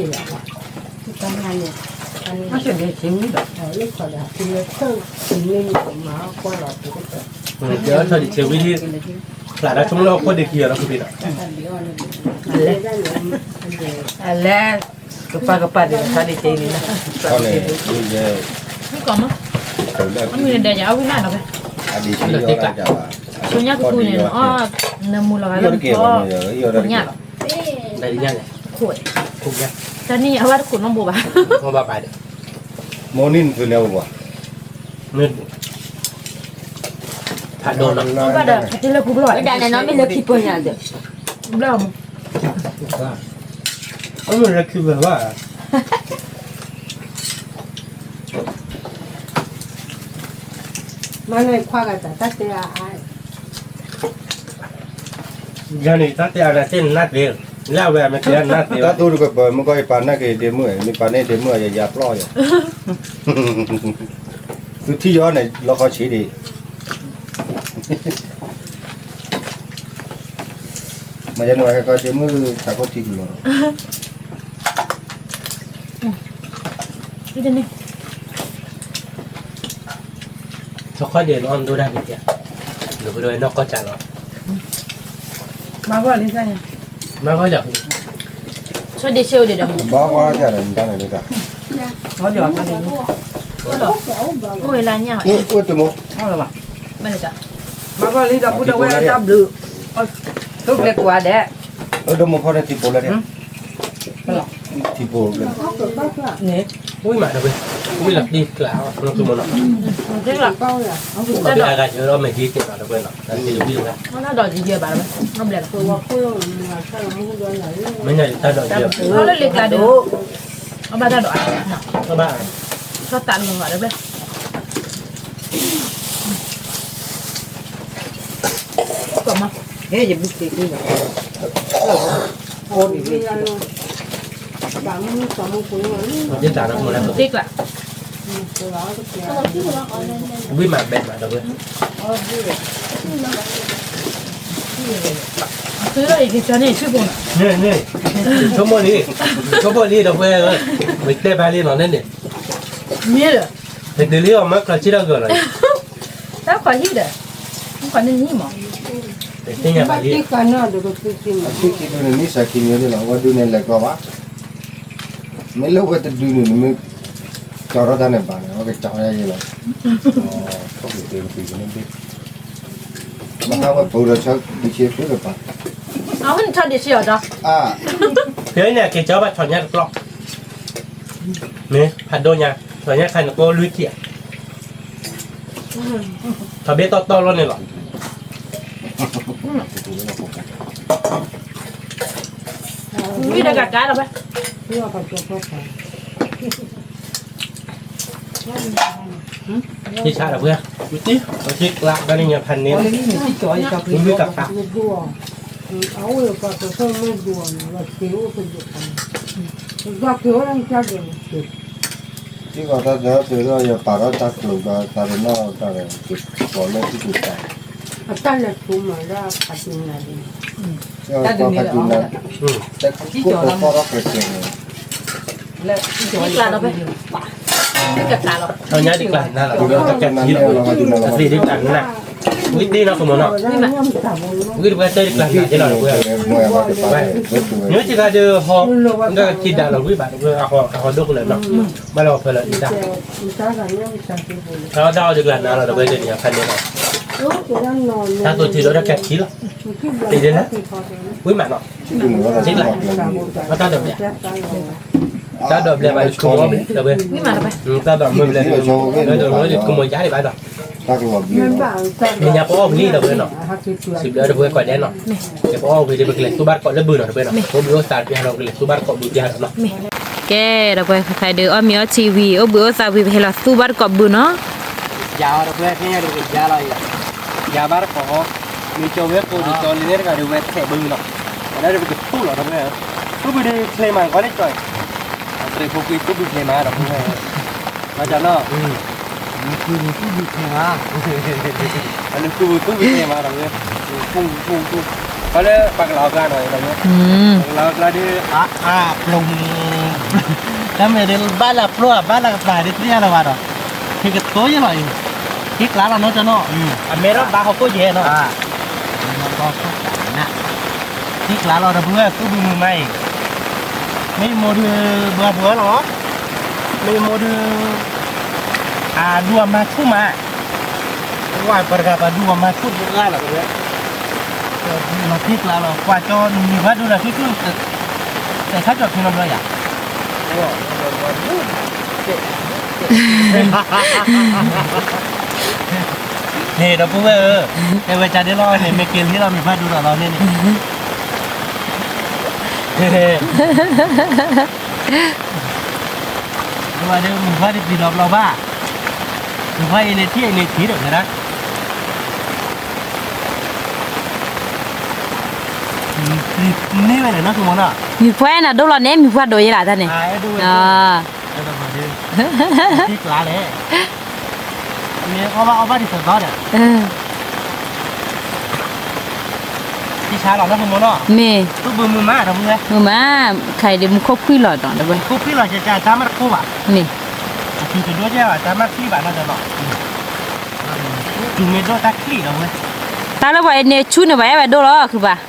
ၤ, ဖျါဒၣ်ဆိကမိၣ်လၢဟီၣ်ခိၣ်ဒံးခံဂၤဒီးကဘၣ်ဒီး, အလဲၤ, ကပၤကပၤဒံးဆီဒံးဆံန့ၣ်, မ့ၢ်ကီၢ်မီၢ်, အမုၢ်နဒဲးယၤအဝံၣ်နၢ်ဒီး, ဆိညါကသူန့ၣ်, နမူၤလီၤဂာ်လၢ, ညၣ်လီၤ, တနံၣ်အဝဲတခိၣ်နီတဘိဘၣ်, မိၢ်နံၤနသုန့ၣ်အိၣ်ဘၣ်, ဖးဒိၣ်နီၤ, ဘၣ်ဒီး တလၢပူၤဘျီ, ဝဲဒၣ်န့ၣ်နီၤ မ့ၢ်လၢခံပီညါဒီး, ဘျီမး, အမ့ၢ်လၢခံဘၣ်ဘၣ် မ့ၢ်ခွါဂၤတၢ်တၢ်တဲအါအါ ယၤန့ၣ် တၢ်တဲအါနၤသ့ၣ်နနၢ်သ့, လၢအဝဲအမ့ၢ်တဲနနၢ်သ့, တၢ်သူတကပၤ မ့ၢ်ကီၢ်ယပာ်နၢ်က့ၤဒ့မုၣ်, မ့ၢ်ပာ်န့ၢ်ဒ့မုၣ် ယယၤပျီယၤ, သုထံၣ်ယီၤန့ၣ် လီခီဆံးဒံး, မ့ၢ်ယၤန့ၣ်ဝဲဟဲကီၢ်ဒ့မုၣ် တၢ်ခိၣ်ထံကလီၤလီၤ ထီၣ်ခီၣ်ဒံးလီၤ ဒိၣ်ဒၣ်က့ၤ, ဒိၣ်ကဒိၣ်နီၢ်ကီၢ်ကၢ်လီၤ, မၤဘၣ်လံ, မၤဘၣ်လံ, ဆိဒ့ဆ့အိၣ်ဒံးဒီး, ဘၣ်ဘၣ်ကၢ်ဒီး မတၤန့ၣ်ဒၣ်, အိၣ်လၢညါ, မၤဘၣ်လံဒီပုၢ်ဒီဝဲၢ်တၢ်ဘျုး, သိကျဲကွၢ်ဒဲး, ဒိၣ်မိၢ်ဖီန့ၣ်ထံဖိလၢဒဲး, ထံဖိ, ဝံၣ်မးဒီးဝဲ, ဝံၣ်လီၤတံၢ်ကျးအီၤ နီၢ်ကမီၤနီၤ, တၢ်ဒိးအဂၤကဲဒီးမ့ၢ်ဒ်ကဲးဘၣ်ဒီးဝဲနီၤ, တၢ်ဒိးယံၤဘၣ်, မ့ၢ်ညါတၢ်ဒိးယံၤ, အဘၣ်တၢ်ဒိးအါ, ဘၣ်, ထီၣ်သးလီၤဘၣ်ဒီးဝဲ ကီမး, ဟဲယဘုက့ၤ, သ့ကျး, ဝံၣ်မးဘဲးမးဒီးဝဲ, အဃိန့ၣ် ဆိကမိၣ်လံ, ဆိကမိၣ်လံဒီးဝဲ, မ့ၢ်တဲဘၣ်လံနီၤန့ၣ်န့ၣ်, မ့ၢ်လၢ, တတုၤလံအီၤမ့ၢ်ကျီၤစံၣ်ထီၣ်ဂၢၢ်လီၤ, တၢ်ခီဟံၣ်ဒီး, ခီန့ၣ်နံၣ်မး, တသ့ၣ်ညါဘၣ်လံ, အခံခံဒုန့ၣ် နံၣ်စးခံမံၤန့ၣ်လီၤ, ဝဲဒုန့ၣ်လဲၤကီဘၣ်, မ့ၢ်လၢဝဲတဒုန့ၣ် နမ့ၢ်ကၠီထီၣ်တၢ်န့ၣ်ဘၣ်န့ၣ် ဝဲကကၠီထီၣ်ယဲလီၤ, မဟါဝဲပူၤဒီးဆၢဒုးဆ့ဖုကပၤ, အဝဲန့ၣ်ထီၣ်ဒံးဆ့အီၤဒီး, ဖဲန့ၣ်က့ၤကၠီဘၣ်ထီၣ်ညါတကျီ, မ့ၢ်ဖးဒိၣ်ညါ, ထီၣ်ညါခါန့ၣ်ကိးလွံၢ်ထံၣ်, ထီၣ်ဘ့ၣ်တီတီလီၤန့ၣ်လီၤ, ဝံၣ်ဒီးကကါဒီးဝဲ ထံဆါဒီးဝဲ, ဝံၣ်သံကျးဘၣ်န့ၣ်ညါဖးန့ၣ်, ဝံၣ်ကကါ, ထံဂီၤတၢ်စၢၤတုၤလီၤ ယပာ်ထီၣ်တၢ်ကျိၤဘၣ်သးတနီၣ်တၢ်ဒီး ကကိးလၢထံကတၢၢ်, အတၢ်လဲၤဆိမးလၢဖးဒိၣ်နၤ, ဖးဒိၣ်နၤ, တၢ်ကိးထီၣ်ကဲးကဲးန့ၣ် လၢ ထံကျးလီၤဖဲ, ထံကကျးလီၤ, ထီၣ်ညါဒံးကျးနၤလီၤ, တၢ်ကဲးထံလီၤ, အသ့ၣ်ဒံးကျးနၤ, ဝံၣ်တ့ၢ်နီၤကမီၤနီၤ, ဝံၣ်တပှဲၤတဲဒံးကျးနၤက့လီၤ, နုၤတဂၤဒီးဟီ, ကက့ၤဒၣ်လီၤဝံၣ်ဘၣ်, အဟီဒိၣ်ကလၢာ်နီၤ, ဘၣ်လီၤဖဲလီၤအံၤတၢ်, တၢ်အီၣ်ဒံးကျးနၤလီၤ တဝဲဒၣ်န့ၣ် ဖဲန့ၣ်လီၤ, တၢ်သိၣ်ထံဒီးတၢ်ကဲးထံလီၤ, တ့ၢ်ဒ်လဲၣ်, ဝံၣ်မးနီၤ, ထံကျး, တၢ်ဒိးဘျဲၣ်, တၢ်ဒိးဘျဲၣ်ဘၣ်ဆိကမိၣ်, တၢ်ဒိးမုၢ်ဘျဲၣ်, တၢ်ဒိးမုၢ်ဘျဲၣ်, ဆိကမိၣ်ယါဒံးဘၣ်ဒီး, မ့ၢ်ညါပအီၣ်ဝံၤလံဒီးဝဲနီၤ, စံးဘျုးတဝဲကိးဂၤဒဲးနီၤ, ကပအီၣ်ဝံၤဒီး ပကလဲၤသူဘၣ်တကိးလၢဘုနီၤ တဝဲနီၤ, အိၣ်ဘှံးအိၣ်သါပျၢ်ဒီး ပကလဲၤသူဘၣ်တကိးဘုပျၢ်ဒီးနီၤ, ကဲ, ဒီးပှၤခဲခဲဒုးအီၣ်မ့ၤအီထံဝံၤ အိၣ်ဘှံးအိၣ်သါဝံၤ ပဟဲလီၤသူဘၣ်တကိးဘုနီၤ, ယၤအီၤဒီးပှၤခဲခဲဒုးကယၤလီၤ, ယၤဘၣ်တကိး, မ့ၢ်ကၠီဝဲကိးဒုးကၠီလံန့ၣ်တဂၤဒီးဝဲထဲးဘုနီၤ, ဝဲဒၣ်ဒီးပကသူၣ်လီၤဒီးဝဲ, သူၣ်ဘုဒုးချ့မးကီန့ၣ်ကၠီ, အတရံးဖိကွံသူၣ်ဘုချ့မးဒီးပှၤ, မၤကၠီနီၤ မ့ၢ်သူၣ်ဘုသူၣ်ဘုချ့မး, အလၢသူၣ်ဘုသူၣ်ဘုချ့မးဒီးဝဲ, ပှၤလၢပှၤကလီၤအကျါနီၤ, ပှၤကလီၤအကျါဒီး, အါအါပျိ, တၢ်မ့ၢ်ဒ်ဘၣ်လၢပျိ ဘၣ်လၢကပၤဒ်တရံးလီၤဘၣ်ဒီး, ဟံးကတိၤယဲလီၤအံၤ, ဟံးကျါလီၤနီၤကၠီနီၤ, အမဲထီၣ်ဘါဟီၣ်ခိၣ်ယဲနီၤ, ဟံးကျါလီၤဒီပုၢ်ဝဲၢ်သူၣ်ဘုမုာ်မးအံၤ, မ့ၢ်မိၢ်ဒုး ဘှါဘှါလီၤ, မ့ၢ်မိၢ်ဒုး အဒူအမါဆူၣ်မး, ဝဲပှၤတဂၤပှၤဒူအမါဆူၣ်တဂၤလီၤ, လီၤထံကျါလီၤ ကွၢ်ကၠီနံၤဘၣ်ဒိလီၤဆူၣ်ဆူၣ်, တဲဆါကၠီဖံနီတဘျီယၤ, န့ၣ်ဒီပုၢ်ဝဲၢ်ဧၢ, တဲဝဲကၢ်ဒဲးလီၤန့ၣ် မ့ၢ်က့ၤလံလီၤ မ့ၢ်ဘၣ်ဒိဒီးလီၤန့ၣ်န့ၣ် ဒ်ဝဲဒၣ်မုၢ်ဖါတပျံၤလီၤဘျီဘၣ်, မုၢ်ဖါအံၤန့ၣ်ထံၣ်အံၤန့ၣ်ထံၣ်ဒီးဝဲဒၣ်, မ့ၢ်ဝဲန့ၣ်နီၤ မုၢ်ဖါနၤဒိၣ်လီၤန့ၣ် မုၢ်ဖါဒိၣ်ယဲလၢတၢ်န့ၣ်, မ့ၢ်အီၣ်ဘၣ်အီၣ်ဘၣ်ဒ်သိးသိးဒီး ထံဆါလီၤလၢမ့ၢ်နီၤ, မ့ၢ် သူၣ်ဘုမုၢ်မးဒီးဝဲ, မုၢ်မး, ခါအံၤဒ်မူခိၣ်ဖှံၣ်လီၤဒီးဝဲ, မူခိၣ်ဖှံၣ်လီၤ ကတၢ်မ့ၢ်တကိၢ်ဘၣ်, မ့ၢ်, အတုၤတဒိၣ်ကဲဘၣ် တၢ်မ့ၢ်ဖှံၣ်ဘၣ်နီၤဒီးလီၤ, တုၤမ့ၢ်ဒိၣ်တၢ်ချံၣ်ဒီးဝဲ, တၢ်လၢပှၤအံၤန့ၣ်ဆူန့ၣ် ပှၤအဲၣ်ဝဲဒိၣ်လီၤ ခုဘၣ်, မ့ၢ်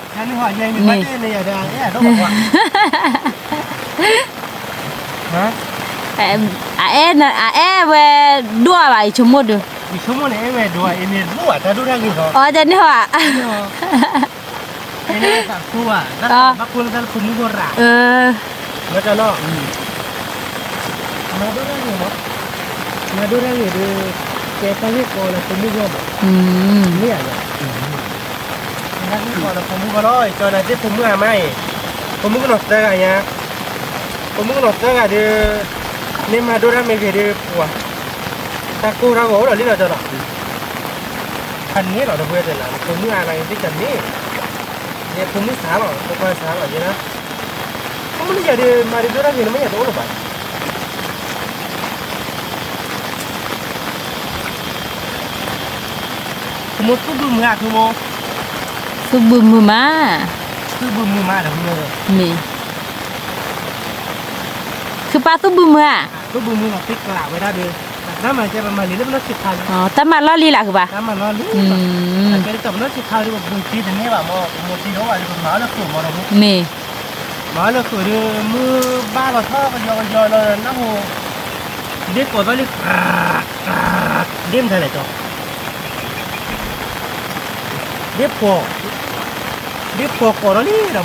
အအဲၣ်ဝဲဒိၣ်အါဘၣ် ယဆိကမိၣ်ဒုး, ယဆိကမိၣ်န့ၣ် အဲၣ်ဝဲဒိၣ်အါ အ့န့ၣ်ဒိၣ်ဘၣ် တၢ်ဒိၣ်တၢ်ဂ့ၤလီၤ, အီ တန့ၢ်ဘၣ်, အ့န့ၣ်သးကိၢ်ဘၣ်, ဘၣ်ကိၢ်လၢတၢ်လၢဖိမုၣ်ဖိရၣ်, မ့ၢ်ကနီၤ, မၤဒိၣ်တၢ်ဂ့ၤမး, မၤဒိၣ်တၢ်ဂ့ၤဒီး ကဲတၢ်ဂ့ၢ်ကီလၢဖိမုၣ်ဖိမး, မ့ၢ်ဧါ, ကဲတၢ်ဂ့ၢ်ကီလၢဖိမုၣ်ဖိလီၤ, ကၠီနၤသ့ၣ်ဖိမုၣ်အါမးအံၤ, ဖိမုၣ်ကနီၤသၢဂၤညါ ဖိမုၣ်ကနီၤသၢဂၤဒီး, မ့ၢ်မၤဒိၣ်တၢ်မ့ၢ်ဂ့ၤဒီး ပှၤ, တၢ်ကိၢ်တၢ်ဂီၤအိၣ်ဒီးလံလီၤကၠီဒီး, ဖးန့ၢ်လီၤဒီပုၢ်ဝဲၢ်တဲနၤ ဖိမုၣ်အါမးအံၤသ့ၣ်ကန့ၣ်, ယဖိမုၣ်စှၤလီၤ ဖိခွါစှၤလီၤယဲဒၣ်, ဖိမုၣ်န့ၣ်ယၤဒီး မၤဒိၣ်တၢ်ဂ့ၤန့ၣ် မ့ၢ်ယၤတအိၣ်လၢၤဘၣ် သုးမုၢ်သူၣ်ဘုမုၢ်ဧါ သုးမုၢ်, သူၣ်ဘုမုၢ်မး, သူၣ်ဘုမုၢ်မးဒီးမုၢ်, မ့ၢ်, ခုပၢ်သူၣ်ဘုမုၢ်ဧါ, သူၣ်ဘုမုၢ်လီၤသ့ကျးဝဲဒၣ်ဒီး, တၢ်မၤကဲပမၤလံလၢပနီၢ်ဆံးခါလံ, တၢ်မၤလီၢ်လံလၢခုဘၣ်, တၢ်မၤလီၢ်လံ, ကဲဒ်သိးပနီၢ်ဆံးခါဒီး ပဘူးက့တန့ၢ်ဘၣ်မး ပမူတံၢ်ဒီးဘၣ်ဒီး ပမၤအီၣ်လၢဃုာ်မးဒီးမုၢ်, မ့ၢ် မၤအီၣ်လၢဃုာ်ဒီး မုၢ်ဘၣ်လီၤထီၣ်ကယီကယီလီၤ နၢ်ဟူ, ဒ့ကိးသီလံ, ဒ့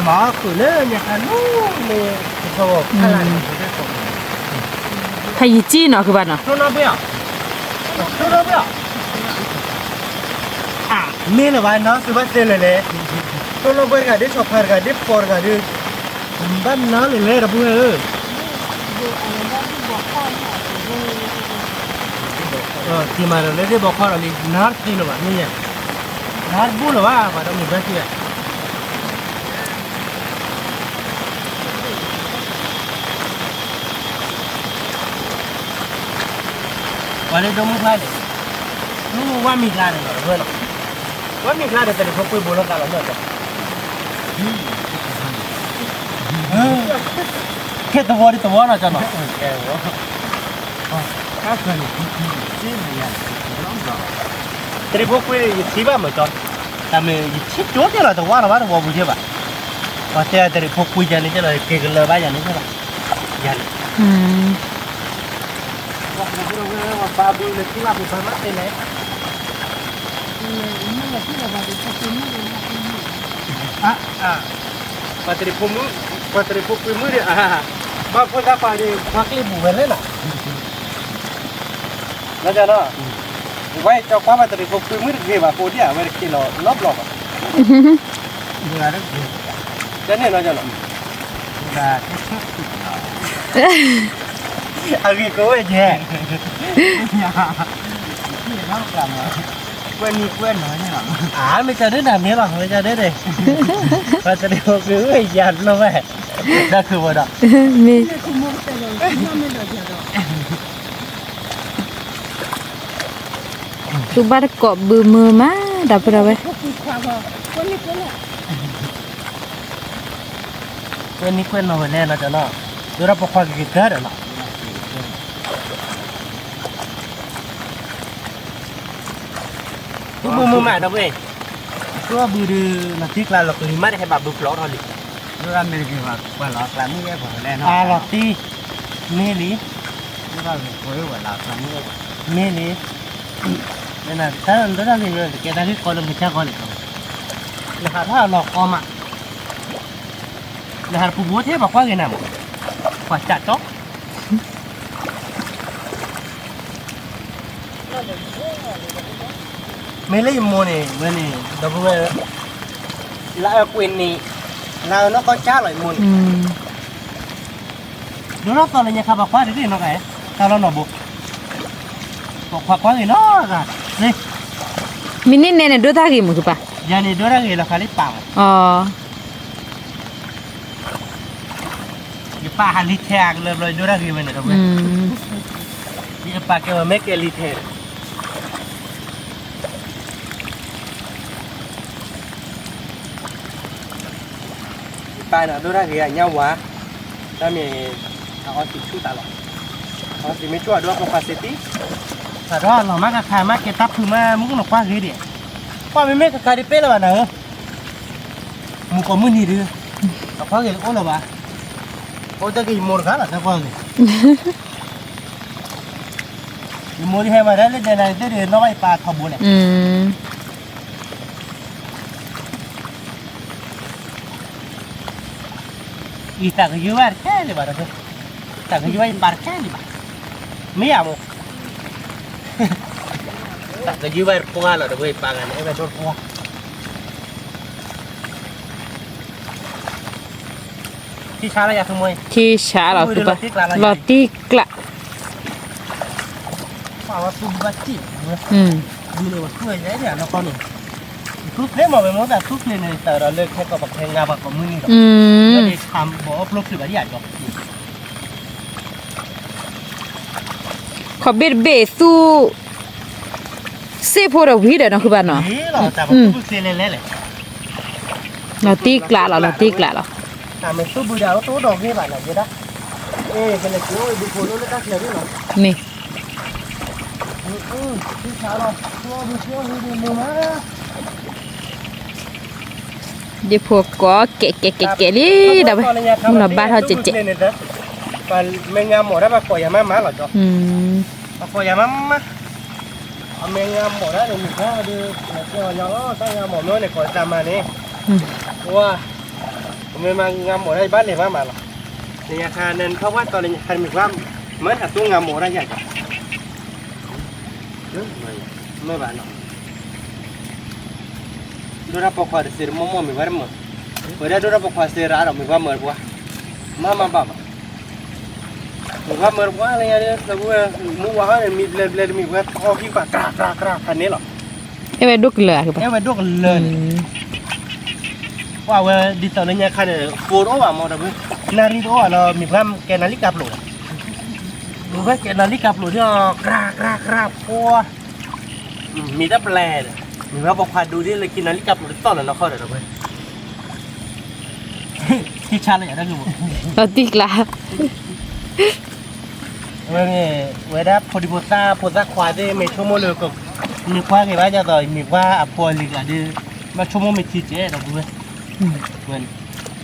မတၤလဲၣ်ကၠီ, ဒ့ဖှီၣ်, ဒ့ဖှီၣ်ကိးထီၣ်လံဒီပုၢ်ဝဲၢ်, လဲၤမၤအီၣ်ဃုာ်လၢညါခါလီၤ, လၢကဆီဂီၤဖးလၢ်န့ၣ်, ဖဲယံၤကံနီၤခုဘၣ်နီၤ, ကျိနီၣ်ဘှ့ၣ်အီၤ, ကျိနီၣ်ဘှ့ၣ်အီၤ, အမ့ၢ်လၢၤဘၣ်နီၤ သုဘၣ်တဲလၢၤလဲၣ်, ကျိနီၣ်ဘှ့ၣ်တဂၤ ဒ့ဆီဖါတဂၤ ဒ့ဖှီၣ်တဂၤဒီး, ဘၣ်နီၤလၢၤလဲၣ်ဒီပုၢ်ဝဲၢ်ဧၢ, က့ၤမၤဒီးလၢဒ့ဘီခီဒီးလံ နၤတသ့လၢၤဘၣ်မ့ၢ်ယဲ, နၤတဘူၣ်လၢၤဘၣ် ပှၤဒီးမုၢ်ဘၣ်သ့ၣ်ဧါ ပှၤလၢဒိမုၢ်ဖျါန့ၣ်, မုၢ်ဝါမံၤကျါန့ၣ်လီၤ တဝဲလီၤ, ဝါမံၤကျါန့ၣ် တရံးဖိကွံာ်ဘိလီၤသးလီၤမ့ၢ်, ခဲသဝီဒ်သဝီနီၤ ကၠီနီၤ, တရံးဖိကွံာ်န့ၣ် ယထံၣ်ဘၣ်မးကၠီ, တၢ်မ့ၢ်ယထံၣ်ကၠိတဲလီၤ တဝါလီၤဘၣ်တဝီပူၤယဲဘၣ်, ပှၤတဲတရံးဖိကွံာ်ယၤန့ၣ် တဲလီၤက့ၤကလၢၤဘၣ်ယၤန့ၣ်တဲလီၤ, ယၤန့ၣ် ပှၤဘုလၢထံၣ်ဘၣ်ပှၤမၤတဲလဲၣ်, ပှၤတရံးဖိမုၣ်, ပှၤတရံးဖိကွံာ်မုၣ်ဒီး, ဘၣ်ဖိသၣ်ခွါဒီး ပှၤကျ့ပူၤဝဲလဲၣ်နီၤ, လီၤနီၤ, ဝဲကၠီကွၢ်ပှၤတရံးဖိကွံာ်မုၣ်တဂ့ၤဘၣ် ကိးဒံးဧါ ဝဲတက့ၤလီၤနီတဘျီဘၣ်, တန့ၣ်လီၤနီၤ, အဂ့ၤကိးဝဲကဲ, ကွဲနံၤကွဲနီၤန့ၣ်လီၤ, အမ့ၢ်ကၠီဒၣ်တၢ်မ့ၢ်လီၤ ဝဲကၠီဒၣ်ဒၣ်, ပှၤတရံးဖိကွံာ်မုၣ်ယၤလီၤဝဲ, တၢ်ခုၣ်ဝဲဒီး, မ့ၢ် သုဘၣ်တကိးဘုမုၢ်မး ဒီပုၢ်ဒီဝဲၢ်, ကွဲနံၤကွဲနီၤဝဲလဲၣ်နီၤကၠီနီၤ, ဒိၣ်ဒီးပိာ်ခွါက့ၤကတၢၢ်ဒီးနီၤ, ဘုမုၢ်မးဒီပုၢ်ဝဲၢ်, ဘုဘုဒီး နသံကျါလီၤကလံၤမး တဟဲဘၣ်ဘုဖျိးထီၣ်လံ, ဒိၣ်ဒီးမ့ၢ်တဂ့ၤဘၣ် ပှၤလီၤကျါမုၢ်ဝဲပှၤလဲၣ်နီၤ, အလီၤတံၢ်, မ့ၢ်လံ, ဒိၣ်ဒီးဂ့ၤကိးဝဲလီၤကျါမုၢ်ဝဲပှၤ, မ့ၢ်လံ, တၢ်ဒိၣ်တၢ်ဂ့ၤဝဲ ကဲတၢ်ဂ့ၢ်ကီလၢမုၢ်ဆါခီန့ၣ်, နဟးထီၣ်လီၤကီမး, နဟးတပူၤပူၤထဲပှၤကွၢ်က့ၤနၤမး, ပှၤစးတီ, မ့ၢ်လၢယမိၢ်န့ၣ် ဝဲန့ၣ် ဒီပုၢ်ဝဲၢ်, လၢအကွံာ်န့ၣ်, လၢနီၢ်ကီၢ်ကၢ်လီၤမိၢ်န့ၣ်, ဒိၣ်ထီၣ်သီလၢညါခါပှၤကွၢ်တဂ့ၤနီၢ်ဂၤ, တၢ်လီၢ်နီၢ်ဘိ, ပှၤကွၢ်ဂ့ၤနီၢ်ဂၤ, မ့ၢ်န့ၢ်နဲန့ၣ် ဒိၣ်တၢ်ဂ့ၤမုၢ်ကပၤ, ယၤန့ၣ်ဒိၣ်တၢ်ဂ့ၤလီၤ ဃးလံပာ်မး, အီ ယပာ်ဟးလံထဲအကလၢဘျီ ဒိၣ်တၢ်ဂ့ၤဝဲန့ၣ်ဒီးဝဲ, ယပာ်ကဲဝဲမ့ၢ်ကဲလံထဲဒီး ယပာ်န့ၣ်ဒိၣ်တၢ်ဂ့ၤအညါဝါ, တၢ်မ့ၢ် အအီစံးဆူၣ်သးလီၤ, အီစံးမ့ၢ်ဆူၣ်အဒိၣ်ပှၤခွါစ့တံၢ်, သးထီၣ်လီၤမးကခါမးကဲတၢ်ဖုမး မုၢ်ကနီၤကွၢ်ဂ့ၤဒံး, ကွၢ်မ့မ့ၢ်ကခါဒံးပ့ၢ်လၢၤဘၣ်နၤဧၢ, မုၢ်ကိးမုၢ်နံၤဒုး, အကွၢ်ဂ့ၤလၢအိၣ်လၢၤဘၣ်, အိၣ်တၢ်က့ၤယမိၢ်တဂၤလီၤ တၢ်ကွၢ်ဂ့ၤ ယမိၢ်ဒ်ဟဲမၤတၢ်လၢဒဲးနၤသ့ၣ်ဒုး နီၢ်ဘၣ်ယပာ်ထီဘိလဲၣ်, အံၤတၢ်ကယုၢ်ဘၣ်တကဲလံဘၣ်, တၢ်ကယုၢ်ဘၣ်ယပာ်တကဲလံဘၣ်, မ့ၢ်ယၤမိၢ်, တၢ်ကယုၢ်ဘၣ်တဖိဂၤလီၤ တဝဲယပာ်ဂၤန့ၣ် အဲၣ်ဝဲဒိၣ်တဖိဂၤ ထံဆါလီၤယၤ ထံဆါလီၤ လီၤတံၢ်ကျး, သူၣ်ဘၣ်တံၢ်, သူၣ်န့ၣ် သူၣ်ကျ့မး ဝဲမိၢ်သးသူၣ်ကျ့န့ၣ် တၢ်ဒီးလၢခဲကီၢ်ပခဲ ငါပှၤကိးမုၢ်နံၤဒီး, လၢန့ၣ်ဆါဘီအီၣ်ပျိချံဘၣ်ဒ်ယၤဒီး ခီဘ့ၣ်တဘ့ၣ်သူၣ်, စ့ၢ်ဖိဒီးဝံၤဒီးနီၢ်ဃုဘၣ်နီၤ, လီၤတံၢ်ကျးလီၤ လီၤတံၢ်ကျးလီၤ, တၢ်မ့ၢ်သူၣ်ဘုဒၣ်အိၣ်တအိၣ်ဒီးဂ့ၤဘၣ်လီၤ ယဲဒၣ်, အ့ၣ်ကလဲၤက့ၤအိၣ်ဒုးဖိလၢလၢတၢ်ချၢဒ်လီၤ, မ့ၢ် ထံဆါလီၤ ဒ်ဖိကိး ကဲးကဲးကဲးကဲးလံ, ဒီးဝဲ မုၢ်နီၤဘၣ်ထီၣ်ကဲးကဲး, မ့ၢ်ငါမိၢ်ဒၣ်ပှၤကိးယၤမးမးလီၤဒီး, ပှၤကိးယၤမးမး, အမ့ၢ်ငါမိၢ်ဒၣ်န့ၣ် မ့ၢ်ပှၤဒီး ကဲအီၤညီလီၤ တၢ်ငါမိၢ်မ့ၢ်န့ၣ်ကိးတၢ်မၤန့ၣ်, ဝါ, မ့ၢ်မၤငါမိၢ်ဒၣ်ယဘၣ်လဲၤမးမးလီၤ, နညါခါနထီၣ်ဝဲတီၤလၢညါခါမ့ၢ်ပှၤ, မ့ၢ်အသိငါမိၢ်ဒၣ်ယၤကီး မ့ၢ်ဘၣ်နီၤ, ဒိၣ်တၢ်ပိာ်ခွါတစဲးတမီၢ်မီၢ်မ့ၢ်ဝဲတမုာ်, ပှၤဒၣ်ဒိၣ်တၢ်ပိာ်ခွါစဲးရၣ်ဒီးမ့ၢ်ပှၤမၢတပှၢ်, မၤမၤဘၣ်ဘၣ်, မ့ၢ်ပှၤမၢတပှၢ်လၢညါဒီး မူဝါဟီန့ၣ် မံဘျဲဘျဲတမံၤပှၤထီၣ်ဟံၣ်ပှၤကြၢးကြၢးကြၢးဖးန့ၣ်လီၤ, အဲၣ်ဝဲဒိၣ်ကလၢာ်, အဲၣ်ဝဲဒိၣ်ကလၢာ်န့ၣ်, ပှၤဝဲဒ်သိးလၢညါခါန့ၣ် ဖိတအိၣ်ဘၣ်မီၢ်ဒီး, နၣ်ရံၣ်တအိၣ်ဘၣ်လီၤ မ့ၢ်ပှၤကဲနၤလံကါပျိာ်ဒီး, မ့ၢ်ပှၤကဲနၤလံကါပျိာ်ဒီး ကြၢးကြၢးကြၢးဖိ မ့ၢ်တၢ်ပျဲၢ်ဒီး, မ့ၢ်ပှၤပိာ်ခွါဒူဒ်လၢက့ၤနၤလံကါပျိာ်တသီၣ်လၢၤနီၢ်ခီဒီး ထံဆါလီၤယၤတၢ်ဂ့ၢ်မိၢ်, လီၤတံၢ်ကျါ, ဝဲန့ၣ် ဝဲဒၣ်ဖိဒံဖိသၣ်ဖိသၣ်ခွါသ့ၣ် မ့ၢ်ဆိကမိၣ်လၢ မ့ၢ်ကွၢ်ဂ့ၤဘၣ်ဒ်သိး မ့ၢ်ပှၤအဖိအလံၤကျါဒီး ဘၣ်ဆိကမိၣ်မ့ၢ်ထံကဲဒီး ဝဲ ဆိကမိၣ်ထံဘၣ်ဒီး နၤ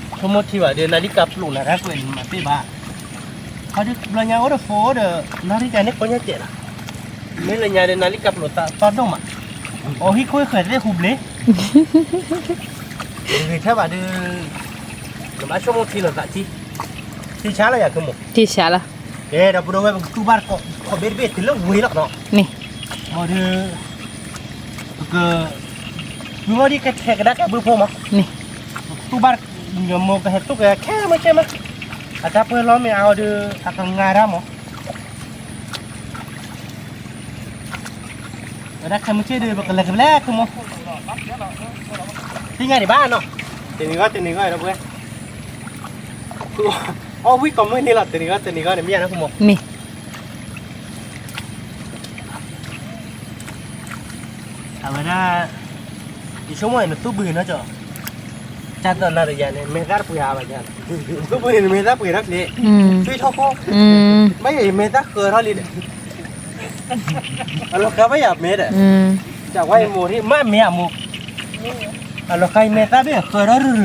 လံကါပျိာ်နၤတၢ်ကွဲးန့ၣ် မၤပ့ၢ်ဘၣ်, ခီဒုးဘျီညါအိၣ်ဒီးဖိအိၣ်ဒီး နၣ်ရံၣ်ကါန့ၣ်ကိးညါကဲးလီၤ, မ့ၢ်လၢညါဒီး နၤလံကါပျိာ်သီၣ်ဒိၣ်မး, အီဟံၣ်ခိၣ်ဃဲၤသ့ၣ်ဟူဘျ့ ဂ့ၤထဲဘၣ်ဒီး နဘၣ်ဆိကမိၣ်ထံလီၤသးထံ, ထံဆါလီၤယၤကမိၢ်, ထံဆါလီၤ, ကဲဒီးပဒိၣ်ဝဲ ပကတူၢ်ဘၣ်တကိး ခီဘ့ၣ်တဘ့ၣ်တုၤလၢဝ့ၤလီၤနီၤ, မ့ၢ်, ဘၣ်ဒီး ပက မ့ၢ်ဝဲဒ်ကထဲကဒါကဲဘုဖိမး, မ့ၢ်, တူၢ်ဘၣ်, မိၢ်ကဟဲတူၢ်ကဲခဲမုၢ်ဆ့ၣ်မး, အတၢ်ပှဲၤလီၤမ့ၢ်အါအီၤဒီး အကငါဒၣ်မး ဝဲဒၣ်ခဲမုၢ်ဆ့ၣ်ဒီး ပကလဲၤကဘျဲၣ်ခဲမုၢ်, သ့ၣ်ညါဒံးဘၣ်နီၤ, တနံၤဂီၢ်တနံၤဂီၢ်ဒီးပှဲၤ, အီၣ်ဝံၣ်ကိးမုၢ်နံၤလီၤ တနံၤဂီၢ်တနံၤဂီၢ်န့ၣ် မ့ၢ်ယၤနီၤ မ့ၢ် အဝဲဒၣ် ယဆိကမိၣ်နသူၣ်ဘုနီၤကၠီ, ကၢ်သီနၤဒီးယၤန့ၣ် မဲာ်သၣ်တပှ့ၤအါဘၣ်ယၤ, သူၣ်ဘုန့ၣ် နမဲာ်သၣ်ပှ့ၤထီၣ်ချ့, ထွံၣ်ထီၣ်ခိၣ်, ဘၣ်ယၤယမဲာ်သၣ်ဃၢထီၣ်လံဒီး, အလီၤဃာ်ဘၣ်ယၤမဲာ်ဒီး, ကဝဲယမိၢ်ထံၣ်မးမ့ၢ်အမိၢ်, အလီၤဃာ်ယမဲာ်သၣ်ဘၣ်ဃၢထီၣ်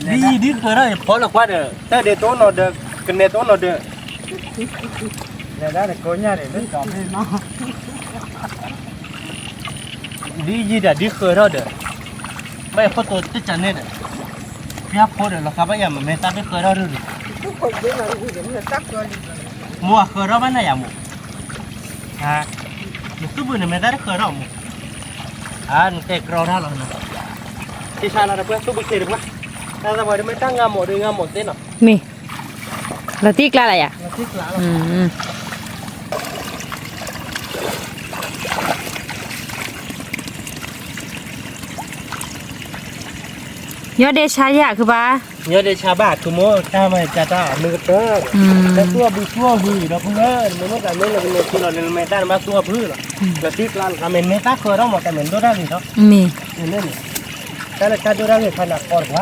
ရုၢ်ရုၢ်, ဒ်ယံၤဒ်ဃၢထီၣ်ယဖီလီၤကွၢ်ဒီး တၢ်ဒဲးတအိၣ်နီၤဒီး ကနဲတအိၣ်နီၤဒီး ဒ်ယံၤဒၣ်ဒ်ဃၢထီၣ်ဒီး, ဘၣ်ယဖိတိၤတစၢ်န့ၣ်ဒီး, ဖျါဖိဒီးလီၤဃာ်ဘၣ်ယၤမ့ၢ်မဲာ်သၣ်ဘၣ်ဃၢထီၣ်ရုၢ်ရုၢ်, မိၢ်အဃၢထီၣ်ဘၣ်နၤယၤမိၢ်, နသူၣ်ဘုန့ၣ်မဲာ်သၣ်တဃၢထီၣ်မိၢ်, နတဲကြီတၢ်လီၤ, သ့ၣ်ဆါလီၤတပှဲၤ သူၣ်ဘုချ့တပှဲၤ တၢ်သးပှၢ်ဒ်မ့ၢ်တၢ်ငါမီၤဒ်ငါမီၤသ့နီၤ. မ့ၢ်, လီၤတံၢ်ကျါလၢယၤ. ညီဒ့ဆါယၤခုဘၣ်. ညီဒ့ဆါဘၣ် ခုမိၢ် တၢ်မၤကတၢၢ်မ့ၢ်ကတၢၢ်, တၢ်သူၣ်အဘုသူၣ်အဘုဒီပုၢ်ဝဲၢ် မ့ၢ်မ့ၢ်တၢ်မ့ၢ်လၢကန့ၢ်ထံလီၤန့ၣ် မ့ၢ်တၢ်နဘၣ်သူၣ်အဘုလီၤ. လီၤတံၢ်ကျါလီၤ တၢ်မ့ၢ်မ့ၢ်တၢ်ဃၢထီၣ်မး တၢ်မ့ၢ်ဒိၣ်တၢ်ဂ့ၤထီၣ်. မ့ၢ်, တၢ်လၢတၢ်ဒိၣ်တၢ်ဂ့ၤဖးနၤကီတ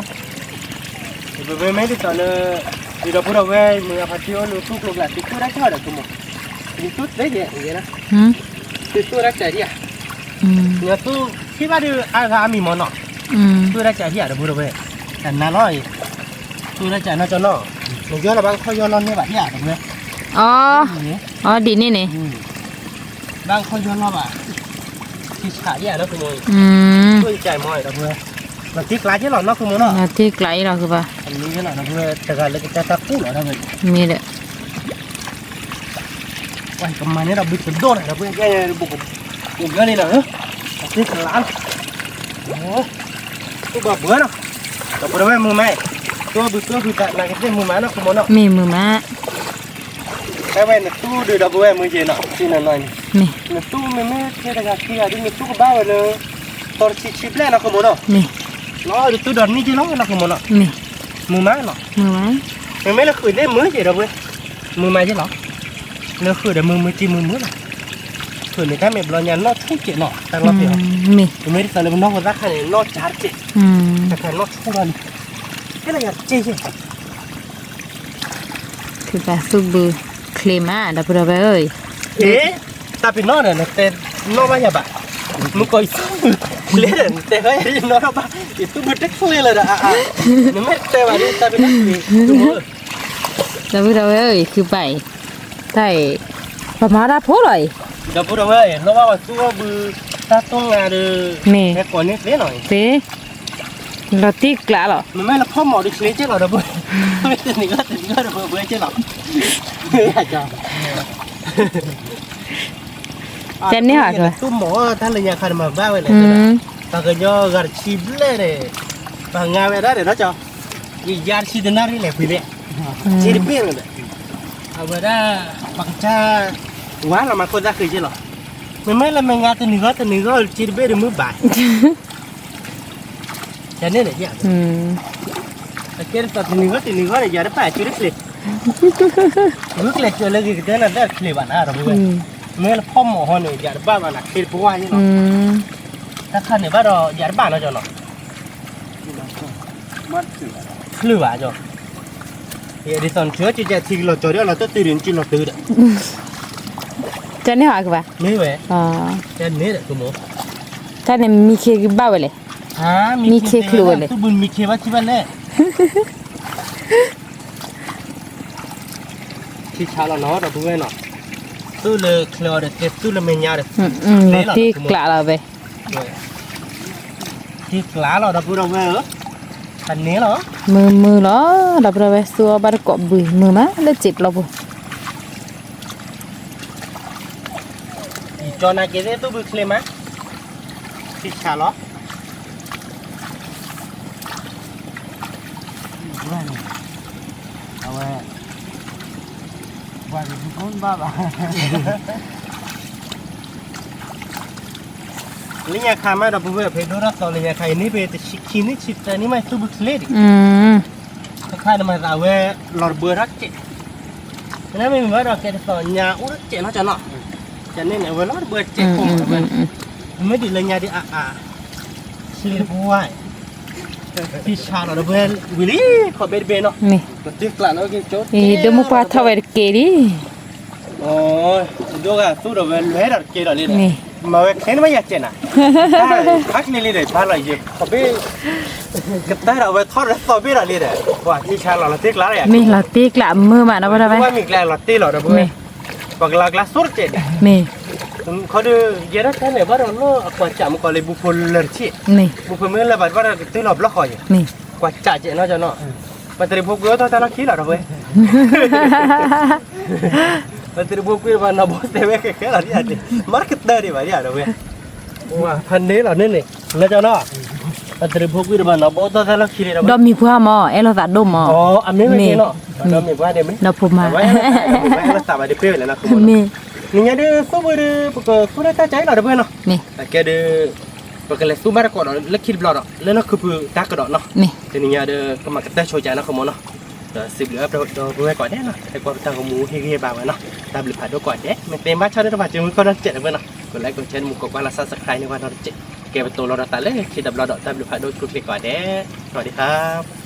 ကွၢ်. ပမ့ၢ်ဒ်သိးလၢ ဒ်ဒီပုၢ်ဒီဝဲၢ် မုၢ်ဂၤဖါတံၢ်အိၣ်လၢသူၣ်ကျိၤကျါ သုသူၣ်တၢ်ကၢ်ဒီး သုမိၢ်, သုသူၣ်သ့ယဲ, သုသူၣ်တၢ်ကၢ်ဒံးဧါ, နသူၣ်ထံၣ်ဘၣ်ဒီး အါဂၤအါမံၤမၢ်နီၤ, သူၣ်တၢ်ကၢ်ဒံးဧါ ဒီပုၢ်ဒီဝဲၢ်, တၢ်နၤလီၤအံၤ, သူၣ်တၢ်ကၢ်နီၢ်ကၠီနီၤ, နယီၢ်လီၤဘၣ်ကခီၣ်ယီၢ်လီၤန့ၢ်ဘၣ်ဒံးဧါ ဒီပုၢ်ဝဲၢ်, အီ, အီဒ်န့ၣ်န့ၣ် ဘၣ်ခီၣ်ယီၢ်လီၤဘၣ်, ထံဆးဒံးဧါ နီၢ်ခိမိၢ်, သူၣ်ကၢ်မၢ်ဒီပုၢ်ဝဲၢ်, လီၤတံၢ်ကျါက့လီၤ နီၢ်ခိမိၢ်နီၤ, လီၤတံၢ်ကျါအံၤလီၤ ကဘၣ်, တဂၤလၢကတၢၢ်တၢ်ကူၣ်လီၤ ဒီပုၢ်ဝဲၢ်, မ့ၢ်ဒီး ကမၤန့ၢ်ဒီးဘုတဒိၣ်န့ၣ် ဒီပုၢ်ဝဲၢ်, ကမၤန့ၢ်ဒီးဘုတဒိၣ်န့ၣ် ဒီပုၢ်ဝဲၢ်, တံၢ်ကျါလီၤ, သူၣ်ဘၣ်ဘှၢနီၤ, ဒီပုၢ်ဝဲၢ်မုာ်မး, သူၣ်ဘုသူၣ်ဘုတၢ်နၤကသ့ၣ်မုာ်မး နီၢ်ခိမိၢ်နီၤ, မ့ၢ်မုာ်မး တဲဝဲနသူၣ်ဒုးဒီပုၢ်ဝဲၢ်မုာ်က့ၤနီၤ, နသူၣ်မ့မ့ၢ်ထဲတဂၤခံဂၤဒ် နသူၣ်ကဘၣ်ဝဲလၢ သီတဆံဆံဘျဲၣ် နီၢ်ခိမိၢ်နီၤ, လီၤဒုးသူၣ်ဒီးနံၣ်က့လီၤ နီၢ်ခိမိၢ်နီၤ, မုာ်မးနီၤ, မ့မ့ၢ်လၢဃုာ်သ့ၣ်မုာ်က့ၤဒီပုၢ်ဝဲၢ်, မုာ်မးက့လီၤ, လၢဃုာ်ဒီးမုာ်မုာ်က့မုာ်မုာ်လီၤ, ဃုာ်န့ၣ်တၢ်မ့ၢ်ဘျီညါနီၢ်ထူၣ်က့ၤနီၤ တၢ်လီၤတ့ၢ်လီၤ, မ့မ့ၢ်ဒ်သိးလၢပနီၢ်ဖိသၣ်ခါန့ၣ် နီၢ်ကၢ်တက့ၢ်, တၢ်ခါနီၢ်ထူၣ်လီၤလံ, ကဲလၢယၤတက့ၢ်ယဲ ခုၣ်ဘၣ်သူၣ်ဘုချ့မး ဒီပုၢ်ဒီဝဲၢ်ဧၢ, တၢ်ပ့ၤနီၣ်ဒီး နတဲနီၣ်ဘၣ်ယၤဘၣ်, မုၢ်ကီးယသူၣ်ဘုချ့ဒီး နတဲဃီယၤနီၣ်ထီၣ်ဘၣ်, ယသူၣ်ဘုတချ့လၢၤဒီး အါအါ, နမ့ၢ်တတဲဘၣ်ဒီး တၢ်ပ့ၤနီၣ်န့ၣ်, ဒီပုၢ်ဒီဝဲၢ်ဧၢ ခုၣ်ဘၣ်အံၤ, တၢ်အံၤ, ပမၤတၢ်ဖိလီၤအံၤ, ဒီပုၢ်ဒီဝဲၢ် နီၣ်ဘၣ်ဝဲသူၣ်အီၣ်ဘု, တၢ်တိၢ်ငါဒီး, မ့ၢ်, ဟဲကိးန့ၢ်သ့လီၤအံၤ, သ့ လီၤတံၢ်ကျါလီၤ, မ့မ့ၢ်လၢဖီၣ်မီၤဒုးချ့က့လီၤ ဒီပုၢ်ဝဲၢ်, တနံၤဂီၢ်တနံၤဂီၢ်ဒီး ပဝဲက့လီၤ, ကန့ၢ်ဟီ သူၣ်မီၤတၢ်လၢညါခါန့ၣ်မၤဘၣ်ဝဲလဲၣ်, ပှၤကညီဂၤတဆံဘျဲၣ်န့ၣ်, ပှၤငါဝဲဒၣ်န့ၣ်ဒီးကၠီ, ယယါတဆံတနၣ်ရံၣ်လဲၣ်ဖံးလဲၣ်, စ့တဘ့ၣ်လီၤဒီး, အဝဲဒၣ်, ပှၤကစၢ်, ဝါလီၤမၤခိၣ်သၣ်ဃံက့လီၤ, မ့မ့ၢ်လၢမ့ၢ်ငါတနံၤဂီၢ်တနံၤဂီၢ် စ့တဘ့ၣ်ဒီးမုၢ်ဘၣ် ယန့ၣ်န့ၣ်, အကဲဒ်သိးတနံၤဂီၢ်တနံၤဂီၢ်န့ၣ် ယၤတပာ်စုတချ့, ဂုာ်ကျဲးစၢးလၢဂ့ၤကတၢၢ်နၤတချ့ဘၣ်နၤ ဒီပုၢ်ဝဲၢ်, မ့ၢ်လၢဖီၣ်မီၤဟီန့ၣ် ယၤတဘၣ်ဘၣ်နၤချ့တပှၢ်ယ့လီၤ, တၢ်ခါန့ၣ်ဘၣ်ဒီးယၤတဘၣ်နီၢ်ကၠီနီၤ, ချုးဘၣ်ကၠီ, ဒ်သိးနချုးကၠီကၠီထံကလီၤကၠီဒီးလီၤတတုၤဒီးနစုလီၤတုၤဒီး, တန့ၢ်ဟီကဘၣ်, မ့ၢ်ဝဲ, တန့ၢ်ဒီး, တၢ်န့ၣ်မံခ့ကဘၣ်ဝဲလဲၣ်, မံခ့ချုးဝဲလဲၣ်, သူၣ်ဘုမံခ့ဘၣ်ထံဘၣ်လဲၣ် ထံဆါလီၤနီၤ ဒီပုၢ်ဝဲၢ်နီၤ, သူၣ်လၢချၢအီၤဒီးကဲသူၣ်လၢမဲာ်ညါဒီး, တ့ကျးလီၤဝဲ, တ့ကျးလီၤ ဒီပုၢ်ဒီဝဲၢ်ဧၢ, တန့ၢ်လီၤ, မုာ်မုာ်လီၤ, ဒီပုၢ်ဒီဝဲၢ်သူၣ်အီၣ်ဘၣ်တကိးဘုမုာ်မး လၢစံာ်ပျီပူၤ ယကၠီနၤက့ၤသ့ၣ်သူၣ်ဘုချ့မး, ထံဆါလီၤ, အဝဲ, ဘၣ်ဘၣ်, လၢညါခါမးဒီပုၢ်ဝဲၢ် ဖဲဒိၣ်ထီၣ်သီလၢညါခါအံၤန့ၣ် ဖဲတဆံခံနံၣ်ဆံသၢနံၣ်မး သူၣ်ဘုချ့ဒံး, တခါန့ၣ်မးသးဝဲ လီၤတဘၢထီၣ်စဲး နမ့ၢ်မၤဒီးကဲတသီၣ်ညါအိၣ်တစဲးနီၢ်ကၠီနီၤ, ကန့ၣ်န့ၣ် အဝဲလီၤတဘၢစဲးခိၣ်မးဝဲ, မ့ၢ်ဒ်လၢညါဒ်အါအါ, ချ့တပှၢ်, ထံဆါလီၤတဘၢဝံၤလံ, ခီၣ်ဘ့တဘ့နီၤ, ဒိၣ်မုၢ်ပှၢ်ထီၣ်ဝဲတက့ၢ်လံ, ဒိၣ်ဂၤသူၣ်ဒီးဝဲလဲၤဒီးတက့ၢ်ဒီးလံဒီး, မၤဝဲချ့န့ၣ်မ့ၢ်ယၤစဲးနၤ, ဖးချ့လံဒီး ဖးလီၤယဲၢ် ခီၣ်ဘ့ ကတၢၢ်ဒီးအဝဲထီၣ်ဒီးသီၣ်ဘ့ၣ်ဒီးလံဒီး, ပှၤထံဆါလီၤလီၤတ့ကျးလီၤယၤ, မ့ၢ်လီၤတ့ကျးမုာ်မးနီၤ ပဝဲ, မ့ၢ်ကျဲလီၤတ့လီၤဒီးပဝဲ, ပှၤကလီၤကျါသိၣ်တစဲးဒံး, မ့ၢ်, ခီဒီး ယဲဒၣ်တၢ်န့ၣ် ဘၣ်ဒီးလၢအကွၢ်စးမုၢ်ကီၢ်လံ ဘူဖိလၢာ်တဆံး, ဘူဖိမ့ၢ်လၢဘၣ်ဘၣ်ဒီးကတုၤလီၤဘျီဃီယဲၢ်, ကွၢ်စးကဲးနီၢ်ကၠီနီၤ, ပှၤတရံးဖိကွံာ်အိၣ်ထီၣ်တၢ်လီၢ်ခံလီၤဒီးပဝဲ ပှၤတရံးဖိကွံာ်ဘၣ်နီၢ်ဘိတဲဝဲခဲခဲလီၤဒ်ယၤ, မၤကတၢၢ်ဒံးဘၣ်ဒ်ယၤဒီးဝဲ, ဖးန့ၢ်လီၤန့ၣ်န့ၣ် နီၢ်ကၠီနီၤ, အတရံးဖိကွံာ်တဘၣ်နီၤ ဘီၣ်သီသၣ်လီၢ်ခံလံဒီး ဒီးမံၤပှၢ်မး အဲၣ်လိာ်သးဒိၣ်မး, အမ့ၢ်ဝဲက့ၤနီၤ, ဒီးမံၤပှၢ်ဒဲးမ့ၢ်, ဒီးဖိမါ, မ့ၢ်ဝဲအဲၣ်လိာ်သးဘၣ်ဒ်ပ့ၢ်ဝဲလဲၣ်နီၤ, မ့ၢ်, နံၤညါဒုးသူၣ်ဘုဒုး ပကသူၣ်လၢတၢ်ကၢအံၤလီၤတပှဲၤနီၤ, အကဲဒုး ပကလဲၤသူၣ်ဘၣ်တကိးဒီး လၢခံတဘျီဒီး လၢနီၢ်ခုပူၤတၢ်ကဒီးနီၤ, တနံၤညါဒီး ကမၤကတၢၢ်ဆိကါနီၤ ခမနီၤ, ဒီးစံးဘျုးအဒီပုၢ်ဝဲၢ်ကိးဂၤဒဲးနီၤ, ဟဲကွၢ်ပတၢ်ဂီၤမူဟ့ၣ်ဂံၢ်ဟ့ၣ်ဘါဝဲနီၤ, တၢ်ဘျုးဖးဒိၣ်ကိးဂၤဒဲး, မ့ၢ်သ့ဘၣ်ဆၣ်ဒီးတဘၣ်စၢၤမုၢ်ကီၢ်ဒီးတစဲးတပှဲၤနီၤ, က like က share မူး ကိးကွၢ်လၢ subscribe န့ၢ်ဝဲနီၤတစဲး, ကဲပတိၤလီၤဒီးသးလၢခံတဘျီဒီး တၢ်ဘျုးဖးဒိၣ်ဆိၣ်ဂ့ၤကိးဂၤဒဲး, สวัสดีครับ